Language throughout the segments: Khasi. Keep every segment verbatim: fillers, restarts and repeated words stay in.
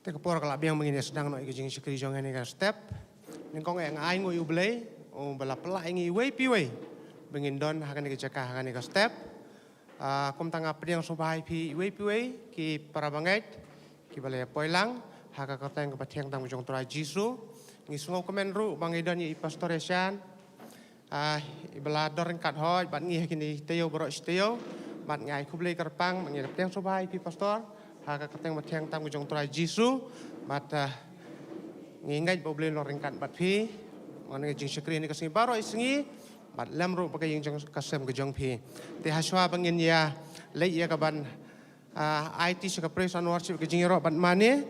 Te ka por ka la biang ba ngin ïa sdang noh ïa ka jingshakri jong ngi ha kane ka step. Nyngkong eh nga ai nguh ïa U Blei uba la pynlah ïa ngi iwei pa iwei ba ngin don ha kane ka jaka ha kane ka step. Ah, kumta nga pdiang sngewbha ïa phi iwei pa iwei ki para bangeit kiba la ïa poi lang ha ka kyrteng kaba thiang tam ka jong U Trai Jisu. Ngi sngewkmen ruh ba ngi don ïa i Pastor Yashan, ah, iba la don ryngkat hoi bad ngi ha kine ki taïew baroh shi taïew. Bad ngi ai khublei kyrpang bad ngi pdiang sngewbha ïa phi Pastor ha ka kyrteng ba thiang tam ka jong U Trai Jisu. Bad, ah, ngi ngeit ba U Blei un long ryngkat bad phi ha kane ka jingshakri ha kane ka sngi baroh shi sngi. Bad lem ruh bad ka ïing jong ka sem ka jong phi. Te ha shuwa ba ngin ïa leit ïa kaban, ah, aiti sha ka praise and worship, ka jingïaroh bad mane,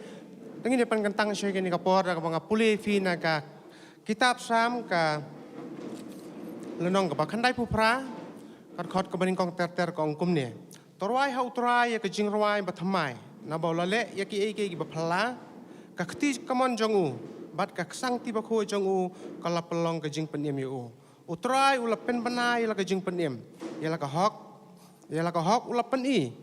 te ngin ïa pynkyntang sha kane ka por da kaba nga pule ïa phi na ka kitab Salm ka lynnong kaba khyndaiphew phra, ka dkhot kaba nyngkong ter ter ka ong kumne: To rwai ha U Trai ïa ka jingrwai bathymmai, naba u la leh ïa kiei kiei kiba phylla. Ka kti kamon jong u bad ka ksangti bakhuid jong u ka la pynlong ka jingpynim ïa u. U Trai u la pynbna ïa la ka jingpynim, ïa la ka hok, ïa la ka hok u la pyni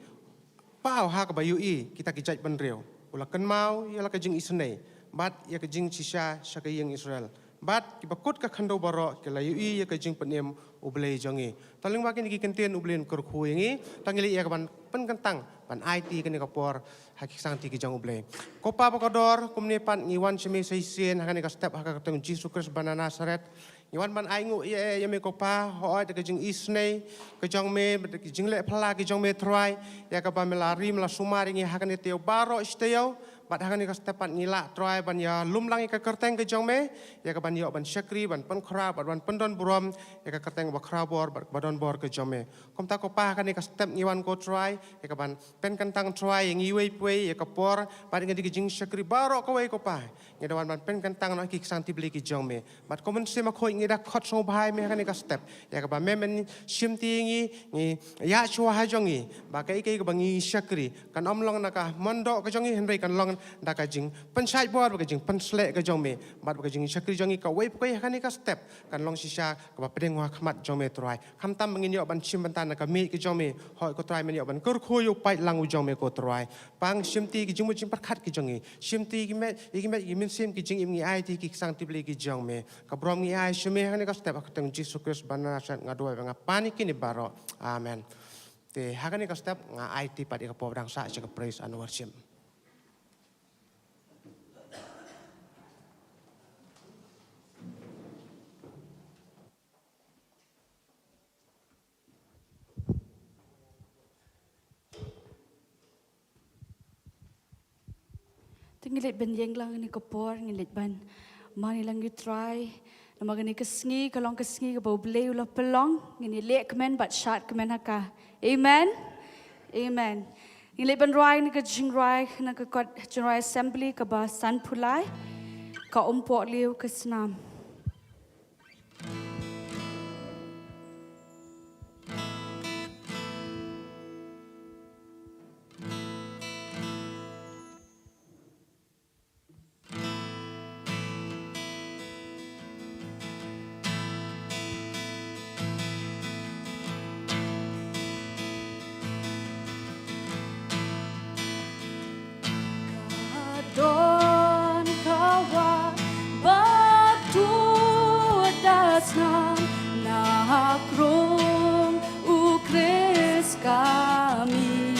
paw ha kaba ïohi kita ki jaitbynriew. U la kynmaw ïa la ka jingisynei bad ïa ka jingshisha sha ka ïing Israel. Bad kiba kut ka khyndew baroh ki la ïohi ïa ka jingpynim U Blei jong ngi. To lyngba kine ki kyntien U Blei un kyrkhu ïa ngi. To ngin leit ïa kaban pynkyntang ban aiti kane ka por ha ki ksangti ki jong U Blei. Ko Pa bakordor, kumne pat ngi wan sha me sa shisien ha kane ka step ha ka kyrteng Jisu Khrist ba na Nasareth. Ngi wan ban ai nguh ïa, ïa me ko Pa, hooid da ka jingisynei ka jong me, bad da ka jingleh phylla ka jong me Trai, ïa kaba me la ri me la sumar ïa ngi ha kane ka taïew baroh shi taïew. Bad ha kane ka step pat ngi lah Trai ban ïalum lang ïa ka kyrteng ka jong me, ïa kaban ïoh ban shakri, ban pynkhraw bad ban pyndon burom ïa ka kyrteng ba khraw bor bad ba don bor ka jong me. Kumta ko Pa, ha kane ka step ngi wan ko Trai, ïa kaban pynkyntang Trai ïa ngi iwei pa iwei ïa ka por bad ïa ka jingshakri baroh kawei ko Pa. Ngi da wan ban pynkyntang noh ki ksangti Blei ki jong me. Bad ko Mynsiem Bakhuid ngi da khot sngewbha ïa me ha kane ka step, ïa kaba me men shimti ïa ngi, ngi ïa shuwa ha jong ngi ba kaei kaei kaba ngi shakri kan ym long na ka mon doh ka jong ngi, hynrei kan long da ka jingpynshait bor bad ka jingpynsleh ka jong me. Bad bad ka jingshakri jong ngi kawei pa kawei ha kane ka step kan long shisha kaba pdeng ha khmat jong me Trai. Khamtam ba ngin ïoh ban shim bynta na ka miej ka jong me, hooid ko Trai, men ïoh ban kyrkhu ïa u paidlang u jong me ko Trai. Pa, shimti ki jingmut jingpyrkhat ki jong ngi, shimti ki met, ïa ki met, ïa ki mynsiem, ki jingim, ngi aiti ki ksangti Blei ki jong me. Ka burom ngi ai sha me ha kane ka step ha ka kyrteng Jisu Khrist ba na Nasareth nga duwai bad nga pan ïa kine baroh. Amen. Te ha kane ka step nga aiti pat ïa ka por ba dang sah sha ka praise and worship. Te ngin leit ban ïeng lang ha kane ka por, ngin leit ban mane lang ïa u Trai. Namar kane ka sngi ka long ka sngi kaba U Blei u la pynlong, ngin ïaleh kmen bad shad kmen ha ka. Amen. Amen. Ngin leit ban rwai na ka jingrwai, na ka kot jingrwai Assembly kaba sanphew lai, ka Umpohliew ka snam. Ka don ka wah ba dud da snam na krung U Khrist ka mih.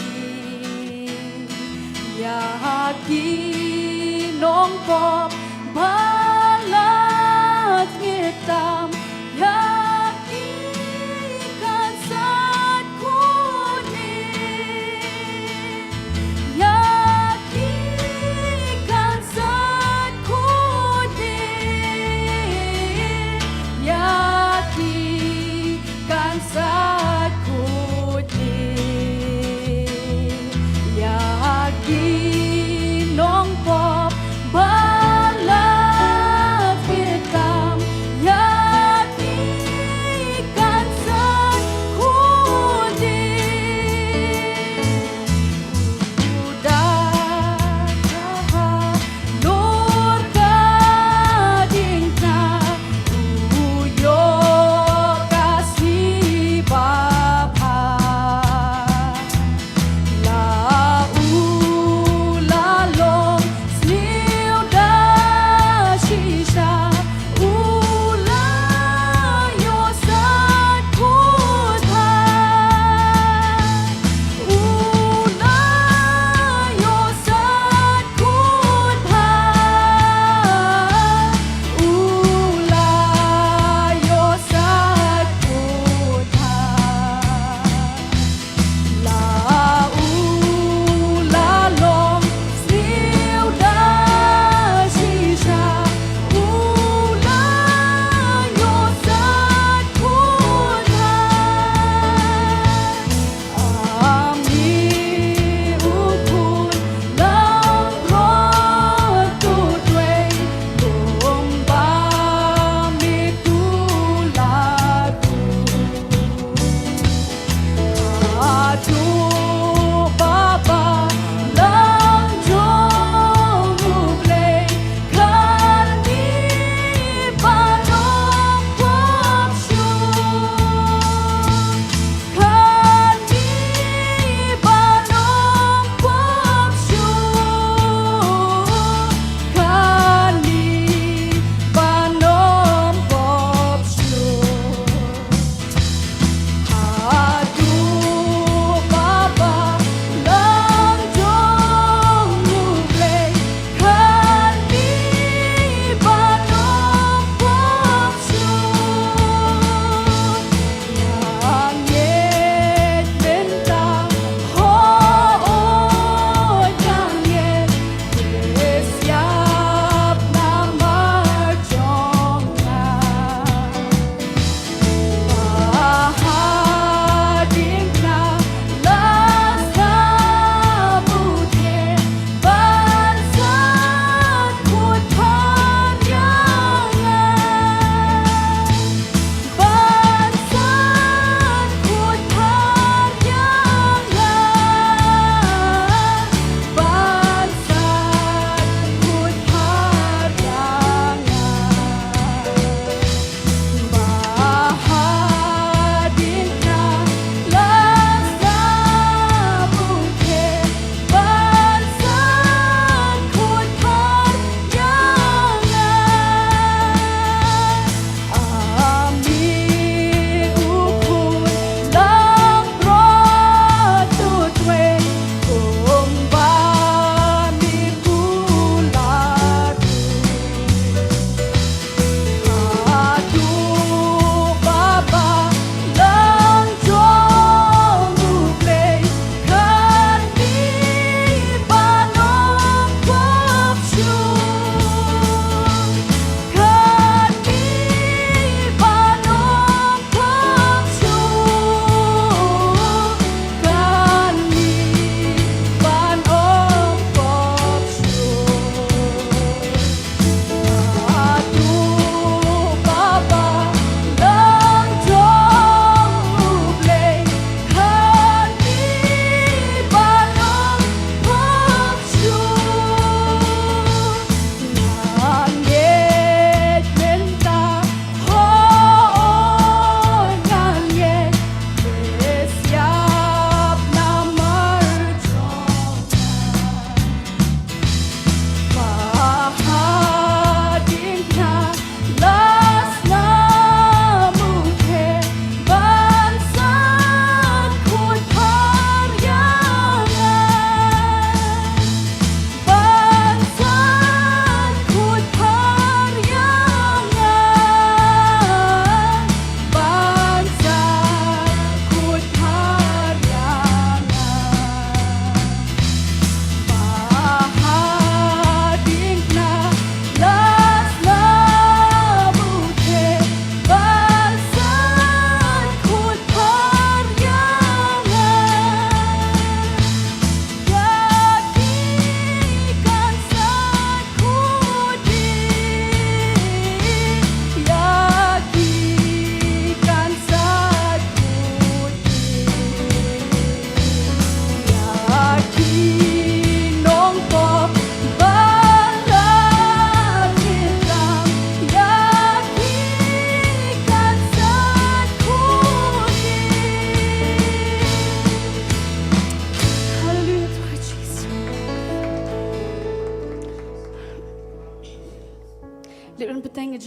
Ïa ki nongpop ba la tngit tam, ïa ki kan sat khuid. Ïa ki kan sat khuid. Ïa ki kan sat khuid. Ïa ki nongpop ba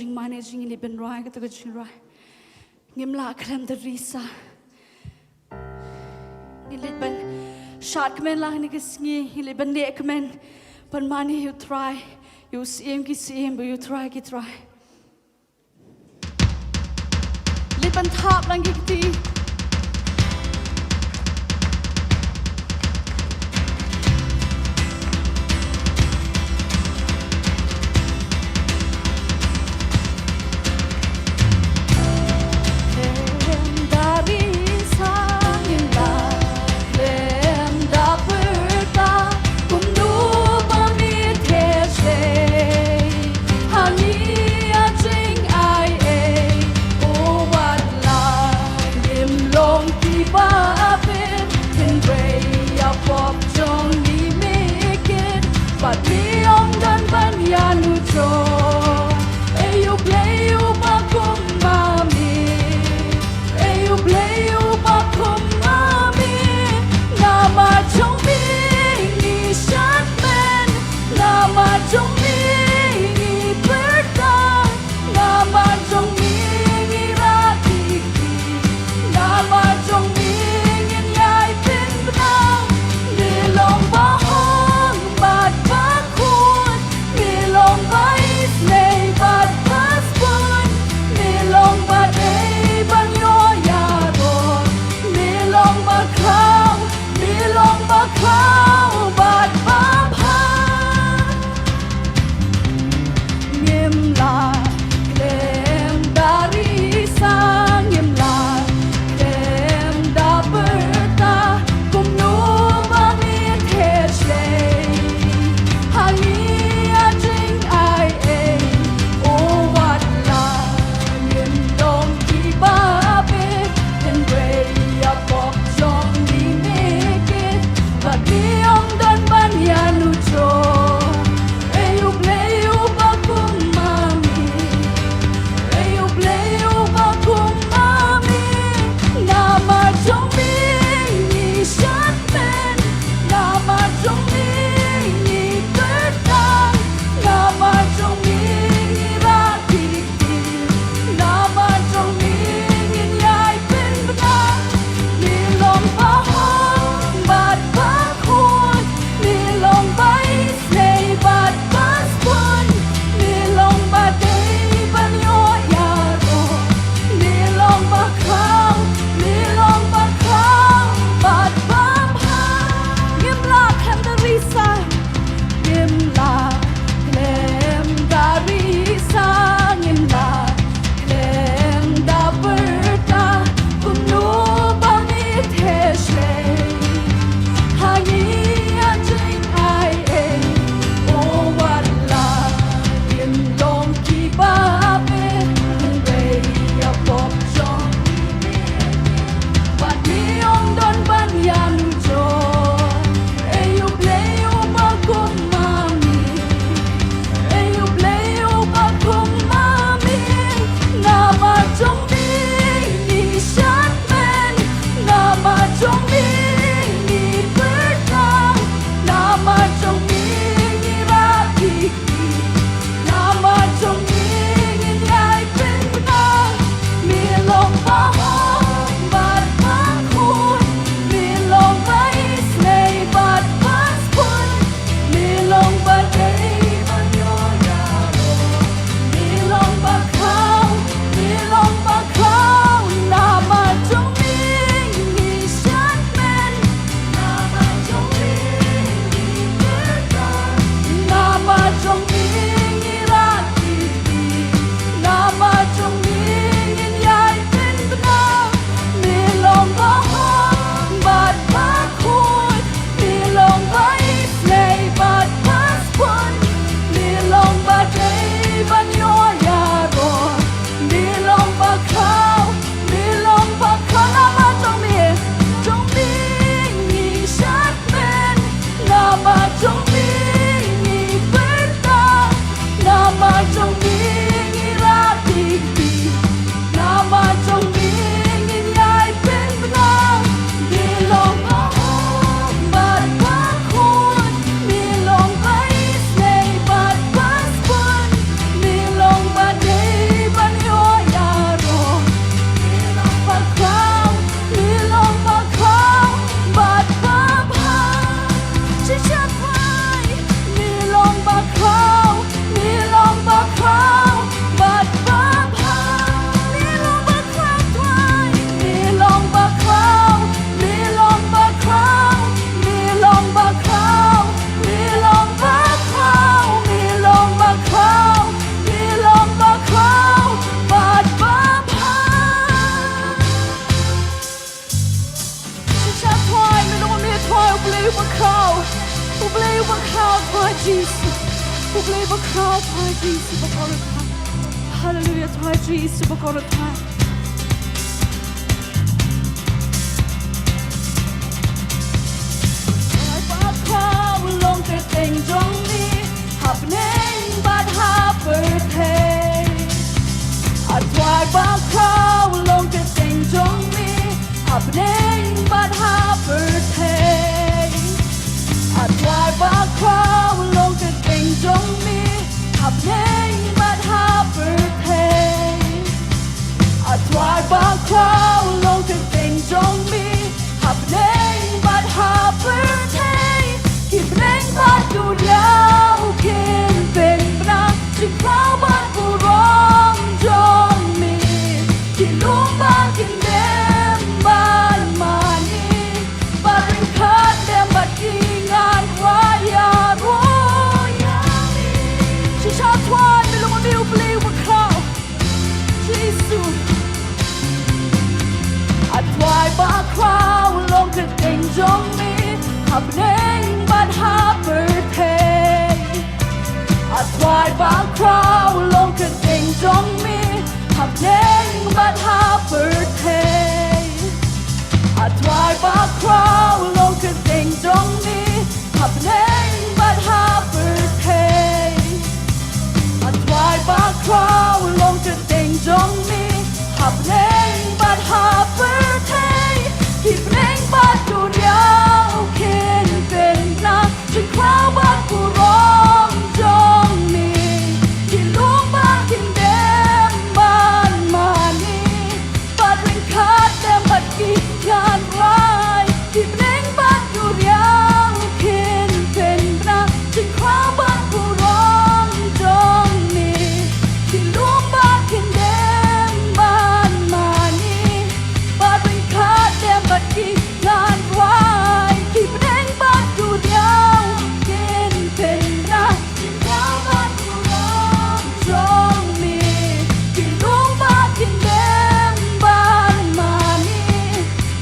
jingmane jong ngi, leit ban rwai kata ka jingrwai. Ngim lah khlem da risa. Ngi leit ban shad kmen lang ha kane ka sngi, ngi leit ban neh kmen, ban mane ïa u Trai, ïa u Syiem ki syiem, bad ïa u Trai ki trai. Leit ban thap lang ki kti. Blei bakhraw Trai Jisu bakordor. Haleluia Trai Jisu bakordor. Trai bakhraw long kyrteng jong me ha bneng bad ha pyrthei. A Trai bakhraw long kyrteng jong me ha bneng bad ha pyrthei. A Trai bakhraw long kyrteng jong me ha bneng bad ha pyrthei. A Trai bakhraw long kyrteng jong me ha bneng bad ha pyrthei. Ki bneng bad duriaw kin pynbna jingkhraw bad burom jong me. Ki lum bad ki dem bad mane, bad ryngkat dem bad ki ngan rwai ïaroh ïa me. Shisha Trai, me long ma me U Blei uba khraw. Jisu. A Trai bakhraw long kyrteng jong me ha bneng bad ha pyrthei. A Trai bakhraw long kyrteng jong me ha bneng bad ha pyrthei. A Trai bakhraw long kyrteng jong me ha bneng bad ha pyrthei. A Trai bakhraw long kyrteng jong me ha bneng bad ha pyrthei. Ki bneng bad duriaw kin pynbna jingkhraw bad burom jong me. Ki lum bad ki dem bad mane, bad ryngkat dem bad ki ngan rwai. Ki bneng bad duriaw kin pynbna jingkhraw bad burom jong me. Ki lum bad ki dem bad mane, bad ryngkat dem bad ki ngan rwai. Ki bneng bad duriaw kin pynbna jingkhraw bad burom jong me. Ki lum bad ki dem bad mane,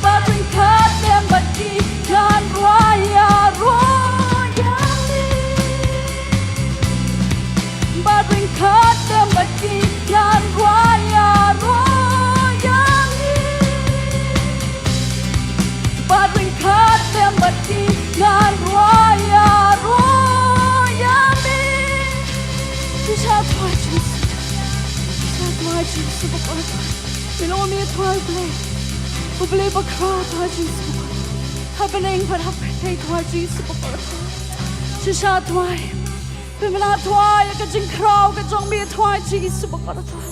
bad ryngkat dem bad ki ngan rwai ïaroh ïa me. Bad ryngkat dem bad ki ngan rwai ïaroh ïa me. Bad ryngkat dem bad ki ngan rwai ïaroh ïa me. Shisha Trai Jisu. Shisha Trai Jisu bakordor. Me long ma me Trai Blei. U Blei bakhraw Trai Jisu bakordor. Ha bneng bad ha pyrthei Trai Jisu bakordor. Shisha Trai. Pynbna Trai ïa ka jingkhraw ka jong me Trai Jisu bakordor.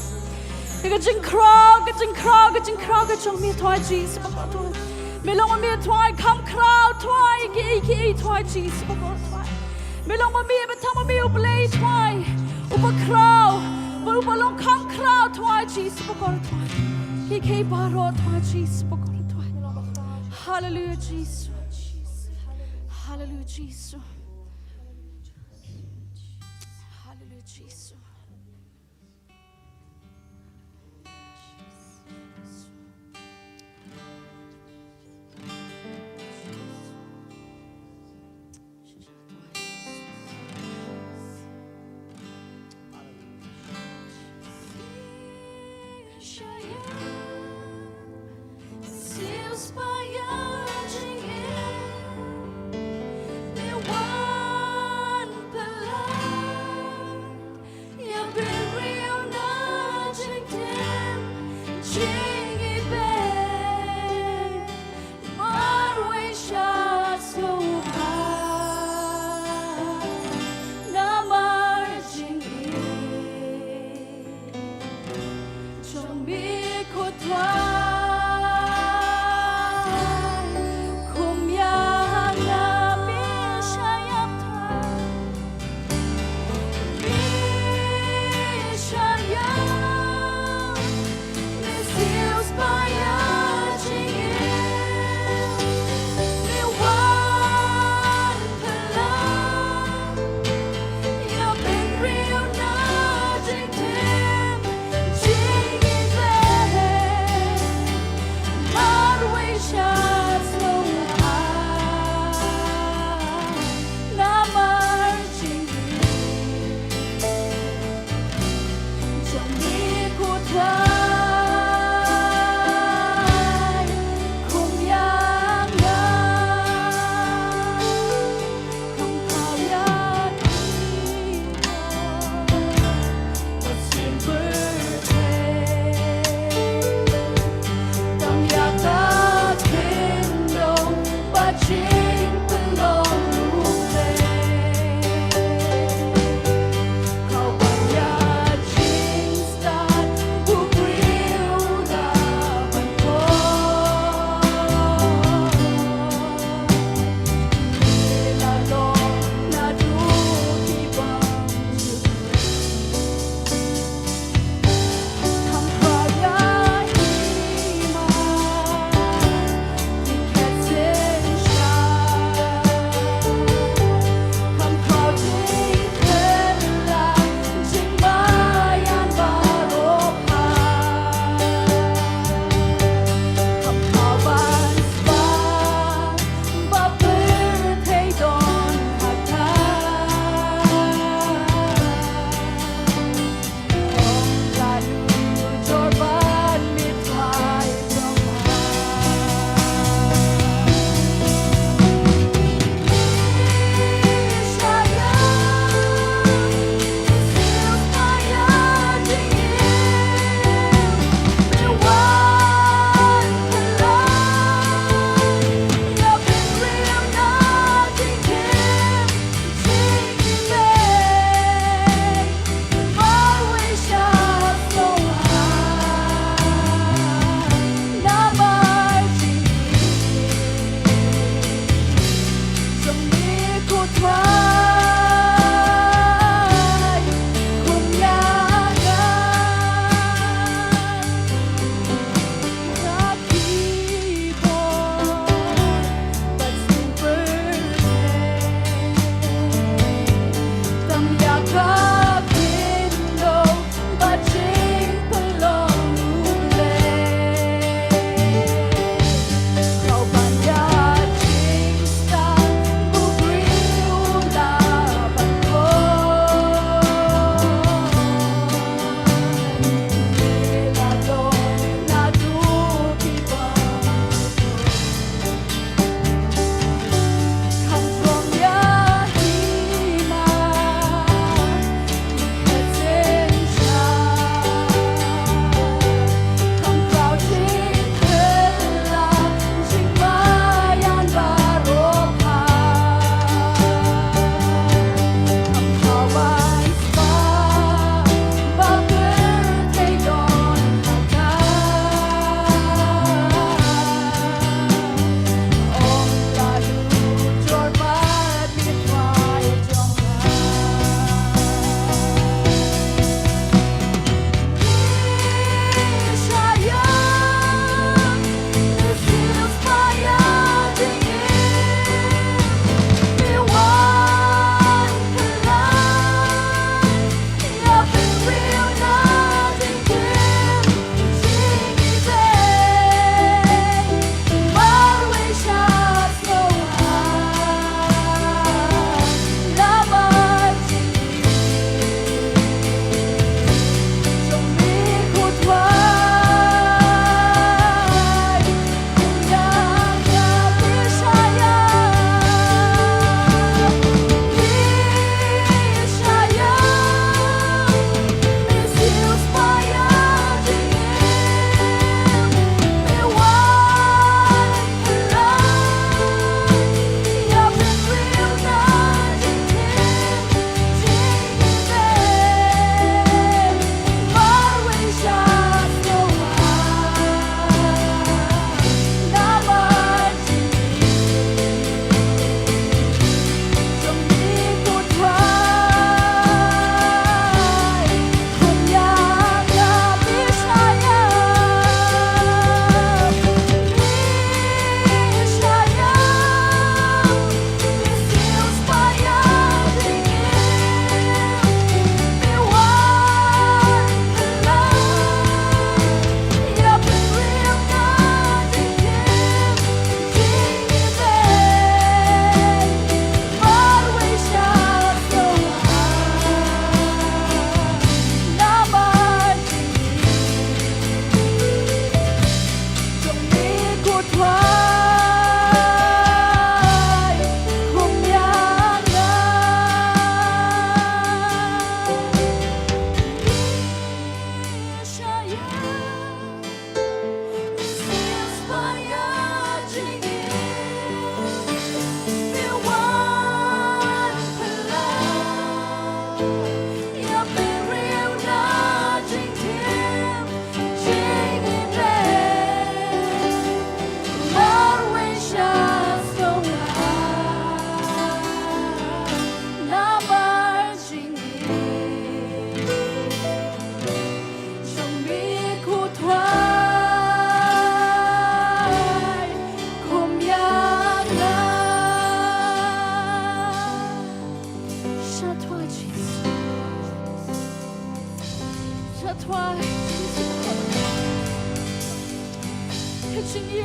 Ïa ka jingkhraw, ka jingkhraw, ka jingkhraw ka jong me Trai Jisu bakordor. Me long ma me Trai kham khraw Trai, kiei kiei Trai Jisu bakordor. Me long ma me, me tang ma me U Blei Trai uba khraw, uba long kham khraw Trai Jisu bakordor. Kiei kiei baroh Trai Jisu bakordor. Haleluia Jisu. Haleluia Jisu. Haleluia Jisu. Ïa bynriew na jingtim jingibeiñ, marwei sha sngewbha namar jingim jong me ko Trai. Kum ïa nga me sha ïap Trai.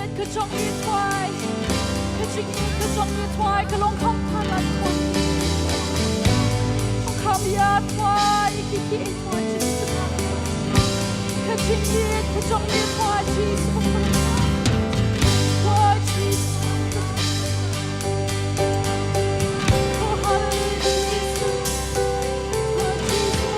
Ka jong ngi Trai. Ka jingïeit ka jong ngi Trai, ka long kham palat Trai. Kham ïa Trai, ki ki Trai Jisu. Ka jingïeit ka jong ngi Trai Jisu. Trai Jisu. Oh, haleluya Jisu. Trai Jisu.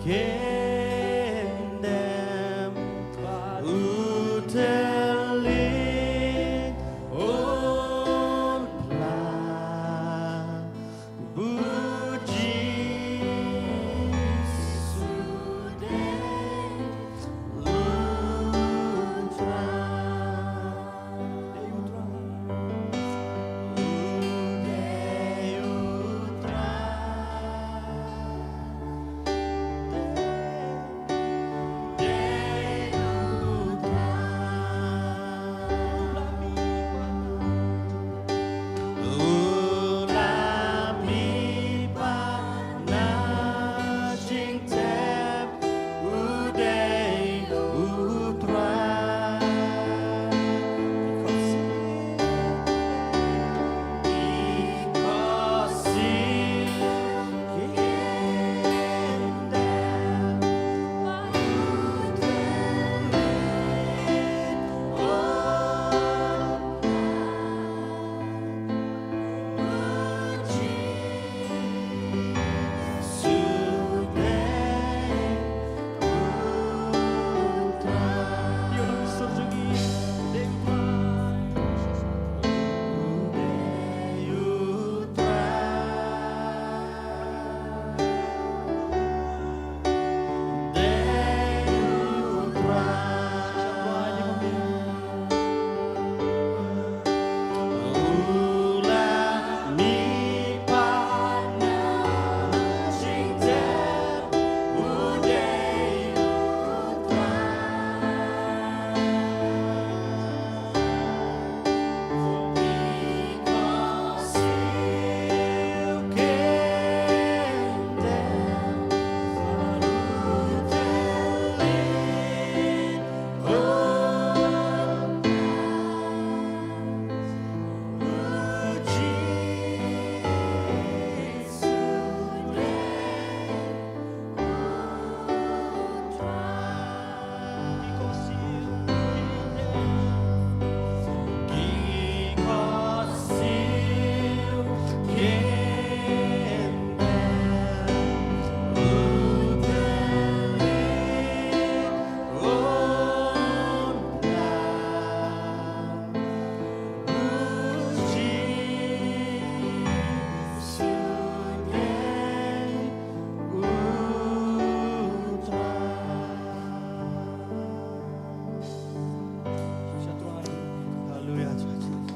Kingdom, uteli, un plan, bu Jisu dei u Trai. Dei u Trai. U dei u Trai. Dei u Trai. U la mih pat na jingtep. U dei u Trai. Because he came down. Haleluya, Tuhan Yesus.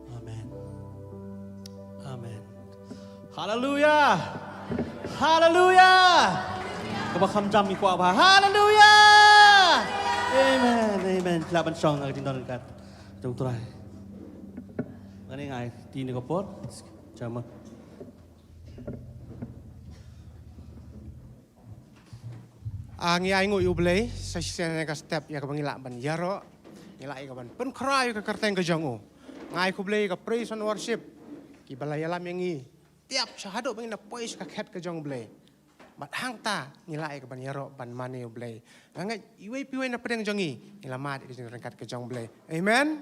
Amen. Amen. Haleluya. Haleluya. Kaba kham jam ngi kwah bha. Haleluya. Amen. Amen. Phi lah ban shong ha ka jingdon ryngkat jong U Trai. Nga ngeit ngi ai ti ne ka por. Jam. Ah, ngi ai nguh ïa U Blei, sa shisien ha kane ka step ïa kaba ngi lah ban ïaroh, ngi lah ïa ka ban pynkhraw ïa ka kyrteng ka jong u. Nga ai khublei ïa ka praise and worship, kiba la ïalam ïa ngi, tiap sha haduh ba ngin da poi sha ka khet ka jong U Blei. Bad hangta ngi lah ïa ka ban ïaroh ban mane U Blei. Nga ngeit iwei pa iwei na pdeng jong ngi, ngi la mad ïa ka jingryngkat ka jong U Blei. Amen.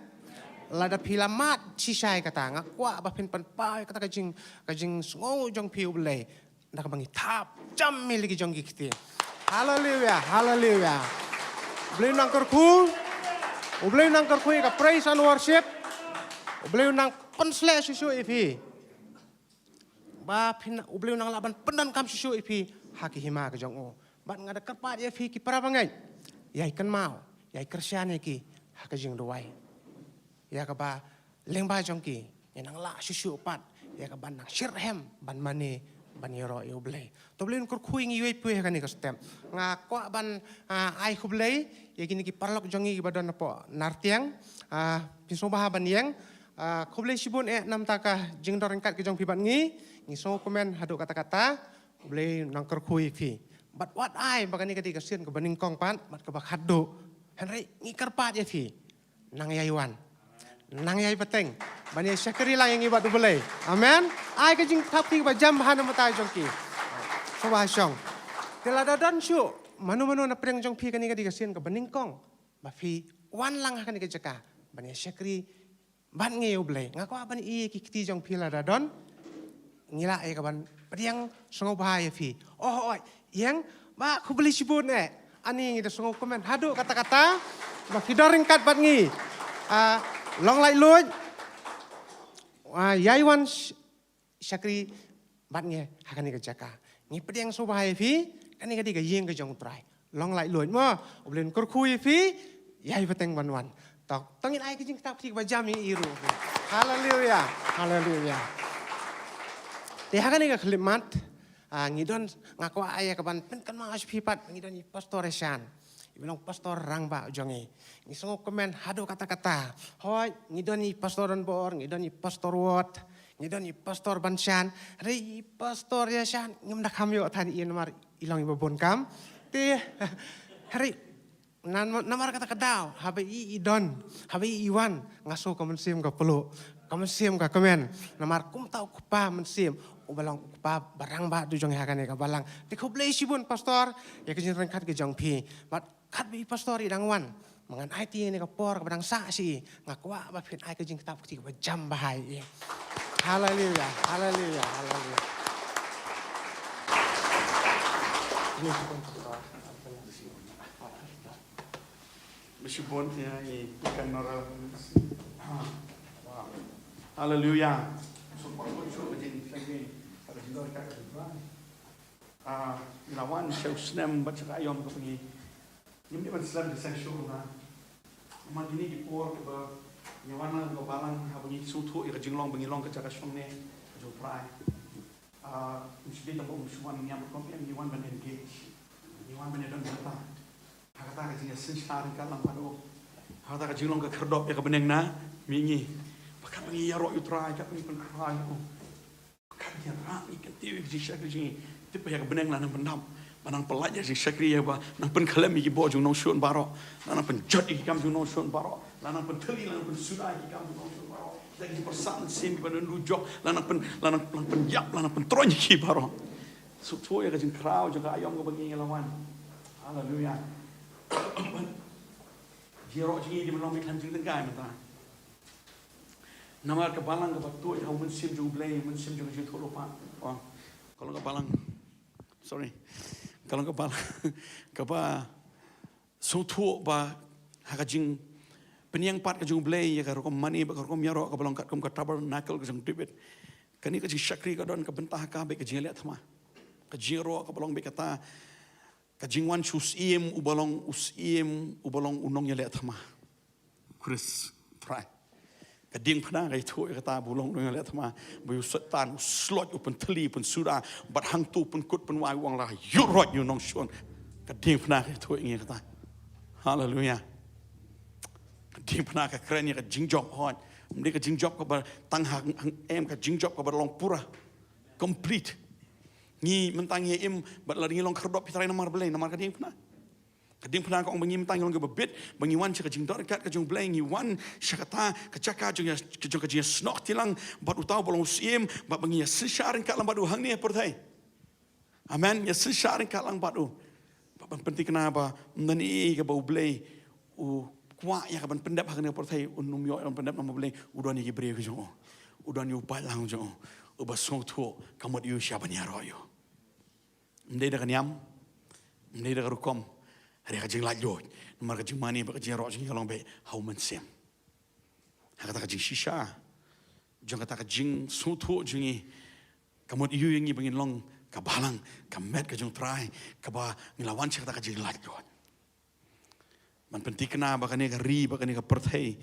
Lada phi la mad shisha ïa kata, nga kwah ba phin pynpaw ïa kata ka jing, ka jingsngew jong phi ïa U Blei. Da kaba ngi thap jam ïa la ki jong ki kti. Haleluya, haleluya. U Blei u nang kyrkhu. U Blei u nang kyrkhu ïa ka praise and worship. U Blei u nang pynsleh shuh shuh ïa phi. Ba phin, U Blei u nang lah ban pyndonkam shuh shuh ïa phi ha ki hima ka jong u. Bad nga da kyrpad ïa phi ki para bangeit, ïai kynmaw, ïai kyrshan ïa ki. ha ka jingduwai. Ïa kaba lyngba jong ki ngin nang lah shuh shuh pat ïa kaban nang shitrhem ban mane ban ïaroh ïa U Blei. To U Blei un kyrkhu ïa ngi iwei pa iwei ha kane ka step. Nga kwah ban, ah, ai khublei ïa kine ki paralok jong ngi kiba don hapoh Nartiang. Ah, phin sngewbha ban ïeng. Ah, khublei shibun eh namar ka jingdon ryngkat ka jong phi bad ngi. Ngi sngewkmen haduh katta katta. U Blei un nang kyrkhu ïa phi. Bad wat ai ba kane ka dei ka sien kaba nyngkong pat bad kaba khatduh. Hynrei ngi kyrpad ïa phi. Nang ïai wan. Nang ïai bteng. Ban ïa shakri lang ïa ngi bad U Blei. Amen. Ai ka jingthap kti kaba jam bha na ka bynta jong ki. Sngewbha shong. Te lada don shuh mano mano na pdeng jong phi, kane ka dei ka sien kaba nyngkong ba phi wan lang ha kane ka jaka ban ïa shakri bad ngi ïa U Blei. Nga kwah ban ïohi ïa ki kti jong phi lada don. Ngi lah ïa kaban pdiang sngewbha ïa phi. Oh, oi, ïeng, bah, khublei shibun eh. Ani ngi da sngewkmen haduh katta katta ba phi don ryngkat bad ngi. Ah, long laitluid. Ah, ïai wan sh-, shakri bad ngi ha kane ka jaka. Ngi pdiang sngewbha ïa phi, kane ka dei ka ïing ka jong U Trai. Long laitluid mo, U Blei un kyrkhu ïa phi, ïai bteng ban wan. To, to ngin ai ka jingthap kti kaba jam ïa i ruh. Haleluya, haleluya. Te ha kane ka khyllipmat, ah, ngi don, nga kwah ai ïa kaban pynkynmaw sha phi pat, ngi don i Pastor Yashan. Iba long pastor rangbah jong ngi. Ngi sngewkmen haduh katta katta. Hooid, ngi don i Pastor Donbor, ngi don i Pastor Ward, ngi don i Pastor Banshan. Hynrei i Pastor Yashan ngim da kham ïoh than ïa i namar i long iba bun kam. Te, hynrei, nan-, namar kata ka daw, haba i, i don, haba i, i wan, nga sngew ka mynsiem ka pluh, ka mynsiem ka kmen. Namar kumta u kpa mynsiem uba long u kpa ba rangbah haduh jong ngi ha kane ka balang. Te khublei shibun Pastor ïa ka jingryngkat ka jong phi. Bad katba i Pastor i dang wan, ma ngan aiti ïa kane ka por kaba dang sah sha i, nga kwah ba phin ai ka jingthap kti kaba jam bha ïa i. Haleluya, haleluya, haleluya. Khublei shibun Pastor. Khublei shibun ïa i General. Wow. Haleluya. Ah, ngi la wan sha u snem bad sha ka aïom kaba ngi, ngim dei ban slem ka seng shuh na. Namar kine ki por kiba ngi wan na ka balang haba ngi sngewthuh ïa ka jinglong ba ngi long ka jaka shongneh ka jong U Trai. Ah, ngi shu dei tang ba ngi shu wan niam rukom, em, ngi wan ban engage. Ngi wan ban ïadon bynta ha kata ka jingïasynshar ryngkat lang bad u. Ha kata ka jinglong ka khyrdop ïa ka bneng na mihngi. Ba katba ngi ïaroh ïa U Trai, katba ngi pynkhraw ïa u, katba ngi ïaroh, ngi kyntiew ïa ka jingshakri jong ngi. Tip ba ïa ka bneng la nang pyndap, ba nang pyllait ïa ka jingshakri, ïa ba nang pynkhlem ïa ki bor jong u nongshun baroh, la nang pynjot ïa ki kam jong u nongshun baroh, la nang pynthylli, la nang pynsuda ïa ki kam jong u nongshun baroh. Da ki jingpyrsad mynsiem kiba don dujok, la nang pyn, la nang, la nang pynïap, la nang pyntroiñ ïa ki baroh. Sngewthuh ïa ka jingkhraw jong ka aïom kaba ngi la wan. Haleluya. Jingïaroh jong ngi dei ban long ba khlem jingtyngkai mynta. Namar ka balang kaba tuid ha u mynsiem jong U Blei, mynsiem jong ka jingthoh lypa. Oh, ka long ka balang. Sorry. Ka long ka balang kaba sngewthuh ba ha ka jingpynïeng pat ka jong U Blei ïa ka rukom mane bad ka rukom ïaroh kaba long katkum ka tabernacle ka jong David. Kane ka jingshakri ka don ka bynta ha ka bad ka jingïaleh thma. Ka jingïaroh kaba long bad kata ka jingwan sha u syiem uba long u syiem uba long u nongïaleh thma. Khrist Trai. Ka diengphna ka ïathuh ïa kata ba u long u nongïaleh thma, ba u Soitan u sloit, u pynthylli, u pynsuda, bad hangto u pynkut pynwai u ong la ïuh roit ïa u nongshun. Ka diengphna ka ïathuh ïa ngi ïa kata. Haleluya. Ka diengphna ka kren ïa ka jingjop, hooid. Ym dei ka jingjop kaba tang ha, ha, em, ka jingjop kaba long pura. Complete. Ngi mynta ngi im bad lada ngi long khyrdop, phi Trai, namar balei? Namar ka diengphna. Ka diengphna ka ong ba ngi mynta ngi long kiba bit, ba ngi wan sha ka jingdon ryngkat ka jong U Blei, ngi wan sha kata ka jaka jong ka, jong ka jingïasnoh kti lang bad uta uba long u syiem, bad ba ngi ïasynshar ryngkat lang bad u hangne ha pyrthei. Amen. Ïasynshar ryngkat lang bad u. Bad ban pynthikna ba ym don ei ei kaba U Blei u kwah ïa ka ban pyndep ha kane ka pyrthei, un ym ïoh ban pyndep namar U Blei u don ïa ki briew ki jong u. U don ïa u paidlang jong u uba sngewthuh ka mut ïa u sha ban ïaroh ïa u. Ym dei da ka niam, ym dei da ka rukom, hynrei ka jinglaitluid. Namar ka jingmane bad ka jingïaroh jong ngi ka long beit ha u Mynsiem. Ha kata ka jingshisha jong kata ka jingsngewthuh jong ngi, ka mut ïa ngi ba ngin long ka balang, ka met ka jong U Trai, kaba ngi la wan sha kata ka jinglaitluid. Ban pynthikna ba kane ka ri, ba kane ka pyrthei,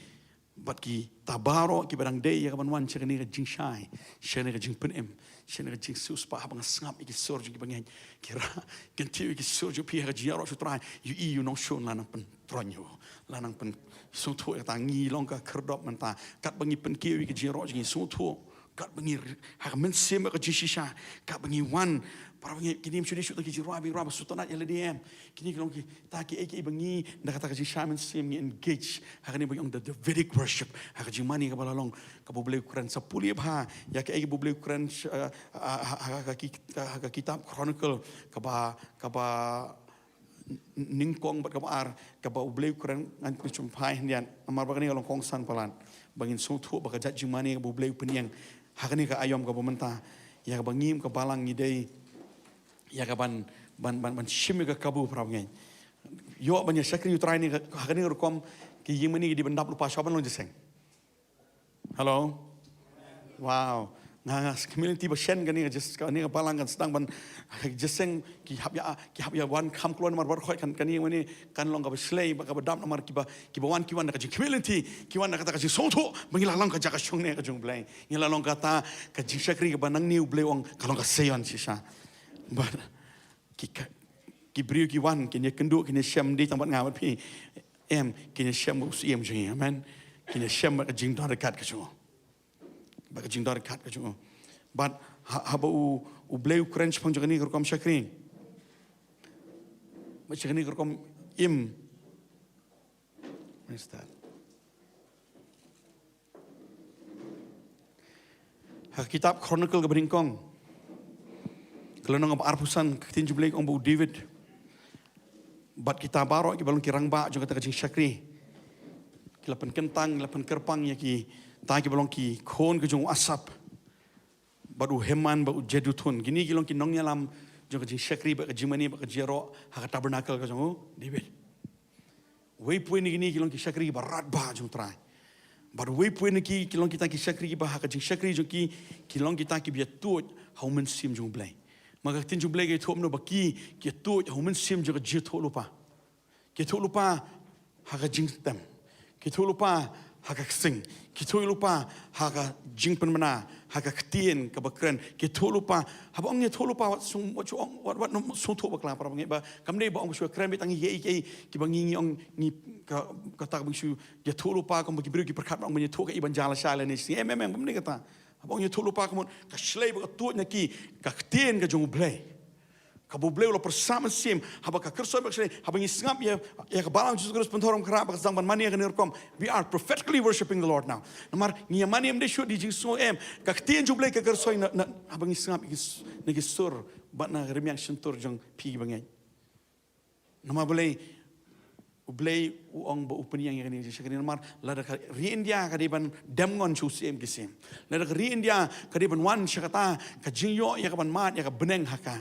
bad kita baroh kiba dang dei ïa ka ban wan sha kane ka jingshai, sha kane ka jingpynim, sha kane ka jingsiewspah, haba nga sngap ïa ki sur jong kiba ngeit, ki rah, kin tip ïa ki sur jong phi ha ka jingïaroh sha u Trai, ïohi ïa u nongshun la nang pyntroiñ ïa u, la nang pynsngewthuh ïa kata. Ngi long ka khyrdop mynta, katba ngi pynkiew ïa ka jingïaroh jong ngi, sngewthuh, katba ngi r-, ha ka mynsiem ka jingshisha, katba ngi wan, para bangeit, kine ym shu dei shuh ki jingrwai ba ngi rwai ba sngewtynnat ïa lade, em. Kine ki long kita kiei kiei ba ngi, da kata ka jingshai mynsiem ngi engage ha kane ba ngi ong the Davidic worship, ha ka jingmane kaba la long, kaba U Blei u kren. Sa pule bha ïa kaei kaba U Blei u kren, eh, ha, ha, ha, ha ka ki-, ha ka kitab Chronicle, kaba, kaba nyngkong bad kaba ar, kaba U Blei u kren, ngan kynshum phai hyndiat, namar ba kane ka long kongsan palat, ba ngin sngewthuh ba ka jait jingmane kaba U Blei u pynïeng ha kane ka aïom kaba mynta, ïa kaba ngi kum ka balang ngi dei ïa ka ban, ban, ban, ban shim ïa ka kabu, para bangeit. Ïoh ban ïa shakri ïa u Trai ne ka, ha kane ka rukom, ki ïingmane ki dei ban dap lypa, shuwa ban long jingïaseng. Hello? Wow. Nga, nga, ka community ba shen kane ka jingïas-, kane ka balang kan sdang ban, jingïaseng, ki hap ïa, ki hap ïa wan kham kloi namar baroh khoit kan, kane ïingmane kan long kaba shlei, ba kaba dap namar kiba, kiba wan, ki wan da ka jing community, ki wan da kata ka jingsngewthuh ba ngi la long ka jaka shong ne ka jong U Blei. Ngi la long kata ka jingshakri kaba nangne U Blei u ong ka long ka Zion shisha. Bad ki ka, ki briew ki wan, kin ïakynduh, kin ïashem, ym dei tang bad nga bad phi. Em, kin ïashem bad u Syiem jong ngi. Amen. Kin ïashem bad ka jingdon ryngkat ka jong u. Bad ka jingdon ryngkat ka jong u. Bad ha, haba u, U Blei u kren shaphang jong kane ka rukom shakri, bad sha kane ka rukom im. Praise that. Ha ka kitab Chronicle kaba nyngkong, ka lynnong kaba arphew san, ka ktien jong U Blei ka ong ba u David bad kita baroh kiba long ki rangbah jong kata ka jingshakri, ki la pynkyntang, ki la pynkyrpang ïa kita kiba long ki khun ka jong u Asaph, bad u Heman, bad u Jeduthun. Kine ki long ki nongïalam jong ka jingshakri bad ka jingmane bad ka jingïaroh ha ka tabernacle ka jong u David. Uwei pa uwei na kine ki long ki shakri kiba radbah jong u Trai. Bad uwei pa uwei na ki, ki long kita ki shakri kiba ha ka jingshakri jong ki, ki long kita kiba ïatuid ha u mynsiem jong U Blei. Ma ka ktien jong U Blei ka ïathuh kumno ba ki, ki ïatuid ha u mynsiem jong ka jingïathuhlypa. Ki ïathuhlypa ha ka jingtem. Ki ïathuhlypa ha ka ksing. Ki ïathuhlypa ha ka jingpynbna, ha ka ktien kaba kren. Ki ïathuhlypa, haba ong ïathuhlypa, wat shu, wat shu ong, wat, wat nym sngewthuh bakla, para bangeit, ba kam dei ba ong shu kren beit tang ïa kiei kiei kiba ngi, ngi ong ngi ka, kata kaba ngi shu ïathuhlypa, kumba ki briew ki pyrkhat ba ong ban ïathuh kaei ban jia lashai lane shisngi. Em, em, em, kam dei kata. Haba ong ïathuhlypa, ka mut ka shlei ba ka tuid na ki ka ktien ka jong U Blei. Kaba U Blei u la pyrshah mynsiem, haba ka kyrshoi bad ka shlei, haba ngi sngap ïa, ïa ka Balang Jisu Khrist, pynthor ym khrah, ba ka sdang ban mane ïa kane ka rukom. We are prophetically worshiping the Lord now. Namar ngi ïa mane ym dei shuh da jingsngew, em, ka ktien jong U Blei ka kyrshoi na, na, haba ngi sngap ïa ki s-, na ki sur bad na ka rmiang shyntur jong phi kiba ngeit. Namar balei U Blei u ong ba u pynïeng ïa kane ka jingshakri, namar lada ka ri India ka dei ban dem ngon sha u Syiem ki Syiem, lada ka ri India ka dei ban wan sha kata ka jingïoh ïa ka ban mad ïa ka bneng ha ka,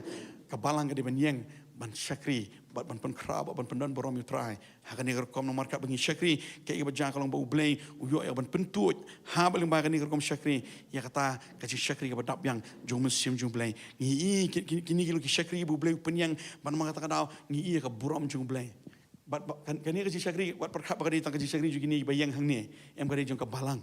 ka Balang ka dei ban ïeng ban shakri bad ban pynkhraw bad ban pyndon burom ïa u Trai. Ha kane ka rukom, namar katba ngi shakri, kaei kaba jia ka long ba U Blei u ïoh ïa ka ban pyntuid ha ba lyngba kane ka rukom shakri ïa kata ka jingshakri kaba dap biang jong u mynsiem jong U Blei. Ngi i ki, ki, kine ki long ki shakri ba U Blei u pynïeng, bad namar kata ka daw ngi i ïa ka burom jong U Blei. Bad, bad kan, kane ka jingshakri, wat pyrkhat ba ka dei tang ka jingshakri jong kine ba ïeng hangne, em, ka dei jong ka Balang.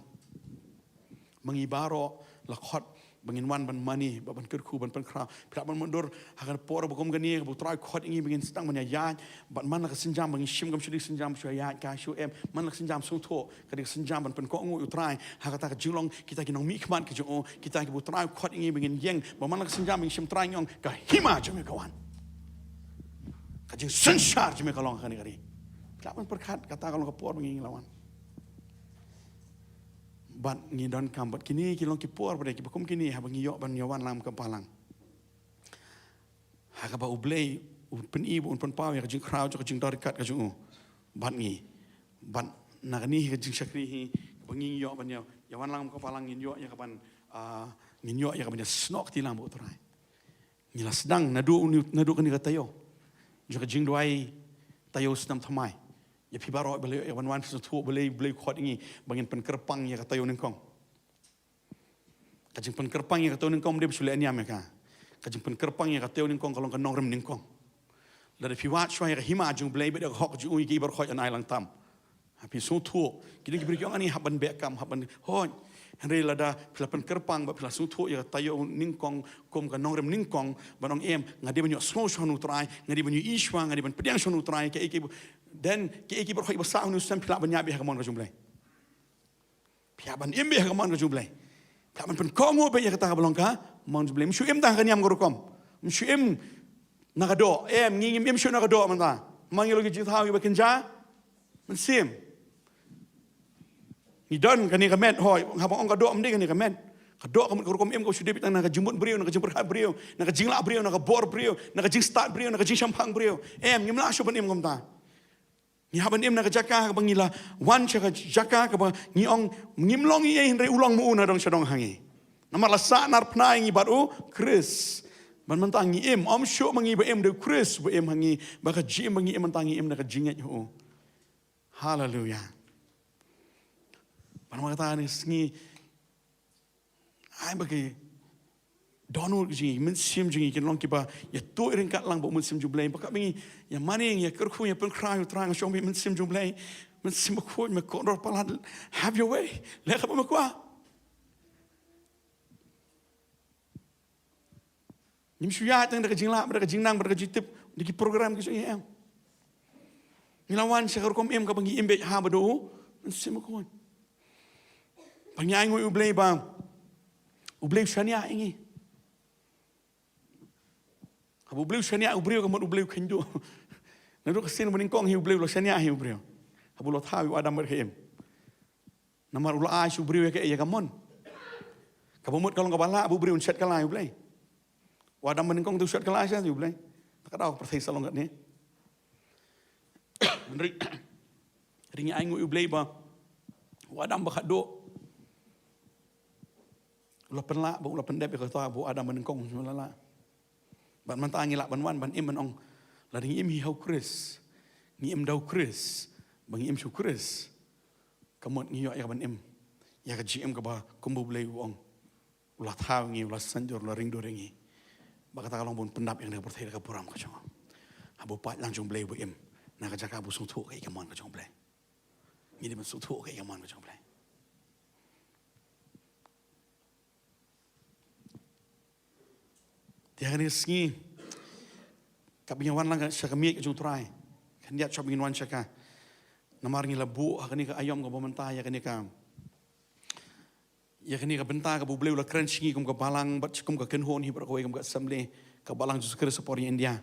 Ma ngi baroh la khot ba ngin wan ban mane, ba ban kyrkhu, ban pynkhraw. Phi lah ban mutdur ha ka por ba kum kane, ba U Trai u khot ïa ngi ba ngin sdang ban ïaid, bad man la ka sienjam ba ngi shim, kam shu dei sienjam shu ïaid ka shu, em, man la ka sienjam sngewthuh, ka dei ka sienjam ban pynkohnguh ïa U Trai ha kata ka jinglong kita ki nongmihkhmat ki jong u, kita kiba U Trai u khot ïa ngi ba ngin ïeng, ba man la ka sienjam ba ngin shim trai, ngi ong ka hima jong me ka wan, ka jingsynshar jong me ka long ha kane ka ri. Phi lah ban pyrkhat, kata ka long ka por ba ngi la wan. Bad ngi donkam, bad kine ki long ki por ba dei kiba kum kine, haba ngi ïoh ban ïa wan lang kum ka Balang, ha kaba U Blei u pyni ba un pynpaw ïa ka jingkhraw jong ka jingdon ryngkat ka jong u bad ngi. Bad na kane hi ka jingshakri hi, kaba ngi ïoh ban ïa, ïa wan lang kum ka Balang, ngin ïoh ïa ka ban, ah, ngin ïoh ïa ka ban ïasnoh kti lang bad U Trai. Ngi la sdang naduh une, naduh kane ka taïew jong ka jingduwai taïew snem thymmai. Ïa phi baroh ba la ïoh ïa ka ban wan, phi sngewthuh balei U Blei u khot ïa ngi ba ngin pynkyrpang ïa ka taïew nyngkong. Ka jingpynkyrpang ïa ka taïew nyngkong ym dei ba shu leh niam ïa ka. Ka jingpynkyrpang ïa ka taïew nyngkong ka long ka nongrim nyngkong. Lada phi wad shuwa ïa ka hima jong U Blei bad ïa ka hok jong u, ïa ki baroh khoit yn ailad tam. Ha phi sngewthuh, ki don ki briew ki ong ani hap ban beh kam, hap ban hoi. Hynrei lada phi la pynkyrpang bad phi la sngewthuh ïa ka taïew nyngkong kum ka nongrim nyngkong, ban ong em, nga dei ban ïohsngew shuwa na U Trai, nga dei ban ïohi shuwa, nga dei ban pdiang shuwa na U Trai, kaei kaei, then kaei kaei baroh khoit ba sah ha une u snem phi lah ban ïaid beit ha ka mon ka jong U Blei. Phi hap ban im beit ha ka mon ka jong U Blei. Phi hap ban pynkohnguh beit ïa kata kaba long ka mon jong U Blei. Ym shu im tang ha ka niam ka rukom. Ym shu im na ka doh. Em, ngi ngim im shuh na ka doh mynta. Ma ngi long ki jingthaw kiba kynja mynsiem. Ngi don kane ka met, hooid, haba nga ong ka doh ym dei kane ka met. Ka doh ka mut ka rukom im kaba shu dei beit tang na ka jingmut briew, na ka jingpyrkhat briew, na ka jinglah briew, na ka bor briew, na ka jingstad briew, na ka jingshemphang briew. Em, ngim lah shuh ban im kumta. Ngi hap ban im na ka jaka kaba ngi la wan sha ka jaka kaba ngi ong ngim long ei ei hynrei u long ma u na dong sha dong ha ngi. Namar la sahnarphna ïa ngi bad U Khrist. Ban mynta ngi im, ym shuh ma ngi ba im, dei U Khrist ba im ha ngi, ba ka jingim ba ngi im mynta ngi im na ka jingngeit ha u. Haleluya. Ban namar kata ne sngi Ai ba ki dohnud jong ngi, mynsiem jong ngi kin long kiba ïa tuid ryngkat lang bad mynsiem jong U Blei. Ba ka ba ngi ïa mane, ïa kyrkhu, ïa pynkhraw ïa U Trai, nga shong bad mynsiem jong U Blei. Mynsiem Bakhuid, me kordor palat, have your way. Leh kaba me kwah. Ngim shu ïaid tang da ka jinglah, da ka jingnang, da ka jingtip, da ki program ki jong ngi, em. Ngi la wan sha ka rukom im kaba ngi im beit ha ba da U Mynsiem Bakhuid. Ba ngi ainguh ïa U Blei ba U Blei u shaniah ïa ngi. Haba U Blei u shaniah u briew ka mut U Blei u kheiñ duh. Naduh ka sien ba nyngkong hi U Blei u la shaniah hi u briew. Haba u la thaw ïa u Adam bad ka Im. Namar u la ai sha u briew ïa ka, ïa ka mon. Kaba mut ka long kaba lah ba u briew un shet kylla ïa U Blei. U Adam ba nyngkong te u shet kylla sha U Blei. Te ka daw ka pyrthei sa long katne. Hynrei, hynrei ngi ainguh ïa U Blei ba u Adam ba khatduh u la pynlah bad u la pyndep ïa kata ba u Adam ba nyngkong u la lah. Bad mynta ngi lah ban wan ban im ban ong, lada ngi im hi ha U Khrist, ngi im da U Khrist, ba ngi im sha U Khrist, ka mut ngi ïoh ïa ka ban im ïa ka jingim kaba kumba U Blei u ong. U la thaw ïa ngi, u la saiñdur, u la ringdur ïa ngi. Ba kata ka long ban pyndap ïa kane ka pyrthei da ka burom ka jong u. Haba u paidlang jong U Blei u im na ka jaka ba u sngewthuh kaei ka mon ka jong U Blei. Ngi dei ban sngewthuh kaei ka mon ka jong U Blei. Te ha kane ka sngi, kaba ngin wan lang sha ka miej ka jong U Trai, khyndiat shwa ba ngin wan sha ka. Namar ngi la buh ha kane ka aïom kaba mynta ïa kane ka, ïa kane ka bynta kaba U Blei u la kren sha ngi kum ka balang bad kum ka kynhun hi baroh kawei kum ka assembly, ka Balang Jisu Khrist ha por India.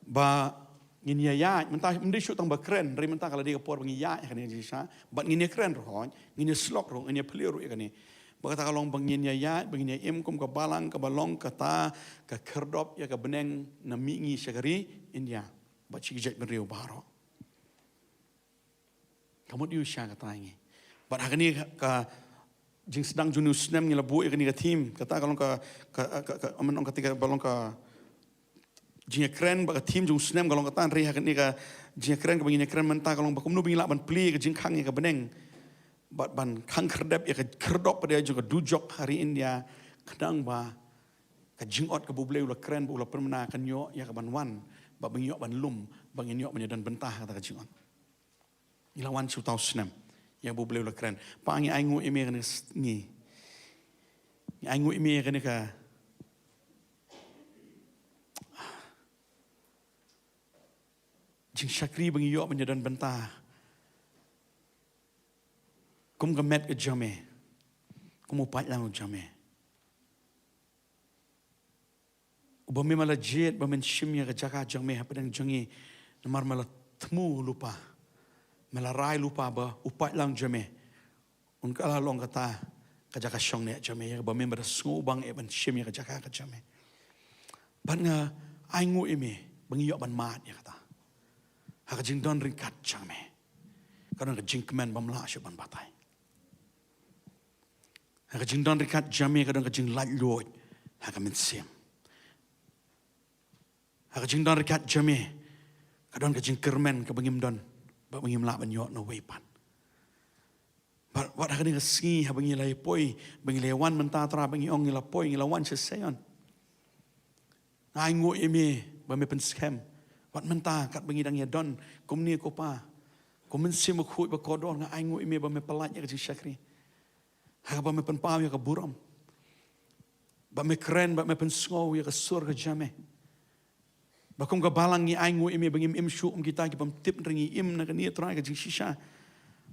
Ba ngin ïa ïaid, mynta ym dei shuh tang ba kren, hynrei mynta ka la dei ka por ba ngin ïaid ha kane ka jingshisha. Bad ngin ïa kren ruh, ngin ïa slok ruh, ngin ïa plie ruh ïa kane. Ba kata ka long ba ngin ïa ïaid, ba ngin ïa im kum ka balang kaba long kata ka khyrdop ïa ka bneng na mihngi sha ka ri India. Bad sha ki jaitbynriew baroh. Ka mut ïa u sha kata ïa ngi. Bad ha kane ka, ka jingsdang jong une u snem ngi la buh ïa kane ka theme, kata ka long ka, ka, ka, ka, ka, ong kata ka ba long ka jingïakren, ba ka theme jong u snem ka long kata, hynrei ha kane ka jingïakren kaba ngin ïakren mynta ka long ba kumno ba ngin lah ban plie ka jingkhang ïa ka bneng. Bad ban khang khyrdep ïa ka khyrdop pat ïa jong ka dujok ha ri India, khnang ba ka jingot kaba U Blei u la kren, ba u la pynbna kan ïoh ïa ka ban wan, ba ngin ïoh ban lum, ba ngin ïoh ban ïa don bynta ha kata ka jingot. Ngi la wan sha uta u snem ïa ba U Blei u la kren. Pa, ngi ainguh ïa me kane ka sngi. Ngi ainguh ïa me kane ka jingshakri ba ngi ïoh ban ïa don bynta kum ka met ka jong me, kum u paidlang jong me. Uba me me la jied ba men shim ïa ka jaka jong me hapdeng jong ngi, namar me la thmu lypa, me la rai lypa ba u paidlang jong me un kylla long kata ka jaka shong ne jong me, ïa kaba me me da sngewbang eh ban shim ïa ka jaka ka jong me. Bad nga ainguh ïa me ba ngi ïoh ban mad ïa kata. Ha ka jingdon ryngkat jong me ka don ka jingkmen bym lah shuh ban batai. Ha ka jingdon ryngkat jong me ka don ka jinglaitluid ha ka mynsiem. Ha ka jingdon ryngkat jong me ka don ka jingkyrmen kaba ngim don, ba ngim lah ban ïoh na uwei pat. Bad, bad ha kane ka sngi haba ngi la ïa poi, ba ngi la ïa wan mynta, Trai, ba ngi ong ngi la poi, ngi la wan sha Zion. Nga ainguh ïa me ba me pynskhem. Wat mynta katba ngi dang ïa don kumne ko Pa, ko Mynsiem Bakhuid ba kordor, nga ainguh ïa me ba me pyllait ïa ka jingshakri, ha kaba me pynpaw ïa ka burom, ba me kren, ba me pynsngew ïa ka sur ka jong me. Ba kum ka balang ngi ainguh ïa me ba ngim im shuh kum kita ki bym tip, hynrei ngi im na kane Trai ka jingshisha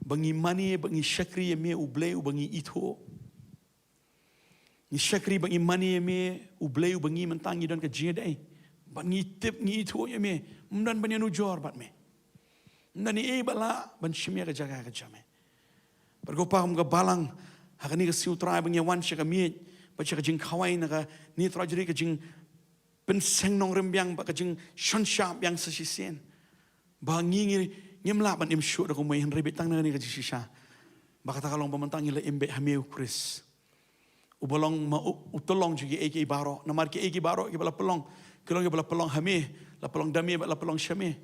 ba ngi mane, ba ngi shakri ïa me U Blei uba ngi ithuh. Ngi shakri ba ngi mane ïa me U Blei uba ngi mynta ngi don ka jingïadei, ba ngi tip, ngi ithuh ïa me. Ym don ban ïanujor bad me, ym don ei ba lah ban shim ïa ka jaka ka jong me. Bad ko Pa, kum ka balang ha kane ka sngi Trai ba ngi wan sha ka miej bad sha ka jingkhawai na kane Trai jong ka jingpynseng nongrim biang bad ka jingshon shap biang sa shisien, ba ngi, ngi ngim lah ban im shuh da kumwei, hynrei beit tang na kane ka jingshisha ba kata ka long ba mynta ngi la im beit ha me U Khrist, uba long ma u, u tyllong jong kiei kiei baroh. Namar kiei kiei baroh kiba la pynlong, ki long kiba la pynlong ha me, la pynlong da me bad la pynlong sha me.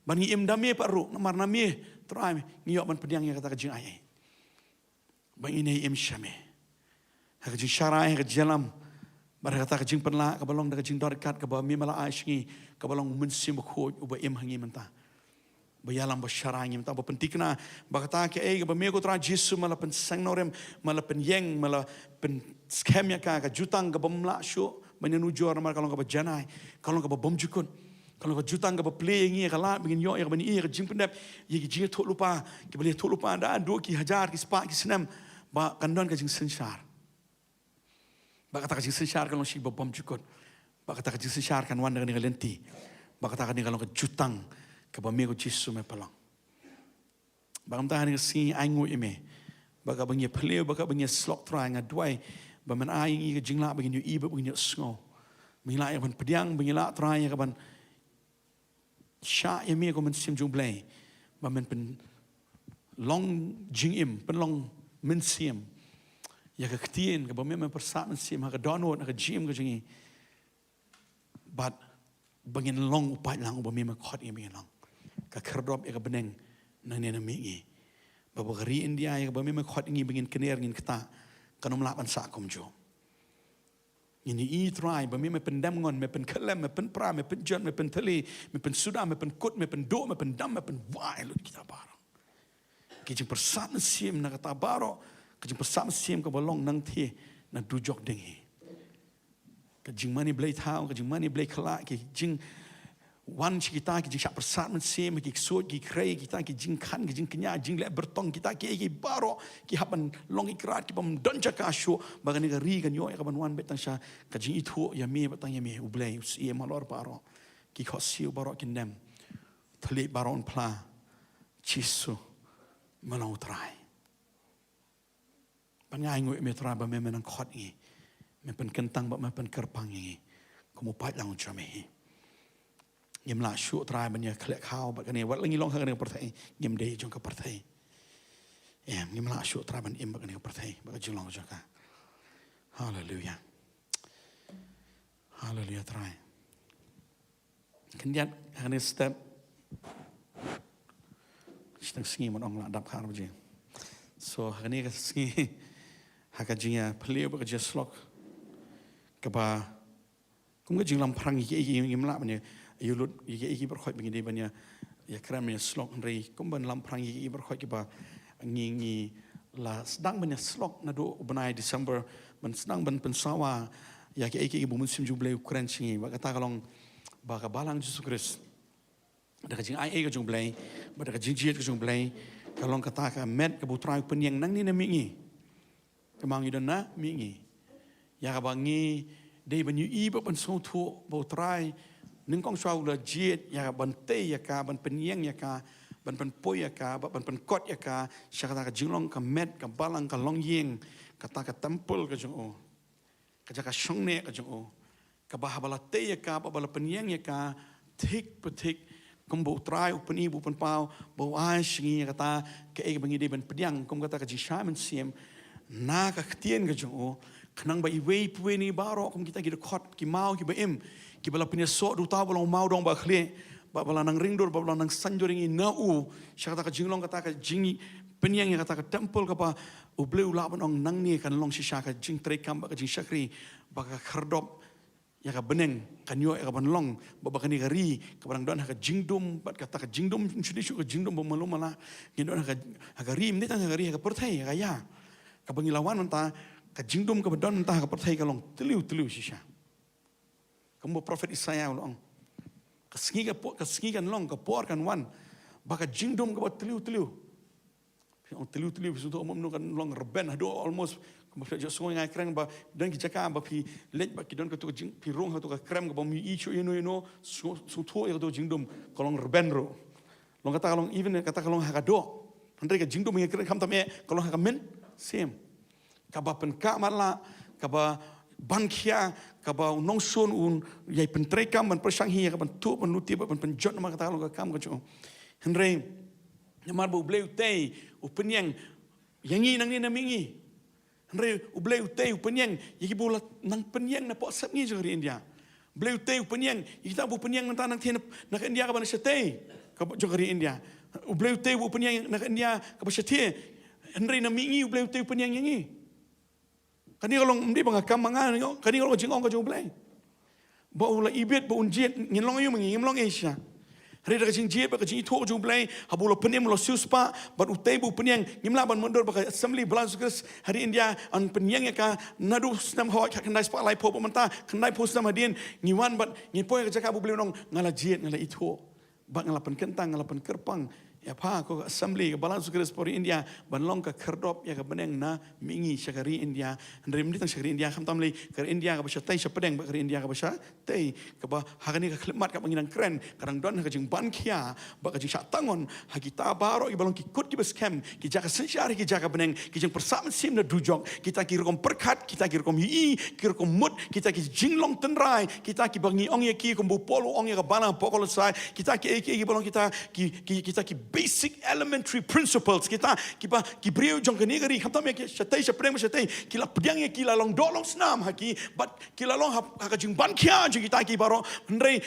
Bad ngi im da me pat ruh, namar na me Trai ngi ïoh ban pdiang ïa kata ka jingai ei ba ngin ïai im sha me ha ka jingshai, ha ka jingïalam, bad ha kata ka jingpynlah kaba long da ka jingdon ryngkat kaba me me la ai sha ngi, kaba long U Mynsiem Bakhuid uba im ha ngi mynta, ba ïalam, ba shai ïa ngi mynta, ba pynthikna ba kata kaei kaba me ko Trai Jisu me la pynseng nongrim, me la pynïeng, me la pynskhem ïa ka, ka jutang kaba ym lah shuh ban ïanujor namar ka long kaba janai, ka long kaba bymjukut, ka long ka jutang kaba plie ïa ngi ïa ka lad ba ngin ïoh ïa kaba ngi ïoh ïa ka jingpyndep ïa ki jingïathuhlypa kiba la ïathuhlypa da haduh ki hajar, ki spah, ki snem, ba kan don ka jingsynshar. Ba kata ka jingsynshar kan long shi ba bymjukut. Ba kata ka jingsynshar kan wan da kane ka lynti. Ba kata kane ka long ka jutang kaba me ko Jisu me pynlong. Ba kumta ha kane ka sngi ainguh ïa me ba kaba ngi ïa phylliew, ba kaba ngi ïa slok Trai, nga duwai ba men ai ïa ngi ka jinglah ba ngin ïohi, ba ngin ïohsngew, ba ngin lah ïa ka ban pdiang, ba ngin lah Trai ïa ka ban shah ïa me ko Mynsiem jong U Blei, ba men pynlong jingim, pynlong mynsiem ïa ka ktien kaba me me pyrsad mynsiem ha ka dohnud, ha ka jingim ka jong ngi. Bad ba ngin long u paidlang uba me me khot ïa ngi ba ngin long, ka khyrdop ïa ka bneng nangne na mihngi. Ba ba ka ri India ïa kaba me me khot ïa ngi ba ngin kner, ngin ktah, kan ym lah ban sah kumjuh. Ngin ïohi Trai ba me me pyndem ngon, me pynkhyllem, me pynpra, me pynjot, me pynthylliew, me pynsuda, me pynkut, me pynduh, me pyndam, me pynwai lut kita baroh. Ka jingpyrsad mynsiem na kata baroh, ka jingpyrsad mynsiem kaba long nangtei na dujok ding hi. Ka jingmane blei thaw, ka jingmane blei khlak, ka jing wan sha kita ki jingshah pyrsad mynsiem, ki ksuid, ki khrei, kita ki jingkhan, ki jingkñia, jingleh byrtong, kita kiei kiei baroh ki hap ban long ki krat ki bym don jaka shuh, ba kane ka ri kan ïoh ïa ka ban wan beit tang sha ka jingithuh ïa me, beit tang ïa me U Blei, u Syiem halor baroh. Ki khohsiew baroh kin dem, thylliej baroh un phla, Jisu me long U Trai. Bad nga ainguh ïa me Trai ba me me nang khot ïa ngi, me pynkyntang bad me pynkyrpang ïa ngi kum u paidlang jong me hi. Ngim lah shuh Trai ban ïa khleh khaw bad kane, wat la ngi long ha kane ka pyrthei, ngim dei jong ka pyrthei. Em, ngim lah shuh Trai ban im bad kane ka pyrthei, bad ka jinglong jong ka. Haleluia. Haleluia Trai. Khyndiat ha kane step. Shiteng sngi, mon ong lah dap kha ar baje. So ha kane ka sngi, ha ka jingïaphylliew bad ka jingïaslok kaba kum ka jinglamphrang ïa kiei kiei, ngim lah ban ïa lut ïa kiei kiei baroh khoit ba ngi dei ban ïa, ïa kren ban ïaslok, hynrei kum ban lamphrang ïa kiei kiei baroh khoit kiba ngi, ngi la sdang ban ïaslok naduh u bnai December, ban sdang ban pynsawa ïa kiei kiei kiba u Mynsiem jong U Blei u kren sha ngi. Bad kata ka long ba ka Balang Jisu Khrist, da ka jingaiei ka jong U Blei bad da ka jingjied ka jong U Blei, ka long kata ka met kaba U Trai u pynïeng nangne na mihngi. Kaba ngi don na mihngi, ïa kaba ngi dei ban ïohi bad ban sngewthuh ba U Trai nyngkong shuwa u la jied ïa ka ban tei ïa ka, ban pynïeng ïa ka, ban pynpoi ïa ka, bad ban pynkot ïa ka sha kata ka jinglong ka met, ka balang, ka longïing, kata ka temple ka jong u, ka jaka shongneh ka jong u, kaba haba la tei ïa ka, ba, ba la pynïeng ïa ka thik pa thik, kumba U Trai u pyni, ba u pynpaw, ba u ai sha ngi ïa kata kaei kaba ngi dei ban pdiang kum kata ka jingshai mynsiem na ka ktien ka jong u, khnang ba iwei pa iwei na ngi baroh kum kita ki dkhot, ki maw kiba im, kiba la pynïasoh da uta uba long u mawdong bakhlieh, ba, ba la nang ringdur, ba, ba la nang saiñdur ïa ngi na u sha kata ka jinglong, kata ka jingpynïeng ïa kata ka temple kaba U Blei u lah ban ong nangne kan long shisha ka jingtreikam bad ka jingshakri bad ka khyrdop ïa ka bneng, kan ïoh ïa ka ban long, ba, ba kane ka ri, kaba dang don ha ka jingdum, bad kata ka jingdum, shuh shuh ka jingdum ba malu mala, ngin don ha ka, ha ka ri, ym dei tang ha ka ri, ha ka pyrthei, ha ka ïa. Kaba ngi la wan mynta, ka jingdum kaba don mynta ha ka pyrthei ka long tliw, tliw shisha. Kumba prophet Isaiah u la ong. Ka sngi ka por, ka sngi kan long, ka por kan wan. Ba ka jingdum kaba tliw, tliw. Phi ong tliw tliw, phi sngewthuh mo, kan long rben haduh almost. Kumba phi ju sngew ngai kren ba don ki jaka ba phi leit ba ki don katu ka jing, phi rung ha katu ka krem kaba ym i shuh ïano ïano, sngewthuh ïa katu jingdum, ka long rben ruh. Long kata ka long, even kata ka long ha ka doh. Hynrei ka jingdum ïa kren khamtam eh, ka long ha ka mynsiem. Kaba pynkah matlah, kaba ban khia, kaba u nongshun un ïai pyntreikam ban pyrshang hi ïa ka ban tuh ban luti ban pynjot namar kata ka long ka kam ka jong. Hynrei namar ba U Blei u tei, u pynïeng ïa ngi nangne na mihngi. Hynrei U Blei u tei u pynïeng ïa kiba u la nang pynïeng na pohsep ngi jong ka ri India. U Blei u tei u pynïeng ïa kita ba u pynïeng mynta nangtei na, na ka India kaba na shatei, kaba jong ka ri India. U Blei u tei u pynïeng na ka India kaba shatei. Hynrei na mihngi U Blei u tei u pynïeng ïa ngi. Kane ka long, ym dei ba nga kam ma nga, kane ka long ka jingong ka jong U Blei. Ba u la ibit, ba un jied, ngin long aïu ma ngi, ngim long ei shisha. Hynrei da ka jingjied bad ka jingithuh jong U Blei, haba u la pynim, u la siewspah bad u tei ba u pynïeng, ngim lah ban mutdur ba ka Assembly Balang Jesu Khrist ha ri India yn pynïeng ïa ka naduh snem haoid khatkhyndai spah laiphew bad mynta khyndaiphew snem hadien, ngi wan bad ngi poi ha ka jaka ba U Blei u ong, nga la jied, nga la ithuh. Bad nga la pynkyntang, nga la pynkyrpang ïa pha ko ka Assembly ka Balang Jesu Khrist ha ri India ban long ka khyrdop ïa ka bneng na mihngi sha ka ri India. Hynrei ym dei tang sha ka ri India, khamtam lei ka ri India kaba shatei shapdeng bad ka ri India kaba shatei, kaba ha kane ka khyllipmat kaba ngi dang kren, ka dang don ha ka jingban khia bad ka jingshah tang on ha kita baroh kiba long ki kut kiba skhem, ki jaka synshar, ki jaka bneng, ki jingpyrsad mynsiem na dujok, kita ki rukom pyrkhat, kita ki rukom ïohi, ki rukom mut, kita ki jinglong tynrai, kita kiba ngi ong ïa ki kumba u Paul u ong ïa ka balang ha Kolossai, kita ki, ki, kiba long kita ki, ki, kita ki basic elementary principles, kita kiba ki briew jong kane ka ri, khamtam ïa ki shatei shapdeng ba shatei, ki la pdiang ïa ki, la long doh long snam ha ki, bad ki la long ha, ha ka jingban khia jong kita ki baroh. Hynrei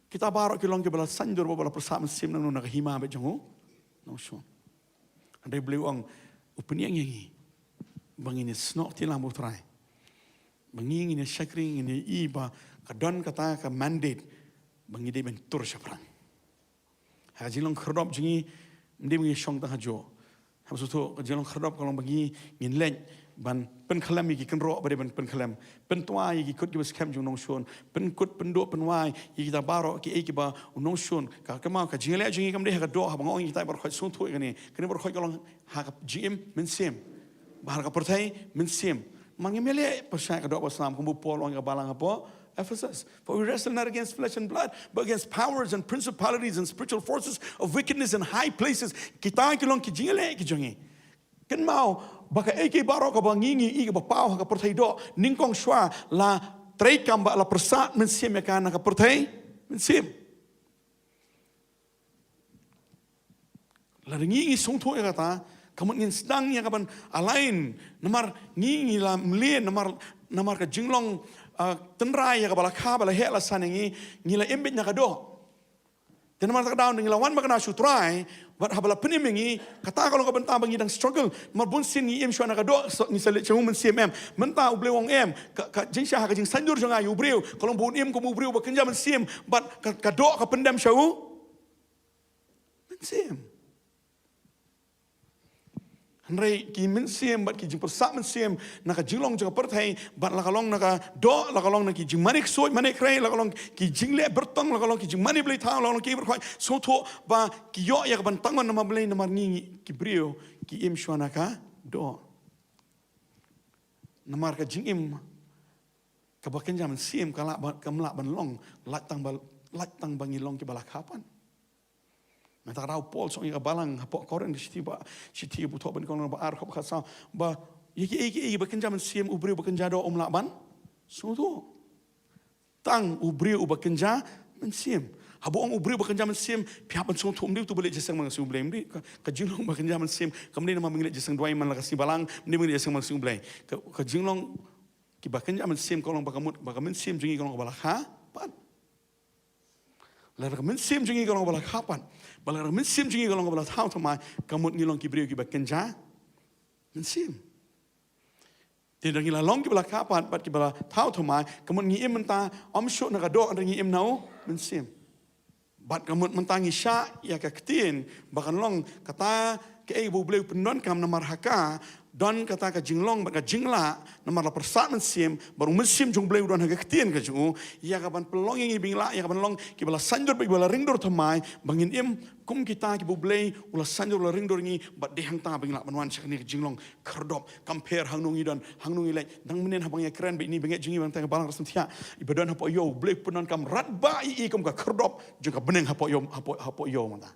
kita baroh ki long kiba la saiñdur bad ba la pyrsad mynsiem na, na ka hima bad jong u nongshun. Hynrei U Blei u ong, u pynïeng ïa ngi ba ngin ïasnoh kti lang bad U Trai, ba ngi ngin ïa shakri, ngin ïa i ba ka don kata ka mandate ba ngi dei ban tur shaphrang. Ha ka jinglong khyrdop jong ngi, ym dei ba ngi shong tang ha juh. Haba sngewthuh ka jinglong khyrdop ka long ba ngi ngin leit ban pynkhlem ïa ki kynroh ba dei ban pynkhlem, pyntwa ïa ki kut kiba skhem jong u nongshun, pynkut pynduh pynwai ïa kita baroh kiei kiba u nongshun. Ka, kynmaw, ka jingïaleh jong ngi kam dei ha ka doh, haba nga ong ïa kita baroh khoit, sngewthuh ïa kane. Kane baroh khoit ka long ha ka jingim mynsiem, ba ha ka pyrthei mynsiem. Ma ngim ïaleh pyrshah ka doh bad snam kumba u Paul u ong ïa ka balang hapoh Ephesus. For we wrestle not against flesh and blood, but against powers and principalities and spiritual forces of wickedness in high places. Kita ki long ki jingïaleh ki jong ngi. Kynmaw ba kaei kaei baroh kaba ngi, ngi i kaba paw ha ka pyrthei doh, nyngkong shuwa la treikam bad la pyrsad mynsiem ïa ka na ka pyrthei mynsiem. Lada ngi, ngi sngewthuh ïa kata, ka mut ngin sdang ïa ka ban align, namar ngi, ngi la mlien, namar, namar ka jinglong, ah, tynrai ïa kaba la kha, ba la heh la san ïa ngi, ngi la im beit na ka doh. Te namar kata ka daw ngi la wan bakna sha U Trai, bad haba la pynim ïa ngi, kata ka long ka bynta ba ngi dang struggle. Namar bun sien ngi im shuwa na ka doh, so, ngi sa leit sha u mynsiem, em. Mynta U Blei u ong, em, ka, ka jingshah, ka jingsaiñdur jong nga ïa u briew ka long ba un im kum u briew ba kynja mynsiem, bad ka, ka doh ka pyndem sha u mynsiem. Hynrei ki mynsiem bad ki jingpyrsad mynsiem na ka jinglong jong ka pyrthei, bad la ka long na ka doh, la ka long na ki jingmane ksuid mane khrei, la ka long ki jingleh byrtong, la ka long ki jingmane blei thaw, la ka long ki briew khoit, sngewthuh ba ki ïoh ïa ka ban tang on namar Blei, namar ngi, ngi ki briew ki im shuwa na ka doh. Namar ka jingim kaba kynja mynsiem ka lah ba, kam lah ban long lait tang ba, lait tang ba ngi long kiba la kha pat. Mynta ka daw u Paul u ong ïa ka balang hapoh Korinth, shithi ba, shithi ba thoh, ba nyngkong lynnong ba ar, khat ba khatsaw, ba ïa kiei kiei ba kynja mynsiem u briew ba kynja doh um lah ban sngewthuh. Tang u briew uba kynja mynsiem. Haba ong u briew ba kynja mynsiem, phi hap ban sngewthuh, ym dei uto uba leit jingïaseng bad U Blei, ym dei. Ka, ka jinglong ba kynja mynsiem kam dei namar ba ngi leit jingïaseng duwai man la ka sngi Balang, ym dei ba ngi leit jingïaseng bad U Blei. Ka, ka jinglong kiba kynja mynsiem ka long ba ka mut ba ka mynsiem jong ngi ka long kaba la kha pat. Lada ka mynsiem jong ngi ka long kaba la kha pat, ba lada ka mynsiem jong ngi ka long kaba la thaw thymmai, ka mut ngi long ki briew kiba kynja mynsiem. Te da ngi la long kiba la kha pat bad kiba la thaw thymmai, ka mut ngi im mynta ym shuh na ka doh, hynrei ngi im na u Mynsiem. Bad ka mut mynta ngi shah ïa ka ktien ba kan long kata kaei ba U Blei u pyndonkam, namar ha ka don kata ka jinglong bad ka jinglah, namar la pyrsad Mynsiem, bad U Mynsiem jong U Blei u don ha ka ktien ka jong u, ïa kaban pynlong ïa ngi ba ngin lah, ïa kaban long kiba la saiñdur bad kiba la ringdur thymmai, ba ngin im kum kita kiba U Blei u la saiñdur, u la ringdur ïa ngi, bad dei hangta ba ngin lah ban wan sha kane ka jinglong khyrdop. Compare hangno ngi don, hangno ngi leit. Dang mynnin haba ngi ïakren bad ine i bangeit jong ngi, bad tang ka balang riewstad, iba don hapoh ïew, U Blei u pyndonkam radbah ïa i kum ka khyrdop jong ka bneng hapoh ïew, hapoh, hapoh ïew mynta.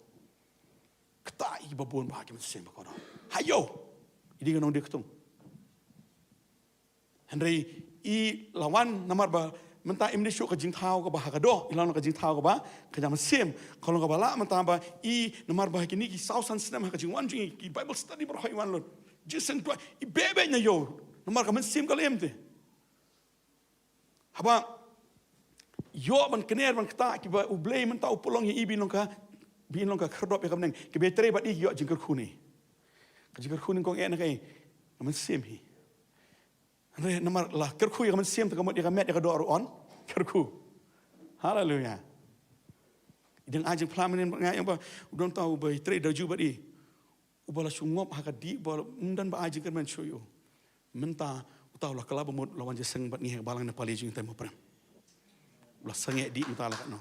Kata i ba bun ba ha ki mynsiem ba kordor ha ïew. I dei ka nongdie ktung. Hynrei i la wan namar ba mynta im dei shuh ka jingthaw kaba ha ka doh, i la long ka jingthaw kaba ka jong ka mynsiem. Ka long kaba lah mynta ba i, namar ba ha kine ki saw san snem ha ka jingwan jong i, ki Bible study baroh i wan lut. Jingïaseng duwai i beh beh na ïew, namar ka mynsiem ka la im te. Haba ïoh ban kner ban ktah kiba U Blei mynta u pynlong ïa i ba in long ka, ba in long ka khyrdop ïa ka bneng, kiba ïatrei bad i ki ïoh jingkyrkhu ne. Ka jingkyrkhu nyngkong eh na kaei? Ka mynsiem hi. Hynrei namar la kyrkhu ïa ka mynsiem, te ka mut ïa ka met ïa ka doh ruh yn kyrkhu. Haleluya. I dang ai jingphla mynhynnin bad nga ïa ba u don uta uba ïatrei da ju bad i, uba la shu ngop ha ka dih, uba ym don ba ai jingkyrmen shuh ïa u. Mynta uta u la kylla ba mut, la wan jingïaseng bad ngi ha ka balang Nepali jong ngi, te mo prem. U la sangeh dih mynta la katno.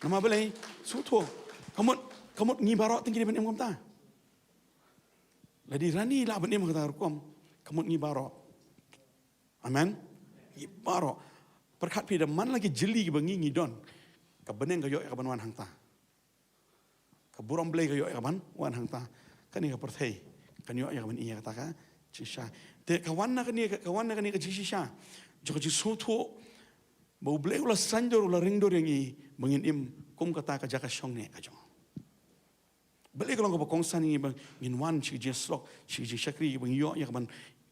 Namar balei? Sngewthuh. Ka mut, ka mut ngi baroh tang ki dei ban im kumta. Lada i Rani i lah ban im ha kata ka rukom, ka mut ngi baroh. Amen. Ngi baroh. Pyrkhat phi, da man la ki jylli kiba ngi ngi don, ka bneng ka ïoh ïa kaban wan hangta. Ka burom Blei ka ïoh ïa kaban wan hangta. Kane ka pyrthei kan ïoh ïa kaban ïa kata ka jingshisha. Te ka wan na kane ka, ka wan na kane ka jingshisha jong ka jingsngewthuh ba U Blei u la saiñdur, u la ringdur ïa ngi ba ngin im kum kata ka jaka shongneh ka jong u. Balei ka long kaba kongsan ïa ngi ba ngin wan sha ka jingïasyllok, sha ka jingshakri, ba ngin ïoh ïa kaban,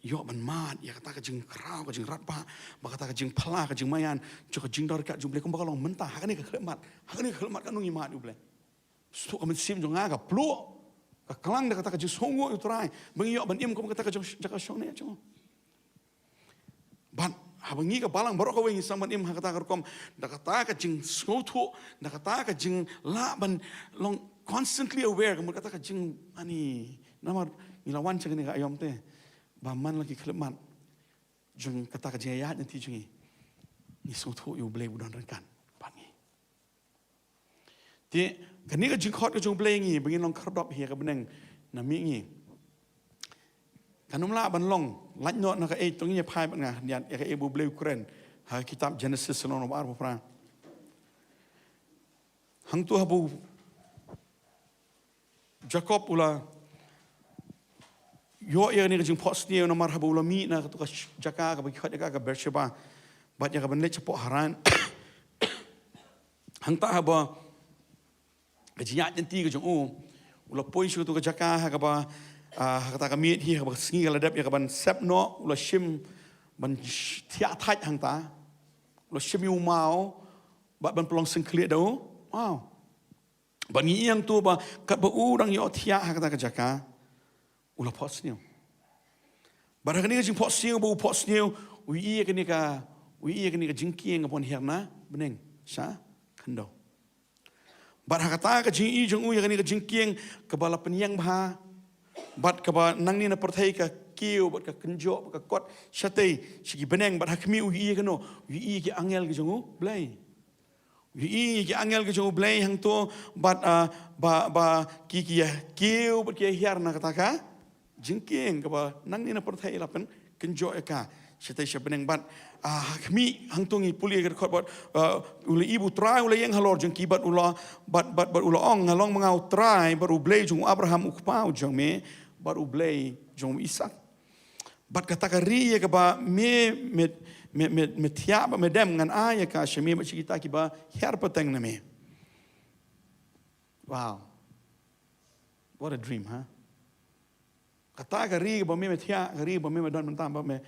ïoh ban mad ïa kata ka jingkhraw, ka jingratbah, bad kata ka jingphla, ka jingmaïan jong ka jingdon ryngkat jong U Blei, kumba ka long mynta ha kane ka khyllipmat. Ha kane ka khyllipmat katno ngi mad ïa U Blei. Sngewthuh, ka mynsiem jong nga ka pluh, ka klang da kata ka jingsngewnguh ïa U Trai ba ngi ïoh ban im kum kata ka jong, jaka shongneh jong u. Bad haba ngi ka balang baroh kawei ngi sdang ban im ha kata ka rukom, da kata ka jingsngewthuh, da kata ka jinglah ban long constantly aware, ka mut kata ka jing, ani, namar ngi la wan sha kane ka aïom te ba man la ki khyllipmat jong kata ka jingïaid lynti jong ngi, ngi sngewthuh ïa U Blei ba u don ryngkat bad ngi. Te kane ka jingkhot ka jong U Blei ïa ngi ba ngin long khyrdop hi ha ka bneng na mihngi, kan ym lah ban long lait noh na kaei, to ngin ïa phai bad nga ïa, ïa kaei ba U Blei u kren ha ka kitab Genesis lynnong ba arphew phra. Hangto haba u Jakob u la ïoh ïa kane ka jingphohsniew namar haba u la mih na kato ka sh-, jaka kaba ki khot ïa ka ka Beersheba, bad ïa kaban leit shapoh Haran. Hangta haba ka jingïaid lynti ka jong u, u la poi sha kato ka jaka ha kaba, ah, ha kata ka miet hi, ha kaba ka sngi ka la dep ïa kaban sep noh, u la shim ban sh-, thiah thait hangta. U la shim ïa u maw bad ban pynlong syngkhlieh da u maw. Bad ngi ïohi hangto ba katba u dang ïoh thiah ha kata ka jaka, u la phohsniew. Bad ha kane ka jingphohsniew ba u phohsniew, u ïohi ïa kane ka, u ïohi ïa kane ka jingkieng kaba wan hiar na bneng sha khyndew. Bad ha kata ka jingïohi jong u ïa kane ka jingkieng kaba la pynïeng bha, bad kaba nangne na pyrthei ka kiew bad ka kynjoh bad ka kot shatei sha ki bneng, bad ha khmih u ïohi ïa kano? U ïohi ïa ki angel ki jong U Blei. U ïohi ïa ki angel ki jong U Blei hangto, bad, ah, ba, ba ki, ki ïa kiew bad ki ïa hiar na kata ka jingkieng kaba nangne na pyrthei la pynkynjoh ïa ka shatei sha bneng. Bad, ah, ha khmih hangto ngi pule ïa ka dkhot bad, ah, u la ïohi ba U Trai u la ïeng halor jong ki bad u la, bad, bad, bad u la ong, "Nga long ma nga U Trai bad U Blei jong u Abraham u kpa u jong me, bad U Blei jong u Isaak." Bad kata ka ri ïa kaba me, me, me, me, me thiah bad me dem, ngan ai ïa ka sha me bad sha kita kiba hiar pateng na me. Wow. What a dream, huh? Kata ka ri kaba me, me thiah, ka ri kaba me, me don mynta, ba me,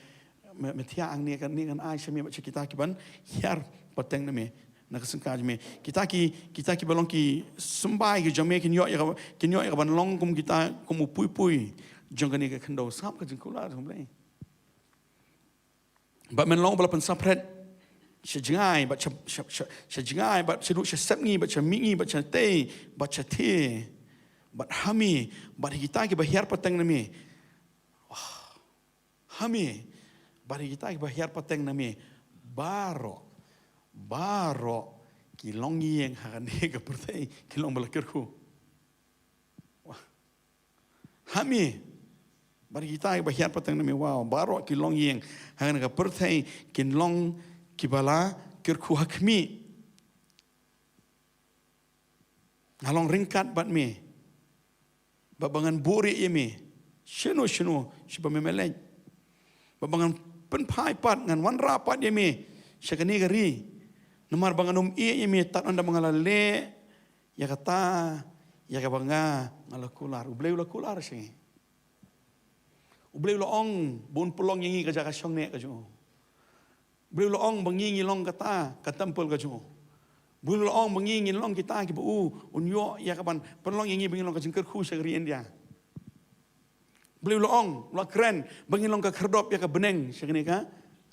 me, me thiah hangne, kane ngan ai sha me bad sha kita kiban hiar pateng na me. Na ka syngkha jong me. Kita ki, kita kiba long ki symbai ki jong me kin ïoh ïa ka, kin ïoh ïa kaban long kum kita, kum u puipui jong kane ka khyndew. Sngap ka jingkular jong U Blei. Bad men long ba la pynsapret sha jngai, bad sha, sha, sha, sha jngai, bad sha duh sha sepngi, bad sha mihngi, bad sha tei, bad sha thie, bad ha me, bad ha kita kiba hiar pateng na me. Wah. Ha me, bad ha kita kiba hiar pateng na me. Baroh, baroh ki longïing ha kane ka pyrthei kin long ba la kyrkhu. Wah. Ha me, bad ha kita kiba hiar pateng na me, wow, baroh ki longïing ha kane ka pyrthei kin long kiba la kyrkhu ha khmih. Nga long ryngkat bad me. Bad ba ngan buhrieh ïa me shano shano shabar ba me leit. Bad ba ngan pynphai pat, ngan wanrah pat ïa me sha kane ka ri. Namar ba ngan ym ïeh ïa me tad ynda ba nga la leh ïa kata ïa kaba nga, nga la kular. U Blei u la kular sha ngi. U Blei u la ong ba un pynlong ïa ngi ka jaka shongneh ka jong u. U Blei u la ong ba ngi ngin long kata ka temple ka jong u. U Blei u la ong ba ngi ngin long kita kiba u un ïoh ïa kaban pynlong ïa ngi ba ngin long ka jingkyrkhu sha ka ri India. U Blei u la ong, u la kren ba ngin long ka khyrdop ïa ka bneng sha kane ka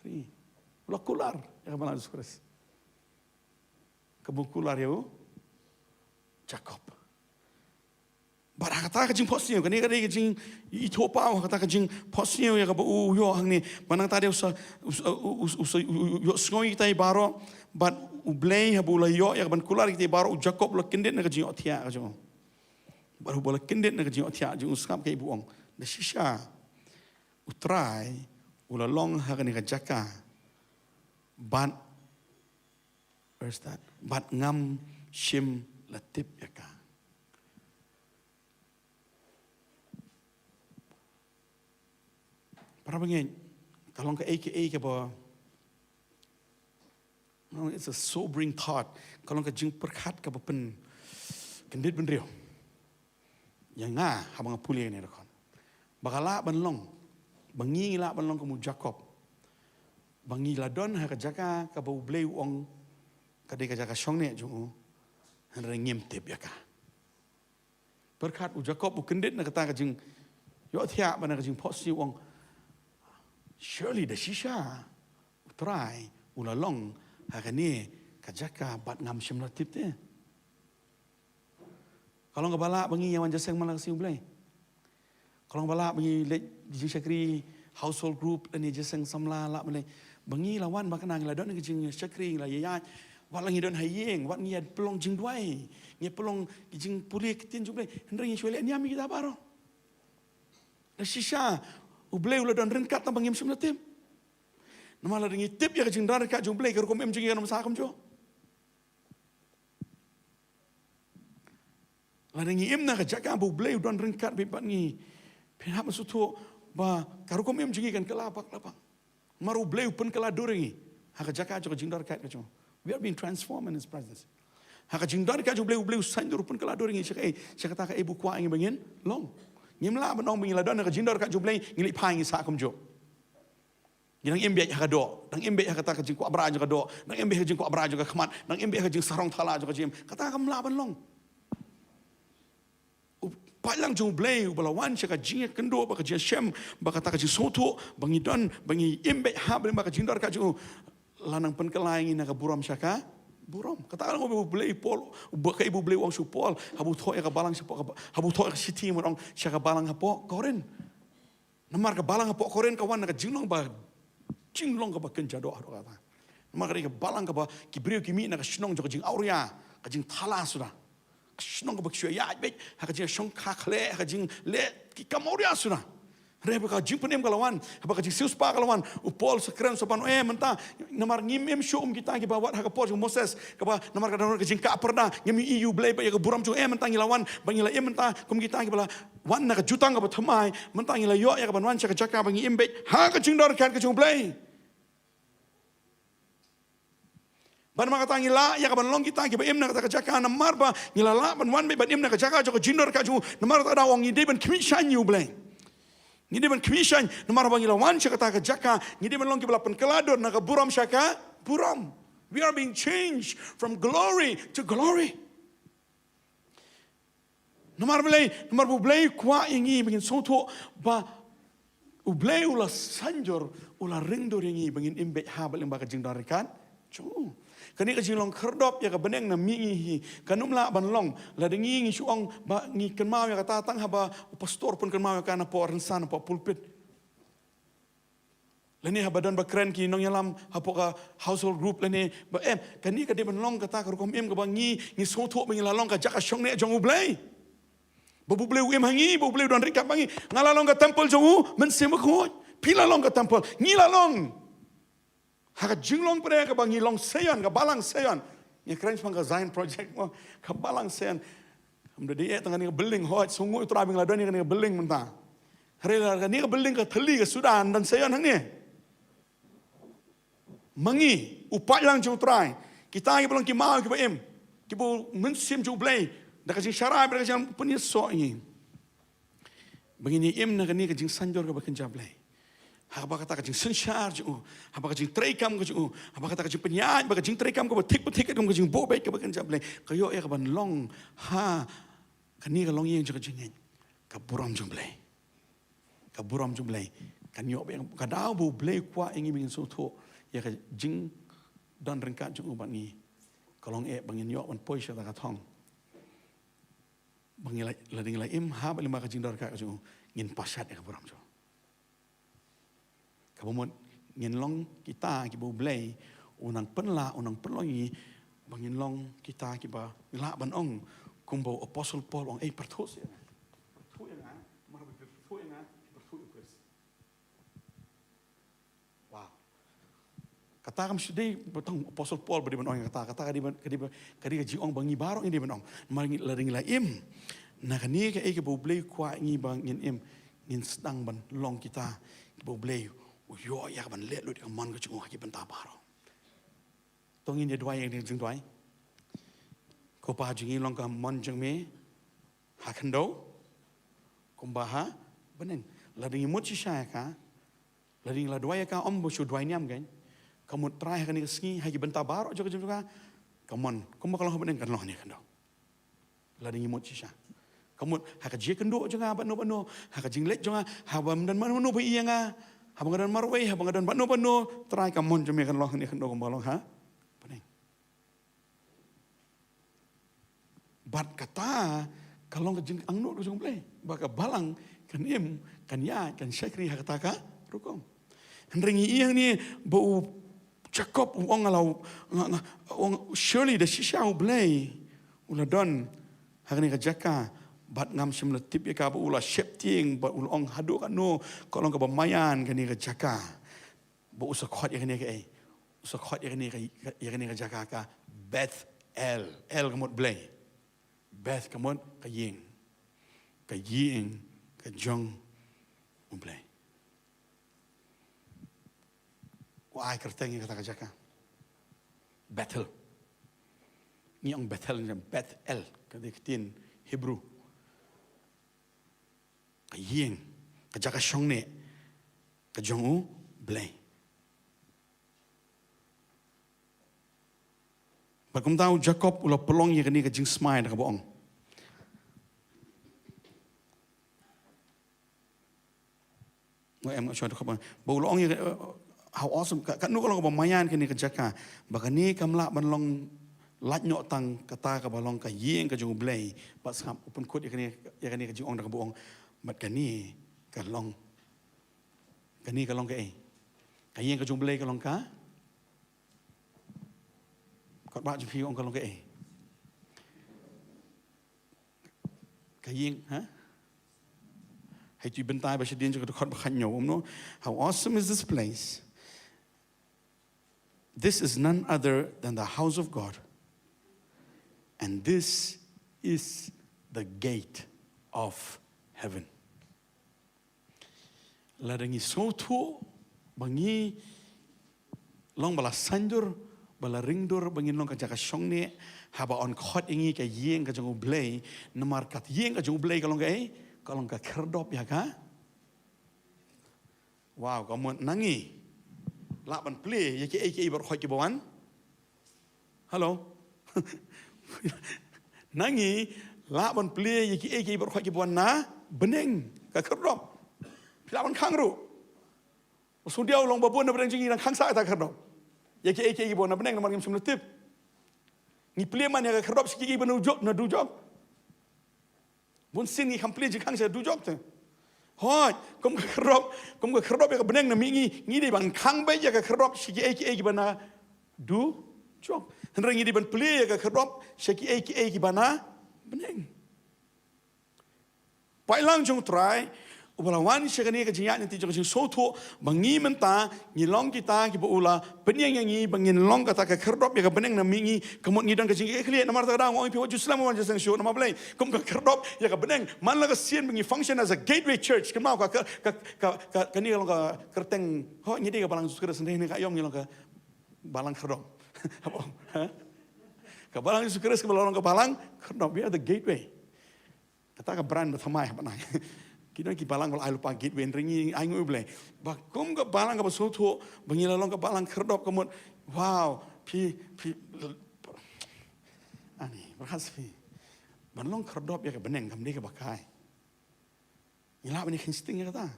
ri. U la kular ïa ka Balang Jisu Khrist. Kaba u kular ïa u Jakob. Bad ha kata ka jingphohsniew, kane ka dei ka jingithuhpaw, ha kata ka jingphohsniew ïa kaba u ïoh hangne. Bad nangta de u sa, u sa, u, u, u sa, u, u, ïohsngew ïa kita baroh, bad U Blei haba u la ïoh ïa kaban kular ïa kita baroh, u Jakob u la kyndit na ka jingïohthiah ka jong u. Bad haba u la kyndit na ka jingïohthiah jong u, sngap kaei ba u ong. Da shisha, U Trai u la long ha kane ka jaka. Bad Where's that? Bad ngam shym la tip ïa ka. Para bangeit, ka long kaei kaei kaba, no, it's a sobering thought. Ka long ka jingpyrkhat kaba pynkyndit bynriew ïa nga haba nga pule ïa kane ka dkhot. Ba ka lah ban long, ba ngi lah ban long kum u Jakob. Ba ngi la don ha ka jaka kaba U Blei u ong ka dei ka jaka shongneh jong u. Hynrei ngim tip ïa ka. Pyrkhat u Jakob u kyndit na kata ka jingïohthiah bad na ka jingphohsniew, u ong, surely da shisha U Trai u la long ha kane ka jaka bad ngam shym la tip te. Ka long kaba lah ba ngi ïa wan jingïaseng man la ka sngi U Blei. Ka long ba lah ba ngi leit jingshakri household group lane jingïaseng samla, lah ba ngi, ba ngi la wan ba kane ngi la don ka jingshakri, ngi la ïaid, wat la ngi don ha ïing, wat ngi ïa pynlong jingduwai, ngi pynlong jingpule ktien jong U Blei, hynrei ngi shu leh niam ïa kita baroh. Da shisha U Blei u la don ryngkat tang ba ngim shym la tip. Namar lada ngi tip ïa ka jingdon ryngkat jong U Blei, ka rukom im jong ngi kan ym sah kumjuh. Lada ngi im na ka jaka ba U Blei u don ryngkat bad bad ngi, phin hap ban sngewthuh ba ka rukom im jong ngi kan kylla bak la bak. Namar U Blei u pynkylla dur ïa ngi ha ka jaka jong ka jingdon ryngkat ka jong u. We are being transformed in His presence. Ha ka jingdon ryngkat jong U Blei, U Blei u saiñdur, u pynkylla dur ïa ngi sha kaei, sha kata kaei ba u kwah ïa ngi ba ngin long. Ngim lah ban ong ba ngi la don ha ka jingdon ryngkat jong U Blei, ngi leit phai ngi sah kumjuh. Ngi dang im beit ha ka doh, dang im beit ha kata ka jingkwah bra jong ka doh, dang im beit ha ka jingkwah bra jong ka khmat, dang im beit ha ka jingsarong thala jong ka jingim. Kata kam lah ban long. U paidlang jong U Blei uba la wan sha ka jingïakynduh bad ka jingïashem bad kata ka jingsngewthuh ba ngi don, ba ngi im beit ha bynta ka jingdon ryngkat jong u, la nang pynkylla ïa ngi na ka burom sha ka burom. Kata ka long U Blei, Paul, uba, kaei ba U Blei u ong sha u Paul haba u thoh ïa ka balang sha, haba u thoh ïa ka shithi, mut ong, sha ka balang hapoh Korinth. Namar ka balang hapoh Korinth ka wan na ka jinglong ba, jinglong kaba kynja doh haduh katta. Namar ka dei ka balang kaba ki briew ki mih na ka shnong jong ka jingawria, ka jingthala suda. Ka shnong kaba ki shu ïaid beit ha ka jingshongkha khleh, ha ka jingleh ki kam awria suda. Hynrei haba ka jingpynim ka la wan, haba ka jingsiewspah ka la wan, u Paul u sa kren, u sa ban, eh, mynta, namar ngim im shuh kum kita kiba wat ha ka por jong u Moses, kaba namar ka don ka jingkah pyrda, ngim ïohi ïa U Blei bad ïa ka burom jong u, eh, mynta ngi la wan ba ngi la im mynta kum kita kiba la wan na ka jutang kaba thymmai, mynta ngi la ïoh ïa kaban wan sha ka jaka ba ngi im beit ha ka jingdon ryngkat ka jong U Blei. Bad namar kata ngi lah ïa kaban long kita kiba im na kata ka jaka, namar ba ngi la lah ban wan beit ban im na ka jaka jong ka jingdon ryngkat jong u, namar kata ka daw ngi dei ban khmih shaiñ ïa U Blei. Ngi dei ban khmih shaiñ, namar ba ngi la wan sha kata ka jaka, ngi dei ban long kiba la pynkylla dur na ka burom sha ka burom. We are being changed from glory to glory. Namar balei, namar ba U Blei u kwah ïa ngi ba ngin sngewthuh ba U Blei u la sanjor, u la ringdur ïa ngi ba ngin im beit ha ba lyngba ka jingdon ryngkat jong u. Kane ka jinglong khyrdop ïa ka bneng na mihngi hi kan ym lah ban long lada ngi, ngi shu ong ba ngi kynmaw ïa kata tang haba u pastor pun kynmaw ïa ka napoh rynsan, napoh pulpit. Lane haba don ba kren ki nongïalam hapoh ka household group lane ba em, kane ka dei ban long kata ka rukom im kaba ngi, ngi sngewthuh ba ngi la long ka jaka shongneh jong U Blei. Ba U Blei u im ha ngi, ba U Blei u don ryngkat bad ngi. Nga la long ka temple jong U Mynsiem Bakhuid. Phi la long ka temple, ngi la long. Ha ka jinglong pyrshah kaba ngi long Sion, ka balang Sion. Ngi kren shaphang ka Zion Project mo, ka balang Sion. Kam da dei eh tang kane ka building, hooid, sngewnguh U Trai ba ngi la don ïa kane ka building mynta. Hynrei lada kane ka building ka thylli, ka suda, ym don Sion hangne. Ma ngi, u paidlang jong U Trai, kita kiba long ki maw kiba im, kiba u Mynsiem jong U Blei da ka jingshai bad ka jingpynïasoh ïa ngi ba ngin ïa im na kane ka jingsanjor kaba kynja Blei. Ha kaba kata ka jingsynshar jong U, ha kaba ka jingtreikam ka jong U, ha kaba kata ka jingpynïaid bad ka jingtreikam kaba thik pathik, ka jingbuh beit kaba kynja Blei, ka ïoh ïa ka ban long ha kane ka longïing jong ka jingngeit, ka burom jong U Blei. Ka burom jong U Blei kan ïoh beit, ka daw ba U Blei u kwah ïa ngi ba ngin sngewthuh ïa ka jingdon ryngkat jong U bad ngi. Ka long eh ba ngin ïoh ban poi sha kata ka thong ba ngi la, lada ngi la im ha ba lyngba ka jingdon ryngkat ka jong U, ngin pashad ïa ka burom jong U. Kaba mut ngin long kita kiba U Blei u nang pynlah, u nang pynlong ïa ngi ba ngin long kita kiba ngi lah ban ong kumba u Apostle Paul u ong, "Ei, pyrthuh seh ïa nga. Pyrthuh ïa nga, namar ba phi pyrthuh ïa nga, phi pyrthuh ïa U Khrist." Wow. Kata kam shu dei ba tang Apostle Paul ba dei ban ong ïa kata, kata ka dei ban, ka dei ba, ka dei ka jingong ba ngi baroh ngi dei ban ong. Namar ngi, lada ngi la im na kane kaei kaba U Blei u kwah ïa ngi ba ngin im, ngin sdang ban long kita kiba U Blei u ïoh ïa ka ban leh lut ïa ka mon ka jong U ha ki bynta baroh. To ngin ïa duwai ïa kane ka jingduwai. Ko Pa jong ngi, long ka mon jong Me ha khyndew kumba ha bneng. Lada ngi mut shisha ïa ka, lada ngi la duwai ïa ka, ym ba shu duwai niam kein, ka mut Trai ha kane ka sngi, ha ki bynta baroh jong ka jingim jong nga, ka mon kumba ka long ha bneng kan long hangne ha khyndew. Lada ngi mut shisha, ka mut ha ka jingïakynduh jong nga bad no bad no, ha ka jingleit jong nga, haba ym don mano mano ba ïohi ïa nga, haba nga don marwei, haba nga don bad no bad no, Trai, ka mon jong Me kan long hangne ha khyndew kumba ka long ha bneng. Bad kata ka long ka jingangnud ka jong U Blei ba ka balang kan im, kan ïaid, kan shakri ha kata ka rukom. Hynrei ngi ïohi hangne ba u Jakob u ong, la u, nga, nga, u ong, surely da shisha U Blei u la don ha kane ka jaka bad ngam shym la tip ïa ka, ba u la sheptieng, ba u la ong haduh katno ka long kaba maïan kane ka jaka. Ba u sa khot ïa kane kaei? U sa khot ïa kane ka, ïa kane ka jaka ka Beth El. El ka mut Blei. Beth ka mut ka ïing. Ka ïing ka jong U Blei. U ai kyrteng ïa kata ka jaka Bethel. Ngi ong Bethel, Beth El, ka dei ka ktien Hebrew. Ka ïing, ka jaka shongneh ka jong U Blei. Bad kumta u Jakob u la pynlong ïa kane ka jingsmai da kaba ong, nga em nga shuwa da kaba, ba u la ong ïa ka, uh, how awesome, ka, katno ka long kaba maïan kane ka jaka, ba kane kam lah ban long lait noh tang kata kaba long ka ïing ka jong U Blei, bad sngap u pynkut ïa kane, ïa kane ka jingong da kaba ong, bad kane ka long, kane ka long kaei? Ka ïing ka jong U Blei ka long ka, kot ba jong phi ong ka long kaei? Ka ïing, ha? Hei tu bynta ba shadien jong ka dkhot ba khatñiew, um, no? How awesome is this place? This is none other than the house of God, and this is the gate of heaven. Lada ngi sngewthuh ba ngi long ba la sandur, ba la ringdur, ba ngin long ka jaka shongneh, haba un khot ïa ngi ka ïing ka jong U Blei, namar ka ïing ka jong U Blei ka long kaei? Ka long ka khyrdop ïa ka. Wow, ka mut na ngi lah ban plie ïa kiei kiei baroh kiba wan. Hello. Na ngi lah ban plie ïa kiei kiei baroh kiba wan na bneng, ka khyrdop. Phi lah ban khang ruh. Sngewdiaw long ba bun na pdeng jong ngi dang khang sah ïa kata ka khyrdop ïa kiei kiei kiba na bneng namar ngim shym la tip. Ngi plie man ïa ka khyrdop sha kiei kiei ba na dujok, na dujok. Bun sien ngi kham plie jingkhang sha dujok te. Hooid, kum ka khyrdop, kum ka khyrdop ïa ka bneng na mihngi, ngi dei ban khang beit ïa ka khyrdop sha kiei kiei kiba na dujok. Hynrei ngi dei ban plie ïa ka khyrdop sha kiei kiei kiba na bneng. Balang jong U Trai uba la wan sha kane ka jingïaid lynti jong ka jingsngewthuh ba ngi mynta ngi long kita kiba u la pynïeng ïa ngi ba ngin long kata ka khyrdop ïa ka bneng na mihngi. Ka mut ngi don ka jingkitkhlieh, namar kata ka daw nga ong ïa phi wat ju slem, wat ju slem shuh, namar balei? Kum ka khyrdop ïa ka bneng, man la ka sien ba ngi function as a gateway church. Kynmaw ka, ka, ka, ka, ka, kane ka long ka kyrteng, hooid, ngi dei ka balang Jisu Khrist, hynrei kane ka aïom ngi long ka balang khyrdop. Ha? Ka balang Jisu Khrist kaba la long ka balang khyrdop. We are the gateway. Kata ka brand ba thymmai ha Pnang. Ki don ki balang ba la ai lypa gateway, hynrei ngi ainguh ïa U Blei. Ba kum ka balang kaba sngewthuh ba ngi la long ka balang khyrdop, ka mut, wow, phi, phi, ani, pyrkhat phi. Ban long khyrdop ïa ka bneng kam dei kaba kai. Ngi lah ban ïa kheiñ sting ïa kata.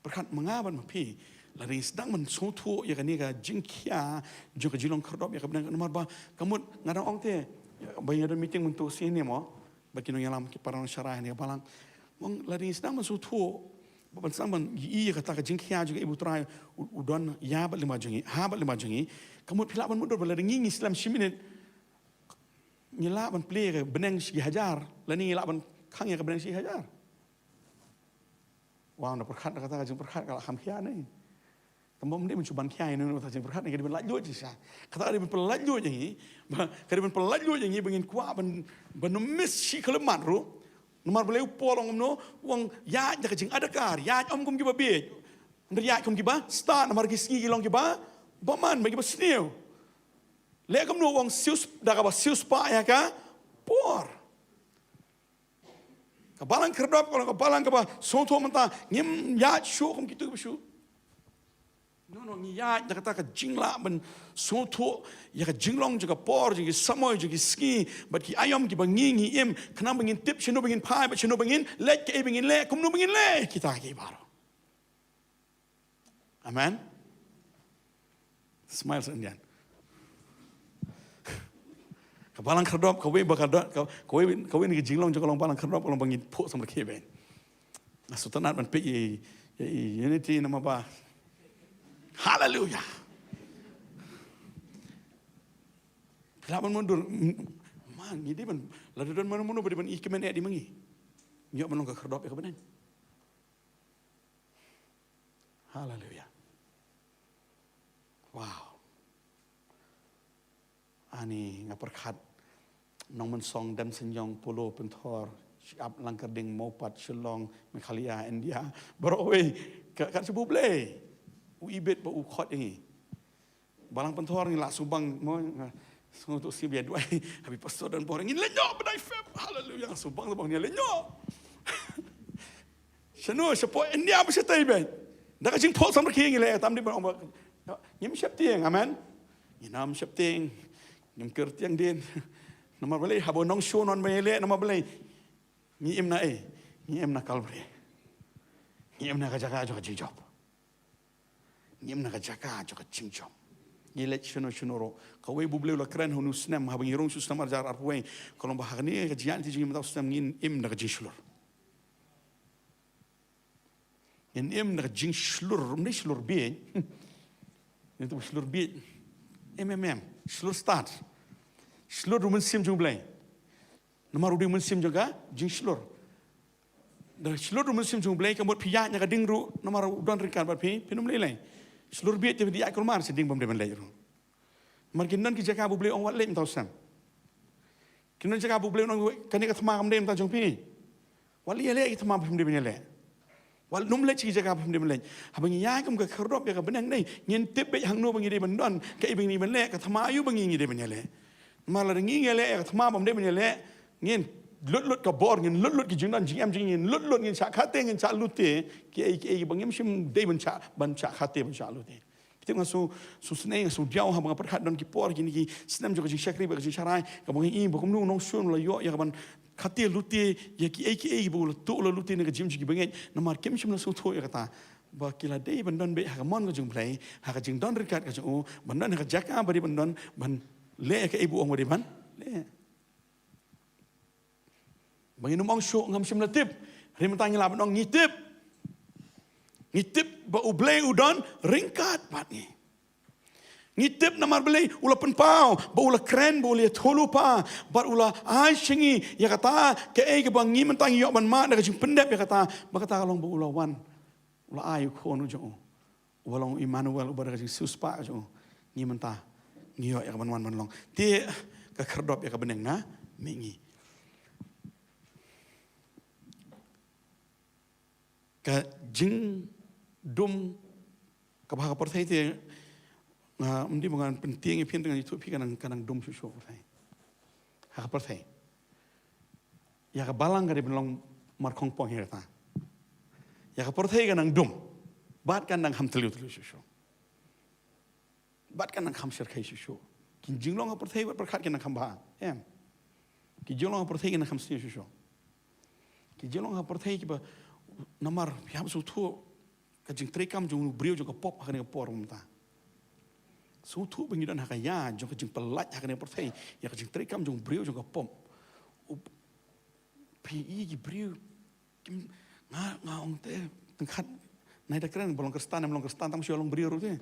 Pyrkhat ma nga bad ma phi, lada ngi sdang ban sngewthuh ïa kane ka jingkhia jong ka jinglong khyrdop ïa ka bneng, namar ba ka mut nga dang ong te ba ngi don meeting mynta shisien mo, bad ki nongïalam, ki para nongshakri ha kane ka balang. Ong lada ngi sdang ban sngewthuh, ban sdang ban ïohi ïa kata ka jingkhia jong ka ïing U Trai, u, u don ïa bad lyngba jong ngi, ha bad lyngba jong ngi. Ka mut phi lah ban mutdur ba lada ngi, ngi slem shi minit, ngi lah ban plie ïa ka bneng shi hajar, lane ngi lah ban khang ïa ka bneng shi hajar. Wow, na pyrkhat na kata ka jingpyrkhat ka la kham khia ne. Tang ba ym dei ban shu ban khia ïa kata ka jingpyrkhat ne, ka dei ban laitluid shisha. Kata ka dei ban pynlaitluid ïa ngi. Ba, ka dei ban pynlaitluid ïa ngi ba ngin kwah ban, ban ym miss shi khyllipmat ruh. Namar balei u Paul u ong kumno, u ong ïaid da ka jingadkar, ïaid ym kum kiba bieit. Hynrei ïaid kum kiba stad, namar ki sngi ki long kiba bymman, ba kiba sniew. Leh kumno, u ong siewspah, da kaba siewspah ïa ka por. Ka balang khyrdop, ka long ka balang kaba sngewthuh mynta, ngim ïaid shuh kum kito kiba shu. No, no, ngi ïaid da kata ka jinglah ban sngewthuh ïa ka jinglong jong ka por, jong ki samoi, jong ki sngi bad ki aïom kiba ngi, ngi im, khnang ba ngin tip shano ba ngin phai bad shano ba ngin leit, kaei ba ngin leh, kumno ba ngin leh, kita kiei baroh. Amen. Smile sa yndiat. Ka balang khyrdop, kawei ba ka dot, ka, kawei, kawei na ka jinglong jong ka long balang khyrdop, ka long ba ngin phuh samrkhie beit. Nga sngewtynnat ban peit ïa, ïa, ïa unity namar ba. Haleluya. Phi lah ban mutdur, man, ngi dei ban, lada don mano mano ba dei ban ïakmen eh, dei ma ngi. Ngi ïoh ban long ka khyrdop ïa ka bneng. Haleluya. Wow. Ani nga pyrkhat Nongmynsong, Demseiñiong, Polo, Pynthor, Shyiap, Langkyrding, Mawpat, Shillong, Meghalaya, India. Baroh kawei ka, ka shu U Blei u ibit ba u khot ïa ngi. Balang Pynthor ngi la sngewbang mo, nga sngewthuh sngewbha duwai. Habi pastor don bor ngin leit noh, bad ai fem. Haleluya, nga sngewbang sngewbang ngi leit noh. Shano, shapoh India ba shatei beit. Da ka jingphuh samrkhie ngi leh, tam dei ban ong ba ngim sheptieng, amen. Ngim sheptieng, ngim kyrtieng dien. Namar balei, haba u nongshun u wan ban ïaleh, namar balei? Ngi im na ei? Ngi im na Kalbari. Ngi im na ka jaka jong ka jingjop. Ngi im na ka jaka jong ka jingjop. Ngi leit shano shano ruh. Kawei ba U Blei u la kren ha une u snem, haba ngi rung sha u snem ar hajar arphew wei. Ka long ba ha kane ka jingïaid lynti jong ngi mynta u snem ngin im na ka jingshlur. Ngin im na ka jingshlur, ym dei shlur bieit. Ngin tu shlur bieit. Em, em, em. Shlur stad. Shlur da u Mynsiem jong U Blei. Namar u dei u Mynsiem jong ka jingshlur. Da shlur da u Mynsiem jong U Blei, ka mut phi ïaid na ka ding ruh, namar u don ryngkat bad phi, phin ym lei lei. Shlur bieit te phi ïaid kulmar sha ding bym dei ban leit ruh. Namar kin don ki jaka ba U Blei u ong wat leit mynta u snem. Kin don jaka ba U Blei u ong kane ka thma kam dei mynta jong phi. Wat leit ïaleh ki thma ba phim dei ban ïaleh. Wat nym leit ki jaka ba phim dei ban leit. Haba ngi ïaid kum ka khyrdop ïa ka bneng dei, ngin tip beit hangno ba ngi dei ban don, kaei ba ngi dei ban leh, ka thma aïu ba ngi, ngi dei ban ïaleh. Namar lada ngi ngi ïaleh ïa ka thma bym dei ban ïaleh, ngin lut lut ka bor, ngin lut lut ki jingdon jingem jong ngi, ngin lut lut, ngin shah khate, ngin shah lute, kiei kiei ba ngim shym dei ban shah, ban shah khate, ban shah lute. Phi tip nga shu, shu snei, nga shu diaw haba nga pyrkhat don ki por kine ki snem jong ka jingshakri bad ka jingshakri, kaba nga i ba kumno u nongshun u la ïoh ïa ka ban khate lute ïa kiei kiei ba u la tuh u la lute na ka jingim jong ki bangeit, namar kim shym la sngewthuh ïa kata. ba ki la dei ban don beit ha ka mon ka jong U Blei, ha ka jingdon ryngkat ka jong u, ban don ha ka jaka ba dei ban don, ban leh kaei ba u ong ba dei ban leh. Ba ngin ym ong shuh ngam shym la tip. Hynrei mynta ngi lah ban ong ngi tip. Ngi tip ba U Blei u don ryngkat bad ngi. Ngi tip namar balei u la pynpaw, ba u la kren, ba u la ïathuhlypa, bad u la ai sha ngi ïa kata kaei kaba ngi mynta ngi ïoh ban mad da ka jingpyndep ïa kata, ba kata ka long ba u la wan, u la ai u Khun u jong u, uba long Immanuel, uba da ka jingsiewspah jong u ngi mynta ngi ïoh ïa ka ban wan ban long. Te ka khyrdop ïa ka bneng na mihngi. Ka jingdum kaba ha ka pyrthei te, nga, ym dei ba ngan pyntieng ïa phi, te ngan ïathuh ïa phi ka nang, ka nang dum shuh shuh ka pyrthei. Ha ka pyrthei. Ïa ka balang ka dei ban long markhongpong ïa kata. Ïa ka pyrthei ka nang dum. Bad ka nang kham tliw tliw shuh shuh. Bad ka nang kham shyrkhei shuh shuh. Ki jinglong ha pyrthei bad pyrkhat ki nang kham bha. Em. Ki jinglong ha pyrthei ki nang kham sniew shuh shuh. Ki jinglong ha pyrthei kiba namar phi hap sngewthuh ka jingtreikam jong u briew jong ka pop ha kane ka por mynta. Sngewthuh ba ngi don ha ka ïa jong ka jingpyllait ha kane ka pyrthei ïa ka jingtreikam jong u briew jong ka pop. U, phi i ki briew Kim, nga, nga ong te, tang kat, nai da kren, ba long Khristan, em long Khristan, tang ba shu long briew ruh te.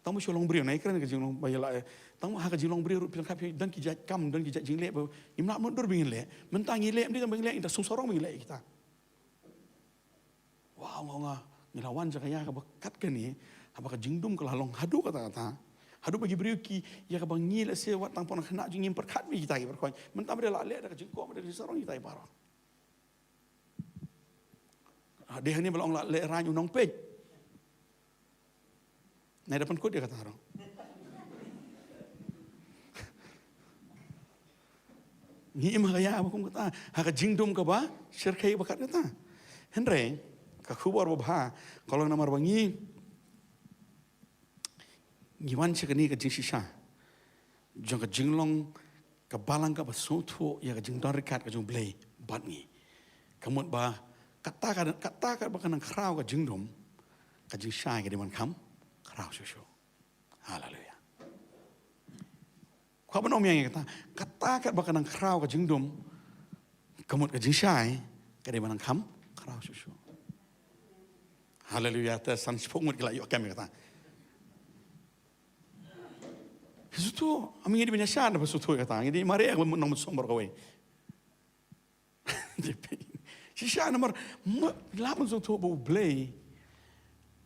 Tang ba shu long briew, nai kren ka jinglong ba ïa la, eh. Tang ba ha ka jinglong briew ruh, phi la kat phi, don ki jait kam, don ki jait jingleh, ba, ngim lah mutdur ba ngin leh. Mynta ngi leh, mynta ba ngin leh, ngi da sung sarong ba ngin leh kita. Wow, nga, nga, ngi la wan jaka ïa kaba kat kane, haba ka jingdum ka la long, haduh kata kata. Haduh ba ki briew ki, ïa kaba ngi la siew wat tang pon khynnah jong ngi ym pyrkhat ïa kita ki pyrkhat. Mynta ba da la leh da ka jingkoh, ba da ka jingsarong kita ki baroh. Ah, dei hangne ba la ong la lehraiñ u nongpeit. Nai da pynkut ïa kata ruh. Ngi im ha ka ïa ba kum kata, ha ka jingdum kaba shyrkhei ba kat kata. Hynrei ka khubor babha ka long namar ba ngi Ngi wan sha kane ka jingshisha jong ka jinglong ka balang kaba sngewthuh ïa ka jingdon ryngkat ka jong U Blei bad ngi. Ka mut ba kata ka, kata ka ba ka nang khraw ka jingdum, ka jingshai ka dei ban kham khraw shuh shuh. Haleluya. Ka ban ong ïa kata, kata ka ba ka nang khraw ka jingdum, ka mut ka jingshai ka dei ban nang kham khraw shuh shuh. Haleluya, te san shiphew ngut ki la ïoh kem ïa kata. Sngewthuh, ama ngi dei ban ïa shan ba sngewthuh ïa kata, ngi dei mareh ka nang mynsong baroh kawei. Shisha namar, ma, la ban sngewthuh ba U Blei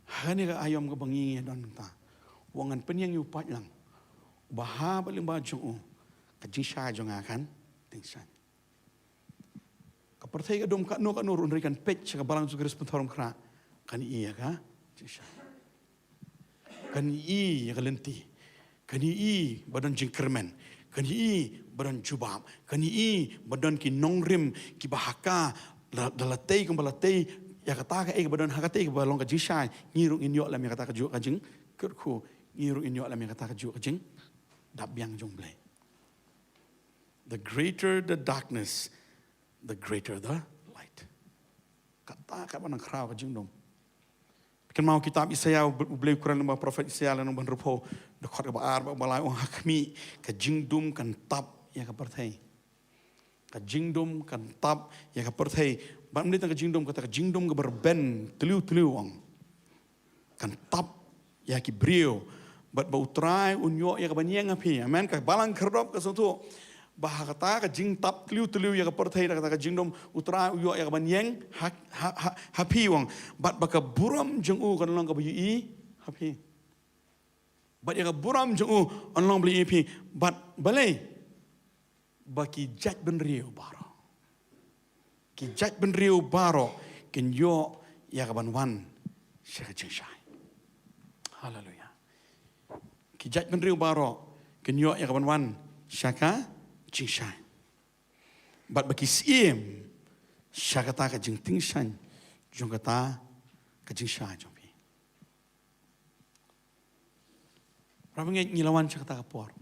ha kane ka aïom kaba ngi don mynta. Wat ngan pynïeng ïa u paid lang. Ba ha ba lyngba jong u ka jingshai jong nga kan tyngshaiñ. Ka pyrthei ka dum katno katno ruh hynrei kan peit sha ka balang Jisu Khrist Pynthorumkhrah, kan ïohi ïa ka jingshai. Kan ïohi ïa ka lynti. Kan ïohi ba don jingkyrmen. Kan ïohi ba don jubab. Kan ïohi ba don ki nongrim kiba ha ka la, da la tei kumba la tei ïa kata kaei kaba don ha katei kaba long ka jingshai. Ngi ruh ngin ïoh lem ïa kata kajuh ka jingkyrkhu. Ngi ruh ngin ïoh lem ïa kata kajuh ka jingdap biang jong U Blei. The greater the darkness, the greater the light. Kata ka ba nang khraw ka jingdum. Kynmaw kitab Isaïah, U Blei u kren lyngba u prophet Isaïah lynnong ba hynriewphew, dkhot kaba ar bad kaba lai, u ong ha khmih ka jingdum kan tap ïa ka pyrthei. Ka jingdum kan tap ïa ka pyrthei. Bad ym dei tang ka jingdum, kata ka jingdum kaba rben tliw tliw, ong. Kan tap ïa ki briew. Bad ba U Trai un ïoh ïa ka ban ïeng ha phi. Amen. Ka balang khyrdop ka sngewthuh ba ha kata ka jingtap tliw tliw ïa ka pyrthei da kata ka jingdum, U Trai u ïoh ïa ka ban ïeng ha, ha, ha, ha phi, ong. Bad ba ka burom jong u kan long kaba ïohi ha phi. Bad ïa ka burom jong u kan long ba la ïohi ha phi. Bad balei? Ba ki jaitbynriew baroh, ki jaitbynriew baroh kin ïoh ïa ka ban wan sha ka jingshai. Haleluya. Ki jaitbynriew baroh kin ïoh ïa ka ban wan sha ka jingshai. Bad ba ki siem sha kata ka jingtyngshaiñ jong kata ka jingshai jong phi. Para bangeit, ngi la wan sha kata ka por.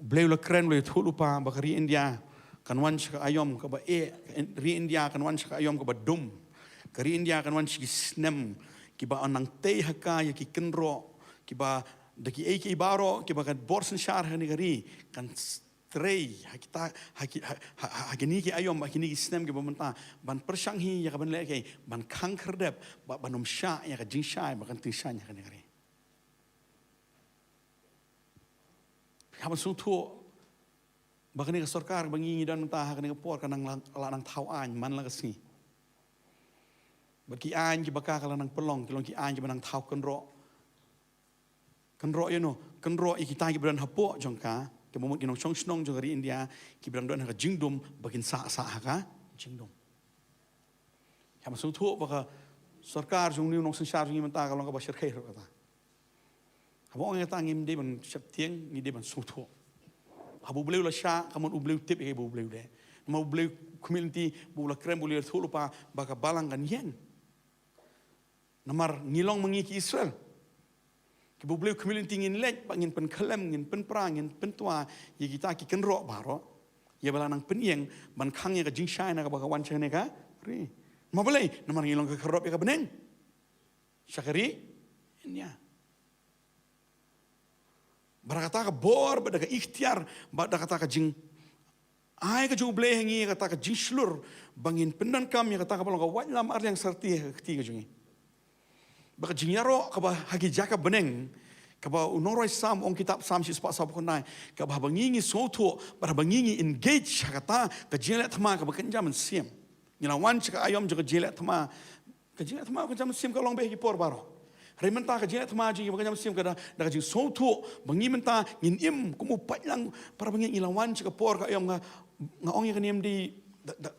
U Blei u la kren, u la ïathuhlypa ba ka ri India kan wan sha ka aïom kaba eh, ka in-, ri India kan wan sha ka aïom kaba dum. Ka ri India kan wan sha ki snem kiba nang tei ha ka ïa ki kynroh, kiba da kiei kiei baroh kiba ka bor synshar ha kane ka ri kan trei ha kita, ha ki, ha, ha, ha kine ki aïom, ha kine ki snem kiba mynta, ban pyrshang hi ïa ka ban leh kaei, ban khang khyrdep, ba, ban ym shah ïa ka jingshai ba kan tyngshaiñ ha kane ka ri. Haba sngewthuh ba kane ka sorkar ba ngi ngi don mynta ha kane ka por ka nang la, la nang thaw aiñ man la ka sngi. Bad ki aiñ kiba ka ka la nang pynlong, ki long ki aiñ kiba nang thaw kynroh. Kynroh ïa no, kynroh ïa kita kiba don hapoh jong ka, kiba mut ki nongshong shnong jong ka ri India, kiba dang don ha ka jingdum, ba kin sah sah ha ka jingdum. Haba sngewthuh ba ka sorkar jong ngi, u nongsynshar jong ngi mynta ka long kaba shyrkhei ruh kata. Haba ong ïa kata ngim dei ban sheptieng, ngi dei ban sngewthuh. Haba U Blei u la shah, ka mut U Blei u tip ïa kaba U Blei u leh. Namar U Blei u khmih lynti ba u la kren, ba u la ïathuh lypa ba ka balang kan ïeng. Namar ngi long ma ngi ki Israel kiba U Blei u khmih lynti ngin leit, ba ngin pynkhyllem, ngin pynpra, ngin pyntwa ïa kita ki kynroh baroh, ïa ba la nang pynïeng ban khang ïa ka jingshai na kaba ka wan sha kane ka ri. Namar balei? Namar ngi long ka khyrdop ïa ka bneng sha ka ri India. Bad da kata ka bor, bad da ka iktiar, bad da kata ka jing ai ka jong U Blei ha ngi, kata ka jingshlur ba ngin pyndonkam ïa kata kaba long ka waitlam arliang sarti ha ka kti ka jong ngi. Ba ka jingïaroh kaba ha ki jaka bneng, kaba u nongrwai Salm ong, kitab Salm shispah sawphew khyndai, kaba haba ngi ngi sngewthuh, bad haba ngi ngi engage ha kata ka jingleh thma kaba kynja mynsiem, ngi la wan sha ka aïom jong ka jingleh thma. Ka jingleh thma kynja mynsiem ka long beit ha ki por baroh. Hynrei mynta ka jingleh thma jong ngi ba kynja mynsiem ka da, da ka jingsngewthuh ba ngi mynta ngin im kum u paidlang. Para bangeit, ngi la wan sha ka por ka aïom, nga, nga ong ïa kane ym dei da, da,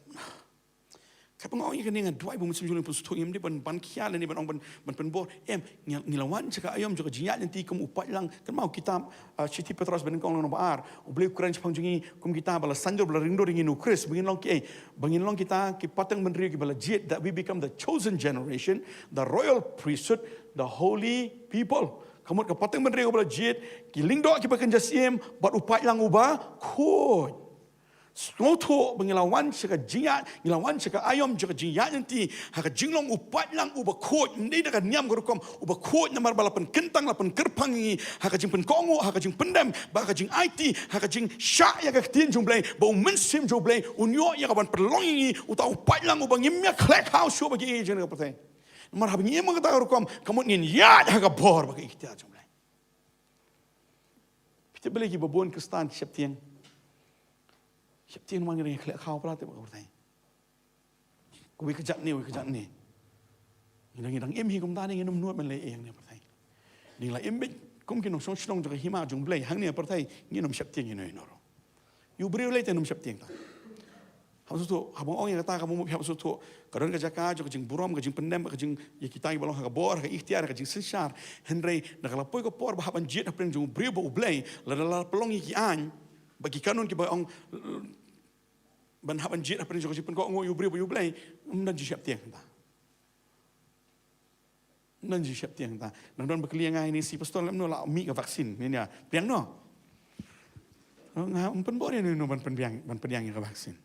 katba nga ong ïa kane nga duwai ba u Mynsiem Jong U Blei un pynsngewthuh, ngim dei ban, ban khia lane ban ong ban, ban pynbor. Em, ngi, ngi la wan sha ka aïom jong ka jingïaid lynti kum u paidlang. Kynmaw kitab, ah, Shithi Petros banyngkong lynnong ba ar, U Blei u kren shaphang jong ngi kum kita ba la saiñdur, ba la ringdur ïa ngi na U Khrist, ba ngin long kiei? Ba ngin long kita ki pateng bynriew kiba la jied, that we become the chosen generation, the royal priesthood, the holy people. Ka mut ka pateng bynriew kaba la jied, ki lyngdoh kiba kynja siem, bad u paidlang uba khuid. Sngewthuh ba ngi la wan sha ka jingïaid, ngi la wan sha ka aïom jong ka jingïaid lynti ha ka jinglong u paidlang uba khuid, ym dei da ka niam ka rukom, uba khuid namar ba la pynkyntang, la pynkyrpang ïa ngi ha ka jingpynkohnguh, ha ka jingpyndem, bad ha ka jingaiti, ha ka jingshah ïa ka ktien jong U Blei, ba u Mynsiem jong U Blei un ïoh ïa ka ban pynlong ïa ngi uta u paidlang uba ngim ïakhleh khaw shuh bad kiei kiei jong ka pyrthei. Namar haba ngi im ha kata ka rukom, ka mut ngin ïaid ha ka bor bad ka iktiar jong U Blei. Phi tip balei kiba bun Khristan ki sheptieng? Sheptieng namar ngi dang ïakhleh khaw palat bad ka pyrthei. Kawei ka jait ne, kawei ka jait ne. Ngi dang, ngi dang im hi kumta ne, ngin ym nud ban leh ei hangne ha pyrthei. Ngi la im beit kum ki nongshong shnong jong ka hima jong U Blei hangne ha pyrthei, ngin ym sheptieng ïano ïano ruh. Ïa u briew lei te ngin ym sheptieng ta. Haba sngewthuh, haba nga ong ïa kata, ka mut haba sngewthuh ka don ka jaka jong ka jingburom, ka jingpyndem, ka jing, ïa kita kiba long ha ka bor, ha ka iktiar, ha ka jingsynshar. Hynrei na ka la poi ka por ba hap ban jied hapdeng jong u briew bad U Blei, lada la pynlong ïa ki aiñ bad ki kanun kiba ong ban hap ban jied hapdeng jong ka jingpynkohnguh ïa u briew bad U Blei, ym don jingsheptieng ta. Ym don jingsheptieng ta. Nang don ba kylli ïa nga, ine shi pastor, lymno la mih ka vaccine, mynta pdiang noh. Nga ym pynbor ïano ïano ban pdiang, ban pdiang ïa ka vaccine.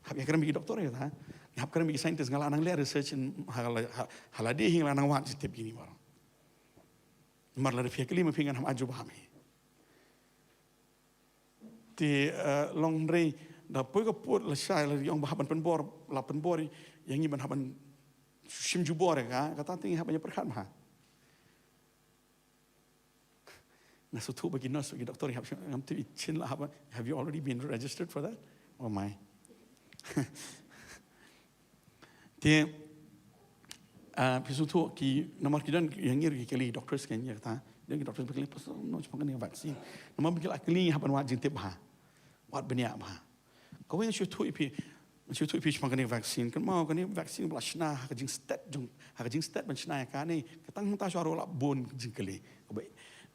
Hap ïakren bad ki doktor ïa kata. Hap kren bad ki scientist, nga la nang leh research ha la, ha, ha lade hi nga la nang wad jingtip kine baroh. Namar lada phi ïakylli ma phi, ngan hap ai jubab hi. Te, eh, long hynrei da poi ka pud lashai la ong ba hap ban pynbor, la pynbor ïa ngi ban hap ban shim jubor ïa ka, kata te ngi hap ban ïa pyrkhat bha. Nga sngewthuh ba ki nurse, ba ki doktor, ngi hap shim, ngam tip i Chin la hap, have you already been registered for that? Oh my. Te, ah, phi sngewthuh ki, namar ki don ïa ngi ruh ki kylli doctors, ki ïa kata. Don ki doctors ba kylli, pastor, no, shaphang kane ka vaccine. Namar ba ki la kylli, hap ban wad jingtip bha. Wad bniah bha. Kawei nga shu ïathuh ïa phi, nga shu ïathuh ïa phi shaphang kane ka vaccine. Kynmaw kane ka vaccine ba la shna ha ka jingstet jong, ha ka jingstet ban shna ïa kane. Ka tang hangta shuwa ruh la bun jingkylli. Kaba,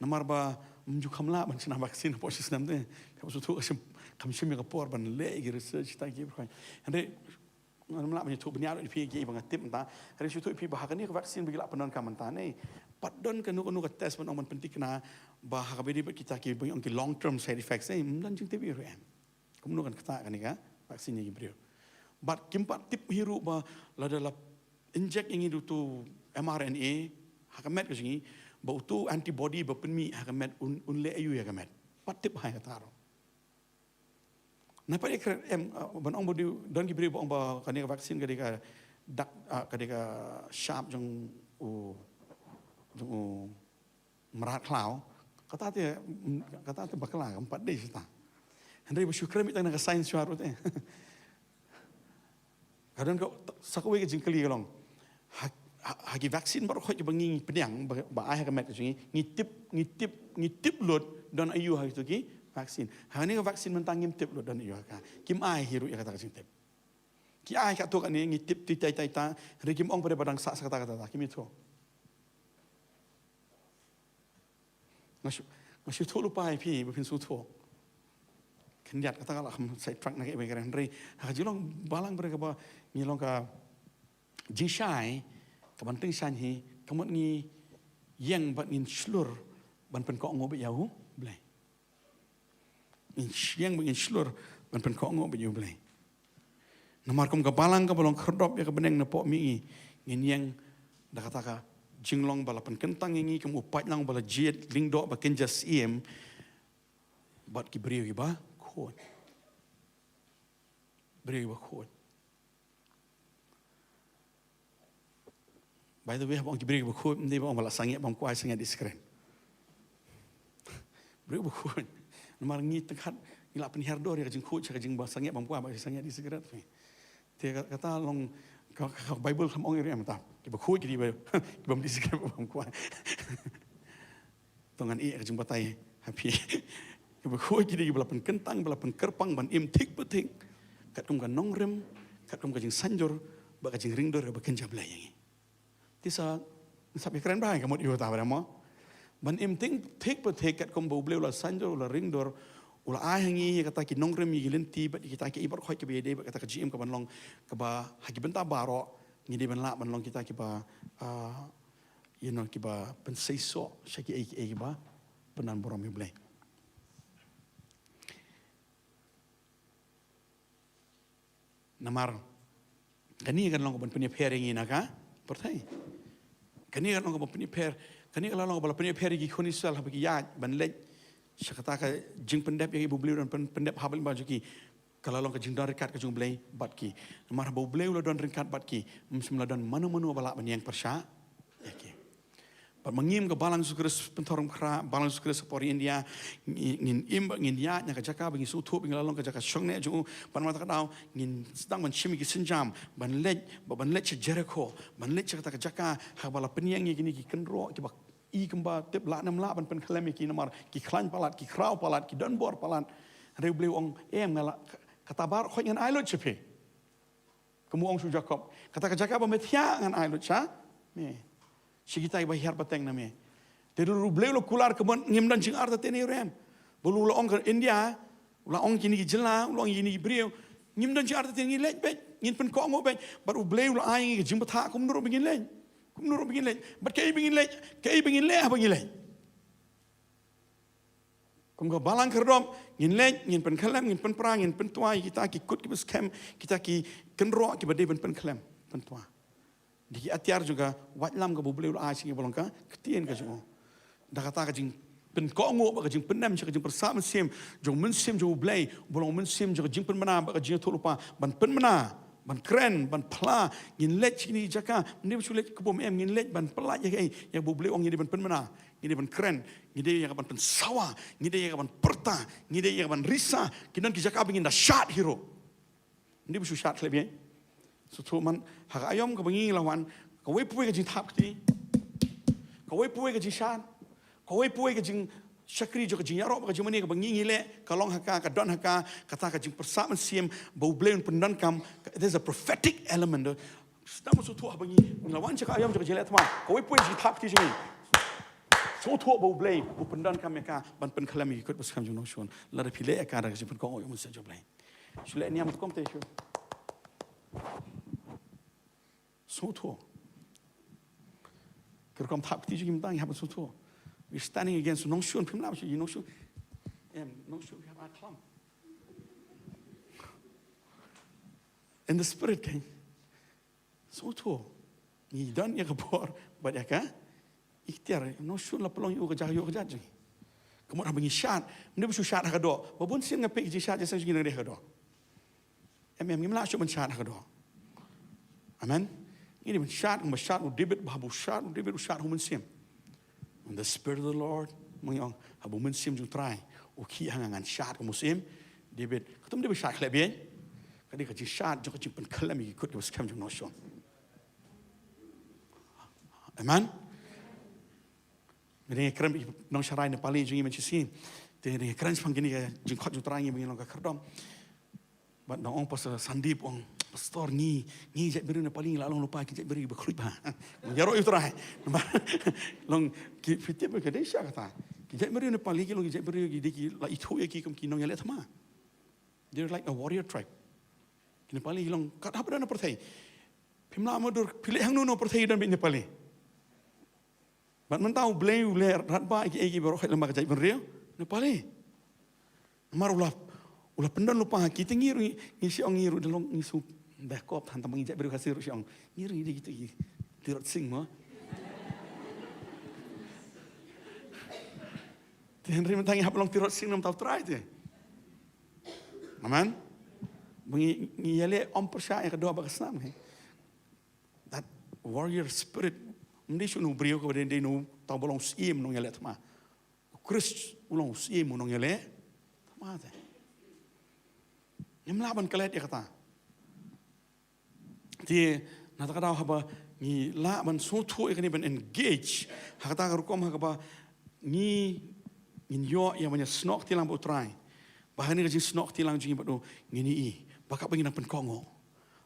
namar ba ym ju kham lah ban shna vaccine hapoh shi snem te. Haba sngewthuh ka shim, kam shim ïa ka por ban leh ïa ki research, kita ki, hynrei ngam lah ban ïathuh bniah lut ïa phi ïa kiei ba nga tip mynta. Hynrei shu ïathuh ïa phi ba ha kane ka vaccine ba ki la pyndonkam mynta ne, pat don kano kano ka test ban ong ban pynthikna ba ha kaba ïadei bad kita kiba ong ki long term side effects, eh, ym don jingtip ïa ruh em. Kumno kan ktah kane ka vaccine ïa ki briew? Bad kim pat tip hi ruh ba lada la inject ïa ngi da utu mRNA ha ka met ka jong ngi, ba utu antibody ba pynmih ha ka met un, un leh aïu ïa ka met. Pat tip hi kata ruh. Na pat ïa kren em, ah, ban ong ba dei, don ki briew ba ong ba kane ka vaccine ka dei ka dak, ah, ka dei ka shap jong u, jong u mrad khlaw. Kata te, mm, kata te bakla, kam pat dei shuh ta. Hynrei ba shu kren tang na ka science shuwa ruh te. Ka don ka, sa kawei ka jingkylli ka long. Ha, ha, ha ki vaccine baroh khoit kiba ngi pdiang, ba, ba ai ha ka met ka jong ngi, ngi tip, ngi tip, ngi tip lut don aïu ha kito ki vaccine. Ha kane ka vaccine mynta ngim tip lut don aïu ha ka. Kim ai hi ruh ïa kata ka jingtip. Ki ai katto katne, ngi tip ti tai tai ta, hynrei kim ong pat ba dang sah sa kata kata ta, kim ïathuh. Nga shu, nga shu ïathuh lypa ïa phi, ba phin sngewthuh. Khyndiat kata ka la kham side track na ka, ïa ba kren, hynrei ha ka jinglong balang bad kaba ngi long ka jingshai, ka ban tyngshaiñ hi, ka mut ngi ïeng bad ngin shlur ban pynkohnguh bad ïa U Blei. Ngin sh-, ïeng bad ngin shlur ban pynkohnguh bad ïa U Blei. Namar kum ka balang kaba long khyrdop ïa ka bneng napoh mihngi, ngin ïeng da kata ka jinglong ba la pynkyntang ïa ngi kum u paidlang ba la jied lyngdoh ba kynja syiem bad ki briew kiba khuid. Briew kiba khuid. By the way, haba ong ki briew ba khuid, ym dei ba ong ba la sangeh bam kwai, sangeh dei skren. Briew ba khuid. Namar ngi tyngkhat, ngi la pynhiar dor ïa ka jingkhuid sha ka jingba sangeh bam kwai, ba sangeh dei skren. Te ka-, kata long ka, ka, ka Bible kam ong ïa em ta. Kiba khuid ki dei ba, kiba ym dei skren bam kwai. To ngan ïeh ka jingbatai ha phi. Kiba khuid ki dei kiba la pynkyntang, ba la pynkyrpang ban im thik pa thik katkum ka nongrim, katkum ka jingsanjor bad ka jingringdor ba kynja Blei ïa ngi. Te sa, sap ïakren bha ka mut ïa uta ba dei mo. Ban im thik, thik pa thik katkum ba U Blei u la sanjor, u la ringdor, u la ai ha ngi ïa kata ki nongrim, ïa ki lynti bad ïa kita kiei baroh khoit kiba ïadei bad kata ka jingim ka ban long kaba ha ki bynta baroh ngi dei ban lah ban long kita kiba, ah, you know, kiba pynseisoh sha kiei kiei kiba pyndonburom ïa U Blei. Namar kane ka long ka ban pynïapher ïa ngi na ka pyrthei. Kane ka long ka ban pynïapher, kane ka long ka ban pynïapher ïa ki khun Israel haba ki ïaid ban leit sha kata ka jingpyndep ïa ki ba U Blei u don pyn-, pyndep ha ba lyngba jong ki. Ka la long ka jingdon ryngkat ka jong U Blei bad ki. Namar haba U Blei u la don ryngkat bad ki, ym shym la don mano mano ba lah ban ïeng pyrshah ïa ki. Bad ma ngi kum ka balang Jisu Khrist, pynthor kum khra balang Jisu Khrist ha pori India, ngi-, ngin im bad ngin ïaid na ka jaka ba ngi sngewthuh ba ngi la long ka jaka shongneh jong u, bad namar kata ka daw ngin sdang ban shim ïa ki sienjam ban leit, ba ban leit sha Jerikho, ban leit sha kata ka jaka ha ba la pynïeng ïa kine ki kynroh kiba i kumba tip lah ne em lah ban pynkhlem ïa ki, namar ki khlaiñ palat, ki khraw palat, ki donbor palat. Hynrei U Blei u ong, em, nga la, kata baroh khoit ngan ai lut sha phi. Kumba u ong sha u Jakob, kata ka jaka ba me thiah ngan ai lut sha me. Sha kita kiba hiar pateng na me. Te ruh U Blei u la kular ka ban ngim don jingartatien ïa u rem. Ba u la ong ka India, u la ong kine ki jylla, u la ong kine ki briew, ngim don jingartatien, ngi leit beit, ngin pynkohnguh beit. Bad U Blei u la ai ngi ka jingbthah kumno ruh ba ngin leit. Kumno ruh ba ngin leit. Bad kaei ba ngin leit, kaei ba ngin leh haba ngi leit. Kum ka balang khyrdop, ngin leit, ngin pynkhlem, ngin pynpra, ngin pyntwa ïa kita ki kut kiba skhem, kita ki kynroh kiba dei ban pynkhlem, pyntwa. Dei ki atiar jong ka waitlam kaba U Blei u la ai sha ngi ba long ka ktien ka jong u. Da kata ka jingpynkohnguh bad ka jingpyndem sha ka jingpyrsad mynsiem jong u Mynsiem jong U Blei, ba long u mynsiem jong ka jingpynbna bad ka jingïathuhlypa, ban pynbna, ban kren, ban phla, ngin leit sha kine ki jaka, ngim dei ba shu leit ka bym em, ngin leit ban pynlait ïa kaei, ïa kaba U Blei u ong ngi dei ban pynbna, ngi dei ban kren, ngi dei ïa ka ban pynsawa, ngi dei ïa ka ban pyrta, ngi dei ïa ka ban risa, ki don ki jaka ba ngin da shad hi ruh. Ngim dei ba shu shad khlem ïa. Sngewthuh man, ha ka aïom kaba ngi la wan, kawei pa kawei ka jingthap kti, kawei pa kawei ka jingshad, kawei pa kawei ka jingshakri jong ka jingïaroh bad ka jingmane kaba ngi ngi leh, ka long ha ka, ka don ha ka, kata ka jingpyrsad mynsiem ba U Blei un pyndonkam, there's a prophetic element. Sdang ban sngewthuh haba ngi, ngi la wan sha ka aïom jong ka jingleh thma, kawei pa kawei ka jingthap kti jong ngi. Sngewthuh ba U Blei u pyndonkam ïa ka ban pynkhlem ïa ki kut ba skhem jong u nongshun. Lada phi leh ïa ka da ka jingpynkohnguh ïa u Mynsiem jong U Blei. Shu leh niam rukom te shu. Sngewthuh. Ki rukom thap kti jong ngi mynta ngi hap ban sngewthuh. We're standing against u nongshun, phim lah shu ïa u nongshun. Em, nongshun, we have our clump. In the spirit, kan? Sngewthuh. Ngi don ïa ka bor bad ïa ka iktiar. Nongshun la pynlong ïa u ka jaka ïoh ka jaka jong ngi. Ka mut haba ngi shad, ym dei ba shu shad ha ka doh. Ba bun sien nga peit ki jingshad jingïaseng jong ngi dang dei ha ka doh. Em, em, ngim lah shuh ban shad ha ka doh. Amen. Ngi dei ban shad, kumba shad u David, ba haba u shad u David, u shad ha u Mynsiem. When the Spirit of the Lord, ma ngi ong, haba u Mynsiem jong u Trai u khih ha nga, ngan shad kum u Syiem David. Kata ym dei ba shad khlem biang. Ka dei ka jingshad jong ka jingpynkhlem ïa ki kut kiba skhem jong u nongshun. Amen. Ngi dang ïakren bad ki nongsharai Nepali jong ngi mynshisien. Te ngi dang ïakren shaphang kine ki jingkhot jong u Trai, ngi ba ngin long ka khyrdop. Bad ngi ong, Pastor Sandeep ong, Pastor, ngi, ngi jaitbynriew Nepali ngi la long lypa ki jaitbynriew ba khluit bha. Ngi ïaroh ïa u Trai. Namar long ki, phi tip ka dei shisha kata. Ki jaitbynriew Nepali ki long ki jaitbynriew ki dei, ki la ithuh ïa ki kum ki nongïaleh thma. They're like a warrior tribe. Ki Nepali ki long kat haba don ha pyrthei. Phim lah mutdur, phi leit hangno hangno ha pyrthei don beit Nepali. Bad mynta U Blei u leh radbah ïa kiei kiei baroh, khlem ba ka jaitbynriew Nepali. Namar u la, u la pyndon lypa ha ki. Te ngi ruh ngi, ngi shu ong, ngi ruh da long ngi shu beh kop than, tang ba ngi jaitbynriew Khasi ruh shu ong, ngi ruh ngi dei kito ki Tirot Sing mo. Te hynrei mynta ngi hap long Tirot Sing namar U Trai te. Amen. Ba ngi, ngi ïaleh ym pyrshah ïa ka doh bad ka snam, he. That warrior spirit. Ym dei shuh na u briew kaba dei, dei na uta uba long u syiem u nongïaleh thma. U Khrist u long u syiem u nongïaleh thma te. Ngim lah ban klet ïa kata. Te na kata ka daw haba ngi lah ban sngewthuh ïa kane, ban engage ha kata ka rukom ha kaba ngi, ngin ïoh ïa ban ïasnoh kti lang bad U Trai. Ba ha kane ka jingsnoh kti lang jong ngi bad u, ngin ïohi ba katba ngi nang pynkohnguh,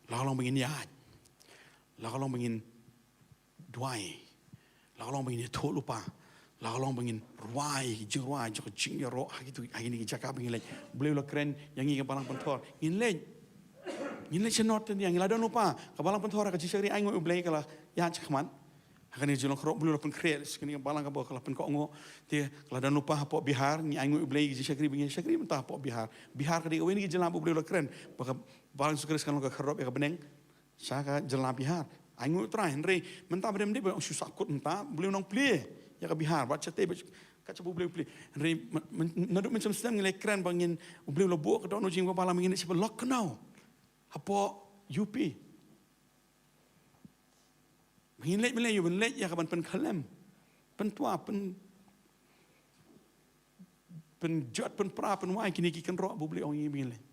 la ka long ba ngin ïaid, la ka long ba ngin duwai, la ka long ba ngin ïathuhlypa, la ka long ba ngin rwai jingrwai jong ka jingïaroh ha kito, ha kine ki jaka ba ngi leit. U Blei u la kren ïa ngi ka Balang Pynthor, ngin leit. Ngin leit sha North India, ngi la don lypa. Ka Balang Pynthor ha ka jingshakri ainguh U Blei ka la ïaid shakhmat. Ha kane ka jinglong khyrdop U Blei u la pynkhreh ïa kane ka balang kaba ka la pynkohnguh. Te ka la don lypa hapoh Bihar, ngi ainguh U Blei ka jingshakri ba ngi shakri mynta hapoh Bihar. Bihar ka dei kawei na ki jylla ba U Blei u la khreh ba ka Balang Jisu Khrist kan long ka khyrdop ïa ka bneng sha ka jylla Bihar. Ainguh U Trai, hynrei mynta ba dei, ym dei ba shu sahkut mynta, U Blei u nang plie ïa ka Bihar, bad shatei bad kat shaba U Blei u plie. Hynrei myn-, myn-, naduh mynshem snem ngi la kren ba ngin, U Blei u la buh ka dohnud jong ngi ba la, ba ngin leit sha Lucknow hapoh U P. Ba ngin leit, ba ngin leit, ban leit ïa kaban pynkhyllem, pyntwa, pyn, pynjot, pynpra, pynwai kine ki kynroh ba U Blei u ong ïa ngi ba ngin leit.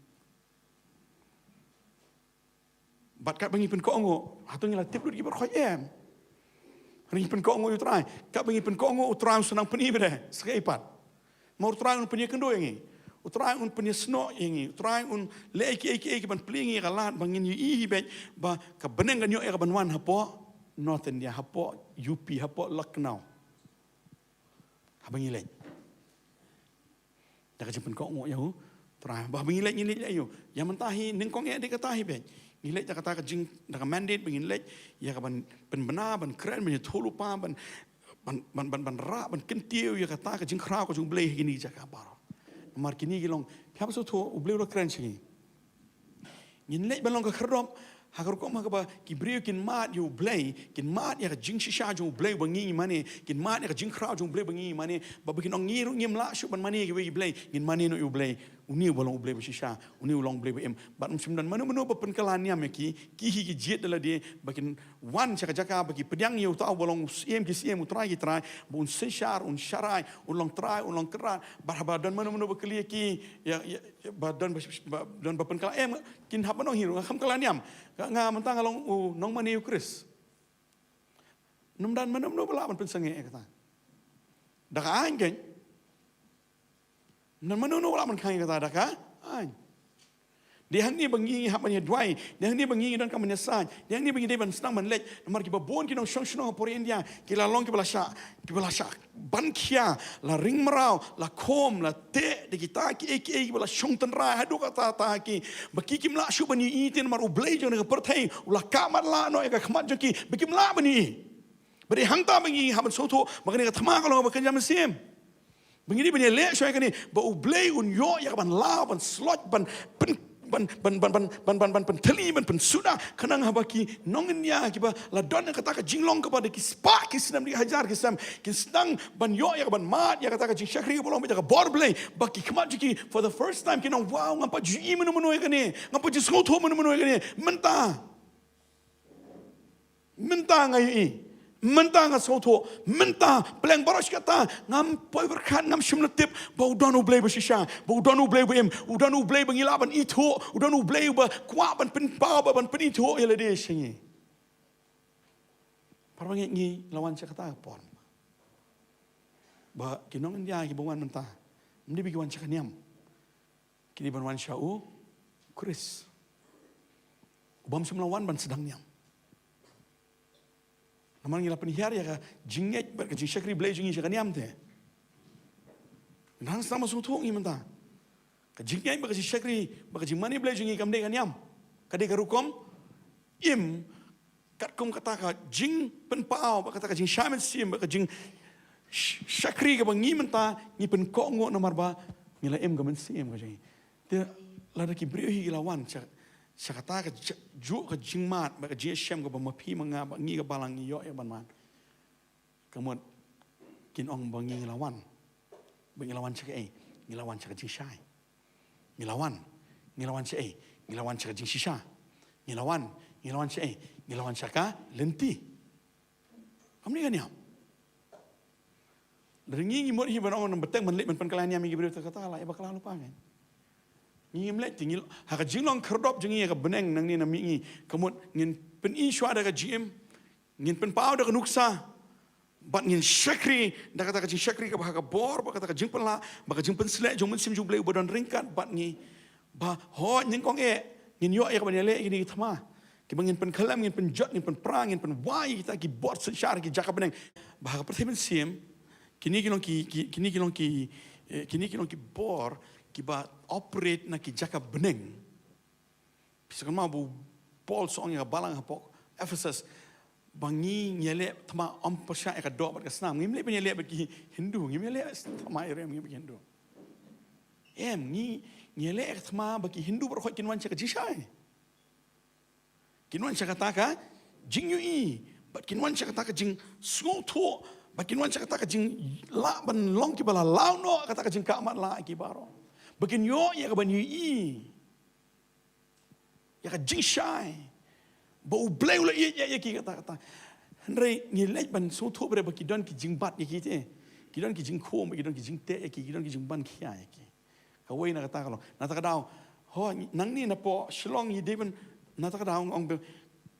Bad katba ngi pynkohnguh, hato ngi la tip lut ïa ki baroh? Em. Ngi pynkohnguh ïa U Trai. Katba ngi pynkohnguh, U Trai un sa nang pyni bad sa kaei pat. Namar U Trai un pynïakynduh ïa ngi. U Trai un pynïasnoh ïa ngi. U Trai un leh ïa kiei kiei kiban plie ïa ngi ïa ka lad ba ngin ïohi beit ba ka bneng kan ïoh ïa kaban wan hapoh North India, hapoh U P, hapoh Lucknow. Haba ngi leit da ka jingpynkohnguh ïa U Trai. Ba haba ngi leit, ngi leit ïa U. Ïa mynta hi nyngkong eh dei kata hi beit. Ngi leit da kata ka jing, da ka mandate ba ngin leit ïa kaban pynbna, ban kren, ban ïathuhlypa, ban, ban, ban, ban, ban rah, ban kyntiew ïa kata ka jingkhraw ka jong U Blei ha kine ki jaka baroh. Namar kine ki long, phi hap sngewthuh, U Blei u la kren sha ngi. Ngin leit ban long ka khyrdop ha ka rukom ha kaba ki briew kin mad ïa U Blei, kin mad ïa ka jingshisha jong U Blei ba ngi ngi mane, kin mad ïa ka jingkhraw jong U Blei ba ngi ngi mane, ba, ba kin ong ngi ruh ngim lah shuh ban mane ïa kiwei ki blei, ngin mane noh ïa U Blei, une uba long U Blei ba shisha, une u long U Blei ba im. Bad ym shym don mano mano ba pynkylla niam ïa ki, ki hi ki jied da lade, ba kin wan sha ka jaka ba ki pdiang ïa uta uba long u Syiem ki syiem, U Trai ki trai, ba un synshar, un sharai, un long Trai, un long Kynrad, bad haba don mano mano ba kylli ïa ki, ïa, ïa, ba don ba, ba don ba pynkylla, em, kin hap ban ong hi ruh, nga kham kylla niam. Nga, nga mynta nga long u nongmane U Khrist. Ym don mano mano ba lah ban pynsangeh ïa kata. Da ka aiñ kein. Ym don mano mano ba lah ban khang ïa kata da ka aiñ. Dei hangne ba ngi hap ban ïaduwai, dei hangne ba ngi donkam ban ïasaid, dei hangne ba ngi dei ban sdang ban leit. Namar kiba bun ki nongshong shnong ha pyrthei India ki la long kiba la shah, kiba la shah ban khia, la ring mraw, la khum, la teh da kita kiei kiei, kiba la shong tynrai haduh katta katta ha ki, ba ki kim lah shuh ban ïohi te namar U Blei jong kane ka pyrthei u la kah matlah noh ïa ka khmat jong ki ba kim lah ban ïohi. Ba dei hangta ba ngi hap ban sngewthuh ba kane ka thma ka long kaba kynja mynsiem. Ba ngi dei ban ïaleh shuwa ïa kane ba U Blei un ïoh ïa kaban law, ban slot, ban pyn, ban ban ban ban ban ban ban pynthylli, ban pynsuda, khnang haba ki nong India kiba la don kata ka jinglong kaba da ki spah ki snem, da ki hajar ki snem, kin sdang ban ïoh ïa ka ban mad ïa kata ka jingshakri kaba long beit da ka bor Blei, ba ki khmat jong ki for the first time kin ong, "Wow, ngam pat ju ïohi mano mano ïa kane, ngam pat ju sngewthuh mano mano ïa kane." Mynta, mynta nga ïohi, mynta nga sngewthuh, mynta pleng baroh shi katta ngam poi pyrkhat, ngam shym la tip ba u don U Blei ba shisha, ba u don U Blei ba im, u don U Blei ba ngi lah ban ithuh, u don U Blei ba kwah ban pynpaw, ba ban pynithuh ïa lade sha ngi. Para bangeit, ngi la wan sha kata ka por ba ki nong India kiba wan mynta, ym dei ba ki wan sha ka niam. Ki dei ban wan sha u Khrist. U bym shym la wan ban sdang niam. Namar ngi la pynhiar ïa ka jingngeit bad ka jingshakri Blei jong ngi sha ka niam te. Nang sdang ban sngewthuh ngi mynta. Ka jingngeit bad ka jingshakri bad ka jingmane Blei jong ngi kam dei ka niam. Ka dei ka rukom im, katkum kata ka jingpynpaw bad kata ka jingshai mynsiem bad ka jing sh- shakri kaba ngi mynta ngi pynkohnguh namar ba ngi la im ka mynsiem ka jong ngi. Te lada ki briew hi ki la wan sha, sha kata ka j- juh ka jingmad bad ka jingïashem kaba ma phi ma nga bad ngi ka balang ngi ïoh ïa ban mad, ka mut kin ong ba ngi ngi la wan. Ba ngi la wan sha kaei? Ngi la wan sha ka jingshai. Ngi la wan. Ngi la wan sha ei? Ngi la wan sha ka jingshisha. Ngi la wan. Ngi la wan sha ei? Ngi la wan sha ka lynti. Kam dei ka niam. Lada ngi ngi mut hi ban ong nang bteng ban leit ban pynkylla niam ïa ki briew, te kata la ïa bakla lypa, kan. Ngi ngim leit te ngi, ha ka jinglong khyrdop jong ngi ïa ka bneng nangne na mihngi, ka mut ngin pyni shuwa da ka jingim, ngin pynpaw da ka nuksa, bad ngin shakri da kata ka jingshakri kaba ha ka bor, bad kata ka jingpynlah, bad ka jingpynsleh jong u Mynsiem jong U Blei uba don ryngkat bad ngi. Ba hooid, nyngkong eh ngin ïoh ïa ka ban ïaleh ïa kine ki thma kiba ngin pynkhlem, ngin pynjot, ngin pynpra, ngin pynwai ïa kita ki bor synshar, ki jaka bneng. Ba ha ka pyrthei mynsiem kine ki long ki, ki, kine ki long ki, eh, kine ki long ki bor kiba operate na ki jaka bneng. Phi sa kynmaw ba u Paul u ong ïa ka balang hapoh Ephesus ba ngi ngi ïaleh thma ym pyrshah ïa ka doh bad ka snam. Ngim leh ban ïaleh bad ki Hindu, ngim ïaleh thma ïa ki Hindu. Em, ngi ngi ïaleh ïa ka thma ba ki Hindu baroh kin wan sha ka jingshai. Kin wan sha kata ka jingïohi, bad kin wan sha kata ka jingsngewthuh, bad kin wan sha kata ka jinglah ban long kiba la law noh kata ka jingkah matlah ki baroh. Ba kin ïoh ïa ka ban ïohi ïa ka jingshai ba U Blei u la ïeit ïa ki, kata kata. Hynrei ngi leit ban sngewthuh ba ki don ki jingbat ïa ki te, ki don ki jingkhum, ki don ki jingteh ïa ki, ki don ki jingban khia ïa ki. Kawei na kata ka long, na kata ka daw, ho, nangne napoh Shillong ngi dei ban, na kata ka daw ong ba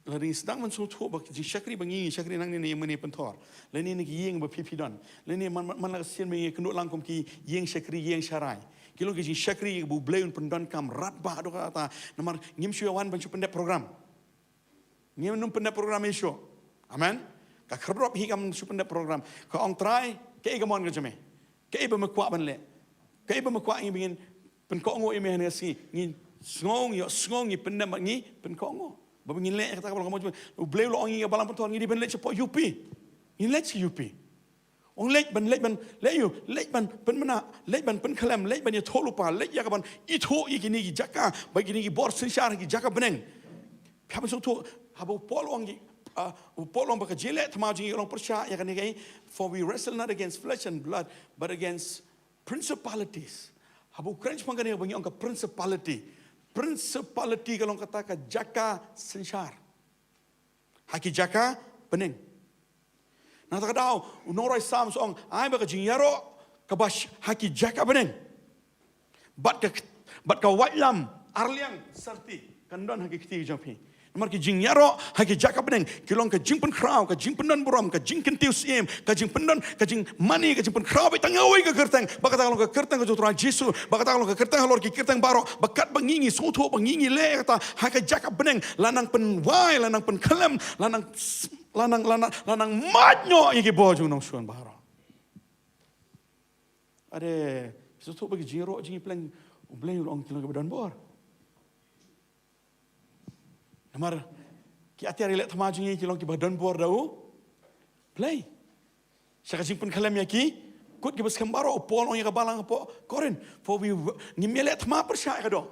lada ngi sdang ban sngewthuh ba ki jingshakri ba ngi ngi shakri nangne na ïing mane pynthor, lane na ki ïing ba phi phi don, lane man man man la ka sien ba ngi kynduh lang kum ki ïing shakri, ïing sharai. Ki long ki jingshakri ba U Blei un pyndonkam radbah haduh katta. Namar ngim shu ïa wan ban shu pyndep program. Ngim nym pyndep program ïa shu. Amen. Ka khyrdop hi kam shu pyndep program. Ka ong, Trai, kaei ka mon ka jong me? Kaei ba me kwah ban leh? Kaei ba me kwah ngi ba ngin pynkohnguh ïa me ha kane ka sngi? Ngi sngew, ngi ïohsngew, ngi pyndem bad ngi pynkohnguh. Ba ngin leh kata kaba long ka mon jong me. U Blei u la ong ïa ka balang pynthor ngi dei ban leit shapoh U P. Ngin leit sha U P. Ong leit ban, leit ban, leit ïa u, leit ban pynmynna, leit ban pynkhlem, leit ban ïathuh lypa, leit ïa ka ban ithuh ïa kine ki jaka, ba kine ki bor synshar ki jaka bneng. Phi hap ban sngewthuh, haba u Paul u ong ki, ah, u Paul u ong ba ka jingïaleh thma jong ngi ka long pyrshah ïa kane kaei, for we wrestle not against flesh and blood, but against principalities. Haba u kren shaphang kane ba ngi ong ka principality. Principality ka long kata ka jaka synshar ha ki jaka bneng. Na kata ka daw, u nongrwai Salm u ong, ai ba ka jingïaroh kaba sh- ha ki jaka bneng, bad ka, bad ka waitlam arliang sarti kan don ha ki kti jong phi. Namar ki jingïaroh ha ki jaka bneng ki long ka jingpynkhraw, ka jingpyndonburom, ka jingkyntiew syiem, ka jingpyndon, ka jingmane, ka jingpynkhraw beit tang ïa kawei ka kyrteng, ba kata ka long ka kyrteng ka jong u Trai Jisu, ba kata ka long ka kyrteng halor ki kyrteng baroh, ba katba ngi ngi sngewthuh ba ngi ngi leh kata ha ka jaka bneng, la nang pynwai, la nang pynkhlem, la nang, la nang, la nang, la nang mad noh ïa ki bor jong u nongshun baroh. Ade, sngewthuh ba ki jingïaroh jong ngi pleng, U Blei u la ong ki long kiba don bor. Namar ki atiar ïaleh thma jong ngi ki long kiba don bor da U Blei. Sha ka jingpynkhlem ïa ki kut kiba skhem baroh, u Paul u ong ïa ka balang hapoh Korinth, for we, ngim ïaleh thma pyrshah ïa ka doh.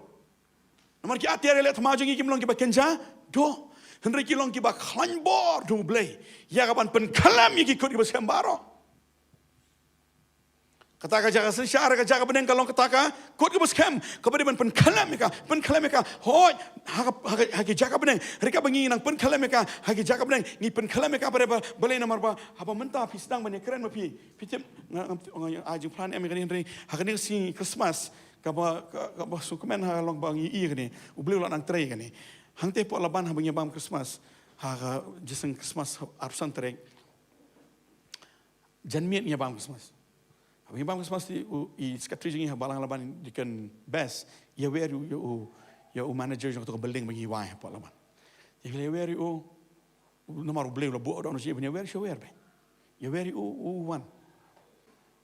Namar ki atiar ïaleh thma jong ngi kim long kiba kynja duh, hynrei ki long kiba khlaiñ bor da U Blei ïa ka ban pynkhlem ïa ki kut kiba skhem baroh. Kata ka jaka synshar, ka jaka bneng ka long kata ka kut kaba skhem kaba dei ban pynkhlem ïa ka, pynkhlem ïa ka. Hooid, ha ka, ha ka, ha ki jaka bneng, hynrei kaba ngi nang pynkhlem ïa ka ha ki jaka bneng, ngi pynkhlem ïa ka ba dei ba, balei? Namar ba haba mynta phi sdang ban ïakren ma phi, phi tip, nga, nga, nga, ai jingphla em ïa kane, hynrei ha kane ka sngi Christmas kaba, ka, kaba sngewkmen ha long ba ngi ïohi ïa kane, U Blei u la nang trei ïa kane. Hangta hapoh Laban haba ngi ïa bam Christmas, ha ka jingïaseng Christmas arphew san tarik. Janmiet ngi ïa bam Christmas. Haba ngi ïa bam Christmas te u, i secretary jong ngi ha balang Laban, Deacon Best, i ïawer ïa u, ïa u, ïa u manager jong kato ka building ba ngi wai hapoh Laban. Te i la ïawer ïa u, u, namar U Blei u la buh u da u nongshun, i ïawer, i ïawer beit. I ïawer ïa u, u wan.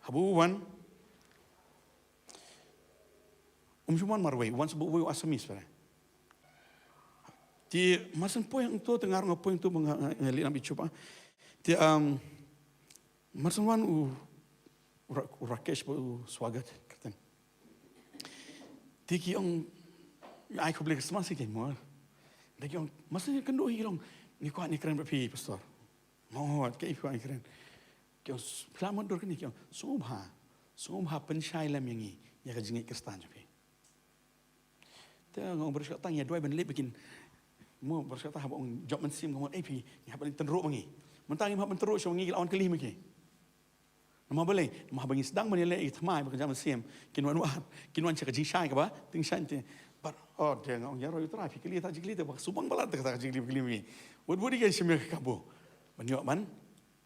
Haba u wan, um shym wan marwei, wan sa buh uwei u Assamese para. Te mar shen poi hangto te nga ruh nga poi hangto ba nga, nga, nga leit nam i chupa. Te, um, mar shen wan u, u Ra-, u Rakesh bad u Swagat kyrteng. Te ki ong, ai khublei Christmas ïa ki mo. Te ki ong, mar shen ïakynduh hi, ki ong, ngi kwah ngi kren bad phi pastor. Mo, kaei phi kwah ngi kren? Ki ong, phi lah mutdur kane? Ki ong, sngewbha, sngewbha pynshai lem ïa ngi ïa ka jingngeit Khristan jong phi. Te nga ong, baroh shi katta ngi ïa duwai ban leit ba kin, mo, baroh shi katta haba ong jop mynsiem, ka mut, ei phi, ngi hap ban tynruh ma ngi. Mynta ngim hap ban tynruh shuh ma ngi, ki la wan kylli ma ki. Namar balei? Namar haba ngi sdang ban ïaleh ïa ki thma ba kynja mynsiem, kin wan wad, kin wan sha ka jingshai kaba tyngshaiñ te. Bad, oh, te nga ong, ïaroh ïa U Trai, phi kylli ïa kata ka jingkylli te ba shu bang palat kata ka jingkylli ba kylli ma ngi. Wat, wat ïa ka shim ïa ka kabu ban ïoh ban,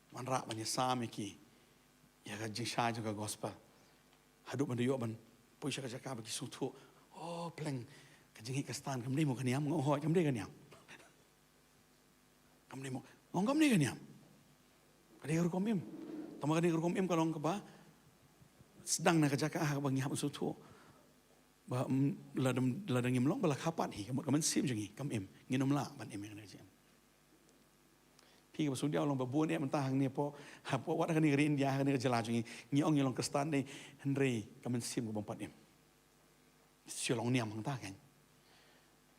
ban rah ban ïasam ïa ki ïa ka jingshai jong ka gospel. Haduh ban da ïoh ban poi sha ka jaka ba ki sngewthuh, oh, pleng ka jingngeit Khristan kam dei mo ka niam, nga ong hooid kam dei ka niam. Kam dei mo, nga ong kam dei ka niam. Ka dei ka rukom im. Tangba ka dei ka rukom im ka long kaba sdang na ka jaka ha kaba ngi hap ban sngewthuh ba, mm, lada, lada ngim long ba la kha pat hi, ka mut ka mynsiem jong ngi kam im, ngin ym lah ban im ïa kane ka jingim. Phi kaba sngewdiaw long ba bun eh mynta hangne hapoh, hapoh wat hangne ka ri India, hangne ka jylla jong ngi, ngi ong ngi long Khristan dei, hynrei ka mynsiem ka bym pat im. Shu long niam hangta kan.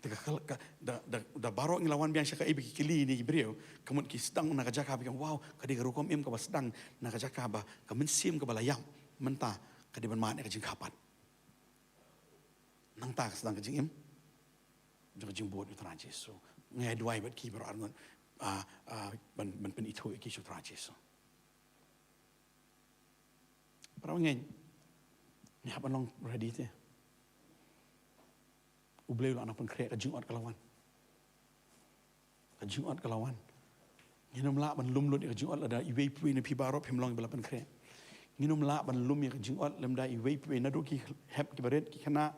Da ka, ka, da, da, da baroh ngi la wan biang sha kaei ba ki kylli ïa ki briew, ka mut ki sdang na ka jaka ba ki ong, wow, ka dei ka rukom im kaba sdang na ka jaka ba ka mynsiem kaba la ïap, mynta ka dei ban mad ïa ka jingkha pat. Nangta ka sdang ka jingim jong ka jingbud ïa U Trai Jisu. Nga ïa duwai bad ki baroh arngut, ah, ah, ban, ban pynithuh ïa ki sha U Trai Jisu. Para bangeit, ngi hap ban long ready te. U Blei u la nang pynkhreh, ka jingot ka la wan. Ka jingot ka la wan. Ngin ym lah ban lum lut ïa ka jingot lada iwei pa iwei na phi baroh phim long iba la pynkhreh. Ngin ym lah ban lum ïa ka jingot lymda iwei pa iwei naduh ki hep kiba rit, ki khynnah,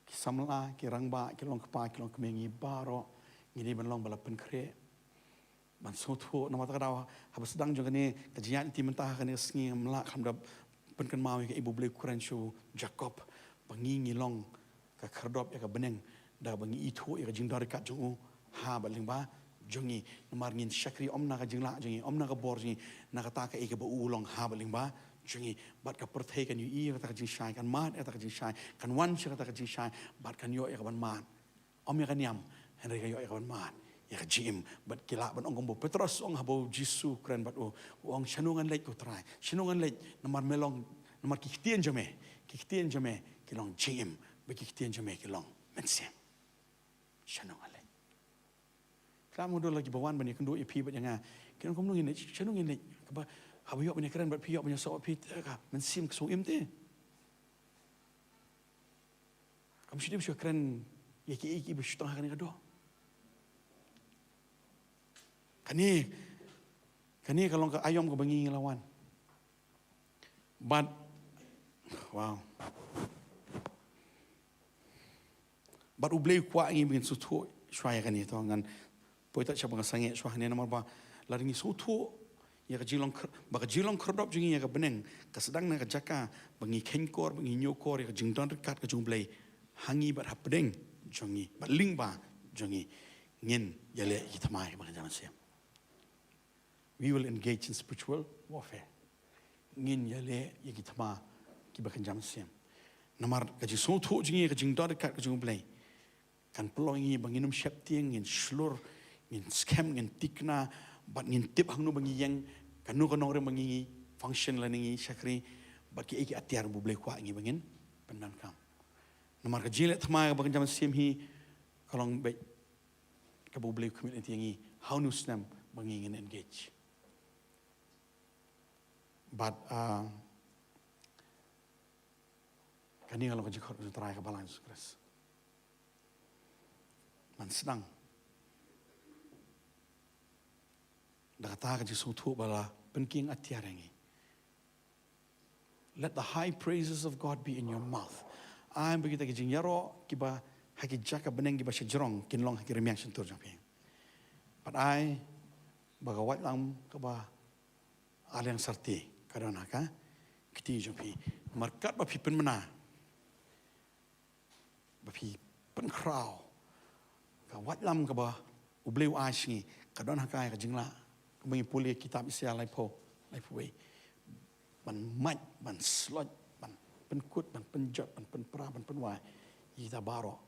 ki samla, ki rangbah, ki long kpa, ki long kmie, ngi baroh ngi dei ban long ba la pynkhreh. Ban sngewthuh, namar kata ka daw haba sdang jong kane ka jingïaid lynti mynta ha kane ka sngi, ngam lah khlem da pynkynmaw ïa kaei ba U Blei u kren sha u Jakob, ba ngi ngi long ka khyrdop ïa ka bneng da kaba ngi ithuh ïa ka jingdon ryngkat jong u ha bad lyngba jong ngi. Namar ngin shakri ym na ka jinglah jong ngi, ym na ka bor jong ngi, na kata kaei kaba u long ha bad lyngba jong ngi. Bad ka pyrthei kan ïohi ïa kata ka jingshai, kan mad ïa kata ka jingshai, kan wan sha kata ka jingshai bad kan ïoh ïa ka ban mad. Ym ïa ka niam, hynrei ka ïoh ïa ka ban mad ïa ka jingim. Bad ki lah ban ong kumba u Petros u ong haba u Jisu u kren bad u, u ong, shano ngan leit ko Trai? Shano ngan leit? Namar me long, namar ki ktien jong me, ki ktien jong me ki long jingim, bad ki ktien jong me ki long mynsiem. Shano ngan leit? Khlem mudui la kiba wan ban ïakynduh ïa phi bad ïa nga, ki ong kumno ngin leit, shano ngin leit? Kaba haba ïoh ban ïakren bad phi, ïoh ban ïasoh bad phi, te ka mynsiem ka shu im te. Kam shu dei ban shu kren ïa kiei kiei ba shu tang ha kane ka doh. Kane, kane ka long ka aïom kaba ngi la wan. Bad, wow. Bad U Blei u kwah ïa ngi ba ngin sngewthuh shuwa ïa kane, to ngan poi tad sha ba nga sangeh shuwa hangne, namar ba lada ngi sngewthuh ïa ka jinglong khyr-, ba ka jinglong khyrdop jong ngi ïa ka bneng ka sdang na ka jaka ba ngi kheiñkor, ba ngi ñiewkor ïa ka jingdon ryngkat ka jong U Blei ha ngi bad hapdeng jong ngi bad lyngba jong ngi, ngin ïaleh ïa ki thma kiba kynja mynsiem. We will engage in spiritual warfare. Ngin ïaleh ïa ki thma kiba kynja mynsiem. Namar ka jingsngewthuh jong ngi ïa ka jingdon ryngkat ka jong U Blei kan pynlong ïa ngi ba ngin ym sheptieng, ngin shlur, ngin skhem, ngin tikna, bad ngin tip hangno ba ngi ïeng, kano ka nongrim ba ngi function lane ngi shakri, bad kiei ki atiar ba U Blei u kwah ïa ngi ba ngin pyndonkam. Namar ka jingleh thma kaba kynja mynsiem hi ka long beit kaba U Blei u khmih lynti ïa ngi ha une u snem ba ngi ngin engage. Bad, ah, kane ka long ka jingkhot ka jong U Trai ka Balang Jisu Khrist. Ban sdang da kata ka jingsngewthuh ba la pynkieng atiar ïa ngi. Let the high praises of God be in your mouth. Ai ba kita ki jingïaroh kiba ha ki jaka bneng kiba shajrong kin long ha ki rmiang shyntur jong phi. Bad ai ba ka waitlam kaba arliang sarti ka don ha ka kti jong phi. Namar katba phi pynbna, ba phi pynkhraw ka waitlam kaba U Blei u ai sha ngi, ka don ha ka ïa ka jinglah, kaba ngi pule kitab Isaïah laiphew, laiphew wei. Ban mait, ban sloit, ban pynkut, ban pynjot, ban pynpra, ban pynwai ïa kita baroh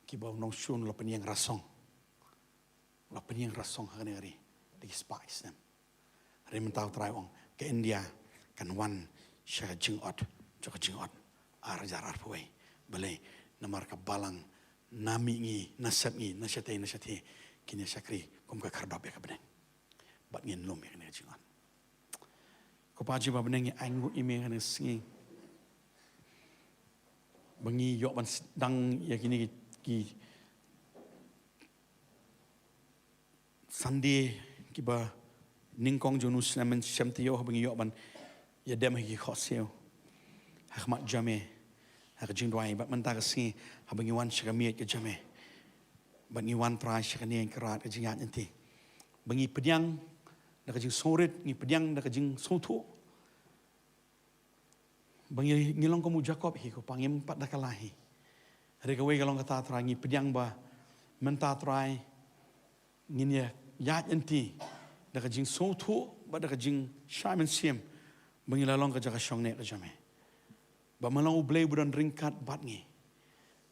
kiba u nongshun u la pynïeng rasong. U la pynïeng rasong ha kane ka ri da ki spah ki snem. Hynrei mynta U Trai u ong, ka India kan wan sha ka jingot jong ka jingot ar hajar arphew wei. Balei? Namar ka balang na mihngi, na sepngi, na shatei, na shatei kin ïa shakri kum ka khyrdop ïa ka bneng. Bad ngin lum ïa kane ka jingot. Ko Pa jong ngi ba ha bneng, ngi ainguh ïa me ha kane ka sngi ba ngi ïoh ban sdang ïa kine ki, ki Sunday kiba nyngkong jong une u snem mynshem taïew, haba ngi ïoh ban ïadem ha ki khohsiew ha khmat jong me ha ka jingduwai. Bad mynta ka sngi haba ngi wan sha ka miej ka jong me, bad ngi wan, Trai, sha kane, Trai, ka jingïaid lynti, ba ngi pdiang da ka jingsngewrit, ngi pdiang da ka jingsngewthuh ba ngi, ngi long kum u Jakob hi, ko Pa, ngim pat da kylla hi. Hynrei kawei ka long kata, Trai, ngi pdiang ba mynta, Trai, ngin ïa ïaid lynti da ka jingsngewthuh bad da ka jingshai mynsiem ba ngi la long ka jaka shongneh ka jong me. Ba me long U Blei uba don ryngkat bad ngi.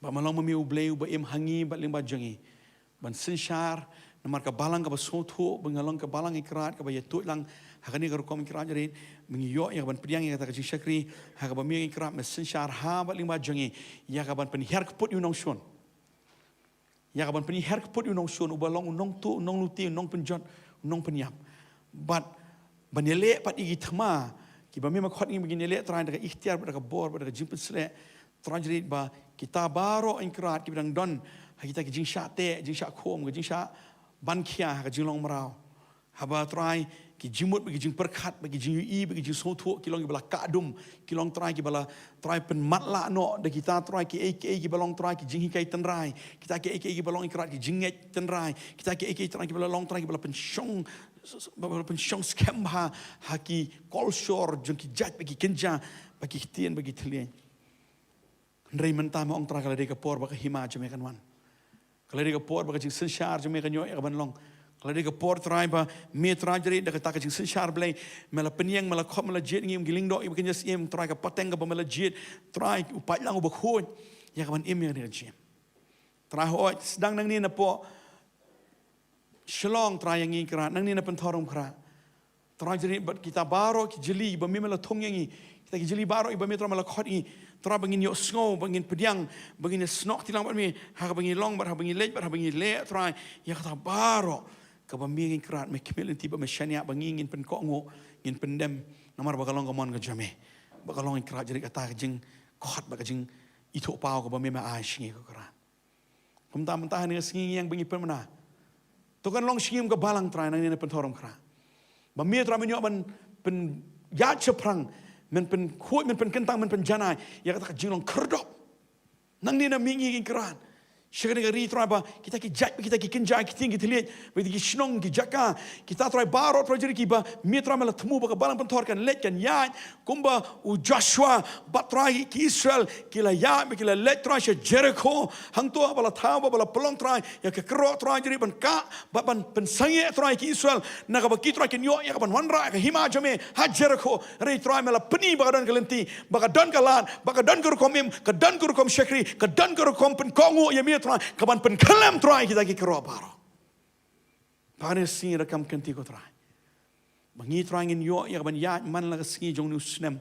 Ba me long ma me U Blei uba im ha ngi bad lyngba jong ngi ban synshar. Namar ka balang kaba sngewthuh, ba ngi long ka balang, Trai, kaba ïathuh lang ha kane ka rukom, Trai, rit, ba ngi ïoh ïa ka ban pdiang ïa kata ka jingshakri ha kaba me, Trai, me synshar ha bad lyngba jong ngi ïa ka ban pynhiar kput ïa u nongshun. Ïa ka ban pynhiar kput ïa u nongshun, uba long u nongtuh, u nongluti, u nongpynjot, u nongpynïap. Bad ban ïaleh pat ïa ki thma kiba me me khot ngi ba ngin ïaleh, Trai, da ka iktiar bad da ka bor bad da ka jingpynshlur, Trai, rit, ba kita baroh, Trai, kiba dang don ha kita ki jingshah teh, jingshah khum, ki jingshah ban khia ha ka jinglong mraw, haba, Trai, ki jingmut bad ki jingpyrkhat bad ki jingïohi bad ki jingsngewthuh ki long kiba la kah dum, ki long, Trai, kiba la, Trai, pynmatlah noh da kita, Trai, kiei kiei kiba long, Trai, ki jinghikai tynrai, kita kiei kiei kiba long, Trai, ki jingngeit tynrai, kita kiei kiei, Trai, kiba la long, Trai, kiba la pynshong, ba la pynshong skhem bha ha ki kolshor jong ki jait bad ki kynja bad ki ktien bad ki thylliej. Hynrei mynta me ong, Trai, ka la dei ka por ba ka hima jong me kan wan. Ka la dei ka por ba ka jingsynshar jong me kan ïoh ïa ka ban long. Ka la dei ka por, Trai, ba me, Trai, rit, da kata ka jingsynshar Blei, me la pynïeng, me la khot, me la jied ïa ngi kum ki lyngdoh ïa ka kynja syiem, Trai, ka pateng kaba me la jied, Trai, u paidlang uba khuid, ïa ka ban im ïa kane ka jingim. Trai, hooid, sdang nangne napoh Shillong, Trai, ïa ngi, Trai, nangne na Pynthorumkhrah, Trai, rit, bad kita baroh ki jylli ba me, me la thung ïa ngi, kita ki jylli baroh ba me, Trai, me la khot ïa ngi, Trai, ba ngin ïohsngew, ba ngin pdiang, ba ngin ïasnoh kti lang bad me ha kaba ngi long bad ha kaba ngi leit bad ha kaba ngi leh, Trai, ïa kata baroh kaba me, Trai, me khmih lynti bad me shaniah ba ngi ngin pynkohnguh, ngin pyndem, namar ba ka long ka mon ka jong me, ba ka long, Trai, rit, kata ka jingkhot bad ka jingithuhpaw kaba me, me ai sha ngi, ko Trai. Kumta mynta ha kane ka sngi ngi ïeng ba ngi pynbna. To kan long sha ngi kum ka balang, Trai, nangne na Pynthorumkhrah, ba me, Trai, men ïoh ban pynïaid shaphrang, men pynkhuid, men pynkyntang, men pynjanai ïa kata ka jinglong khyrdop nangne na mihngi, Trai, sha kane ka ri, Trai, ba kita ki jait, kita ki kynja, ki ktien, ki thylliej, ba kita ki shnong, ki jaka, kita, Trai, baroh, Trai, jong ngi kiba me, Trai, me la thmu ba ka balang Pynthor kan leit, kan ïaid kumba u Joshua bad, Trai, ki Israel ki la ïaid, ba ki la leit, Trai, sha Jerikho. Hangto ba la thaw, ba, ba la pynlong, Trai, ïa ka kyrroh, Trai, jong ngi ban kah bad ban pynsangeh, Trai, ki Israel, na kaba ki, Trai, kin ïoh ïa ka ban wanrah ïa ka hima jong me ha Jerikho. Hynrei, Trai, me la pyni ba ka don ka lynti, ba ka don ka lad, ba ka don ka rukom im, ka don ka rukom shakri, ka don ka rukom pynkohnguh ïa me, Trai, kaban pynkhlem Trai kita ki kyrwoh baroh. Pha kane ka sngi da kam kynti ko Trai, ba ngi Trai ngin ïoh ïa kaban ïaid man la ka sngi jong une u snem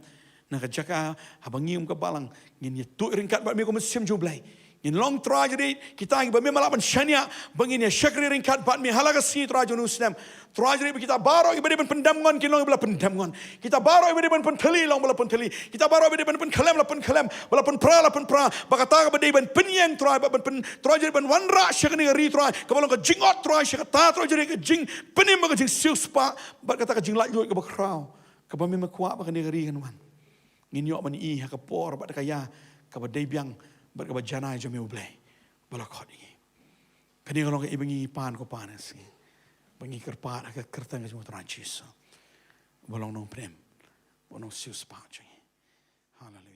na ka jaka haba ngi kum ka balang ngin ïa tuid ryngkat bad me kum u mynsiem jong U Blei. Ngin long Trai jong ngi, kita kiba me ma lah ban shaniah ba ngin ïa shakri ryngkat bad me ha la ka sngi Trai jong une u snem. Trai jong ngi, ba kita baroh kiba dei ban pyndem ngon kin long kiba la pyndem ngon. Kita baroh kiba dei ban pynthylli long ba la pynthylli. Kita baroh kiba dei ban pynkhlem la pynkhlem, ba la pynpra la pynpra. Ba kata kaba dei ban pynïeng Trai, ba ban pyn Trai jong ngi, ban wanrah sha kane ka ri Trai, kaba long ka jingot Trai sha kata Trai jong ngi, ka jingpynim bad ka jingsiewspah bad kata ka jinglaitluid kaba khraw kaba me ma kwah ba kane ka ri kan wan. Ngin ïoh ban i ha ka por bad ka ïa kaba dei biang bad kaba janai jong me U Blei ba la khot ïa ngi. Kane ka long ka i ba ngi pan ko Pa na ka sngi, ba ngi kyrpad ha ka kyrteng ka jong U Trai Jisu, ba long Nongpynim, ba long Nongsiewspah jong ngi. Haleluya.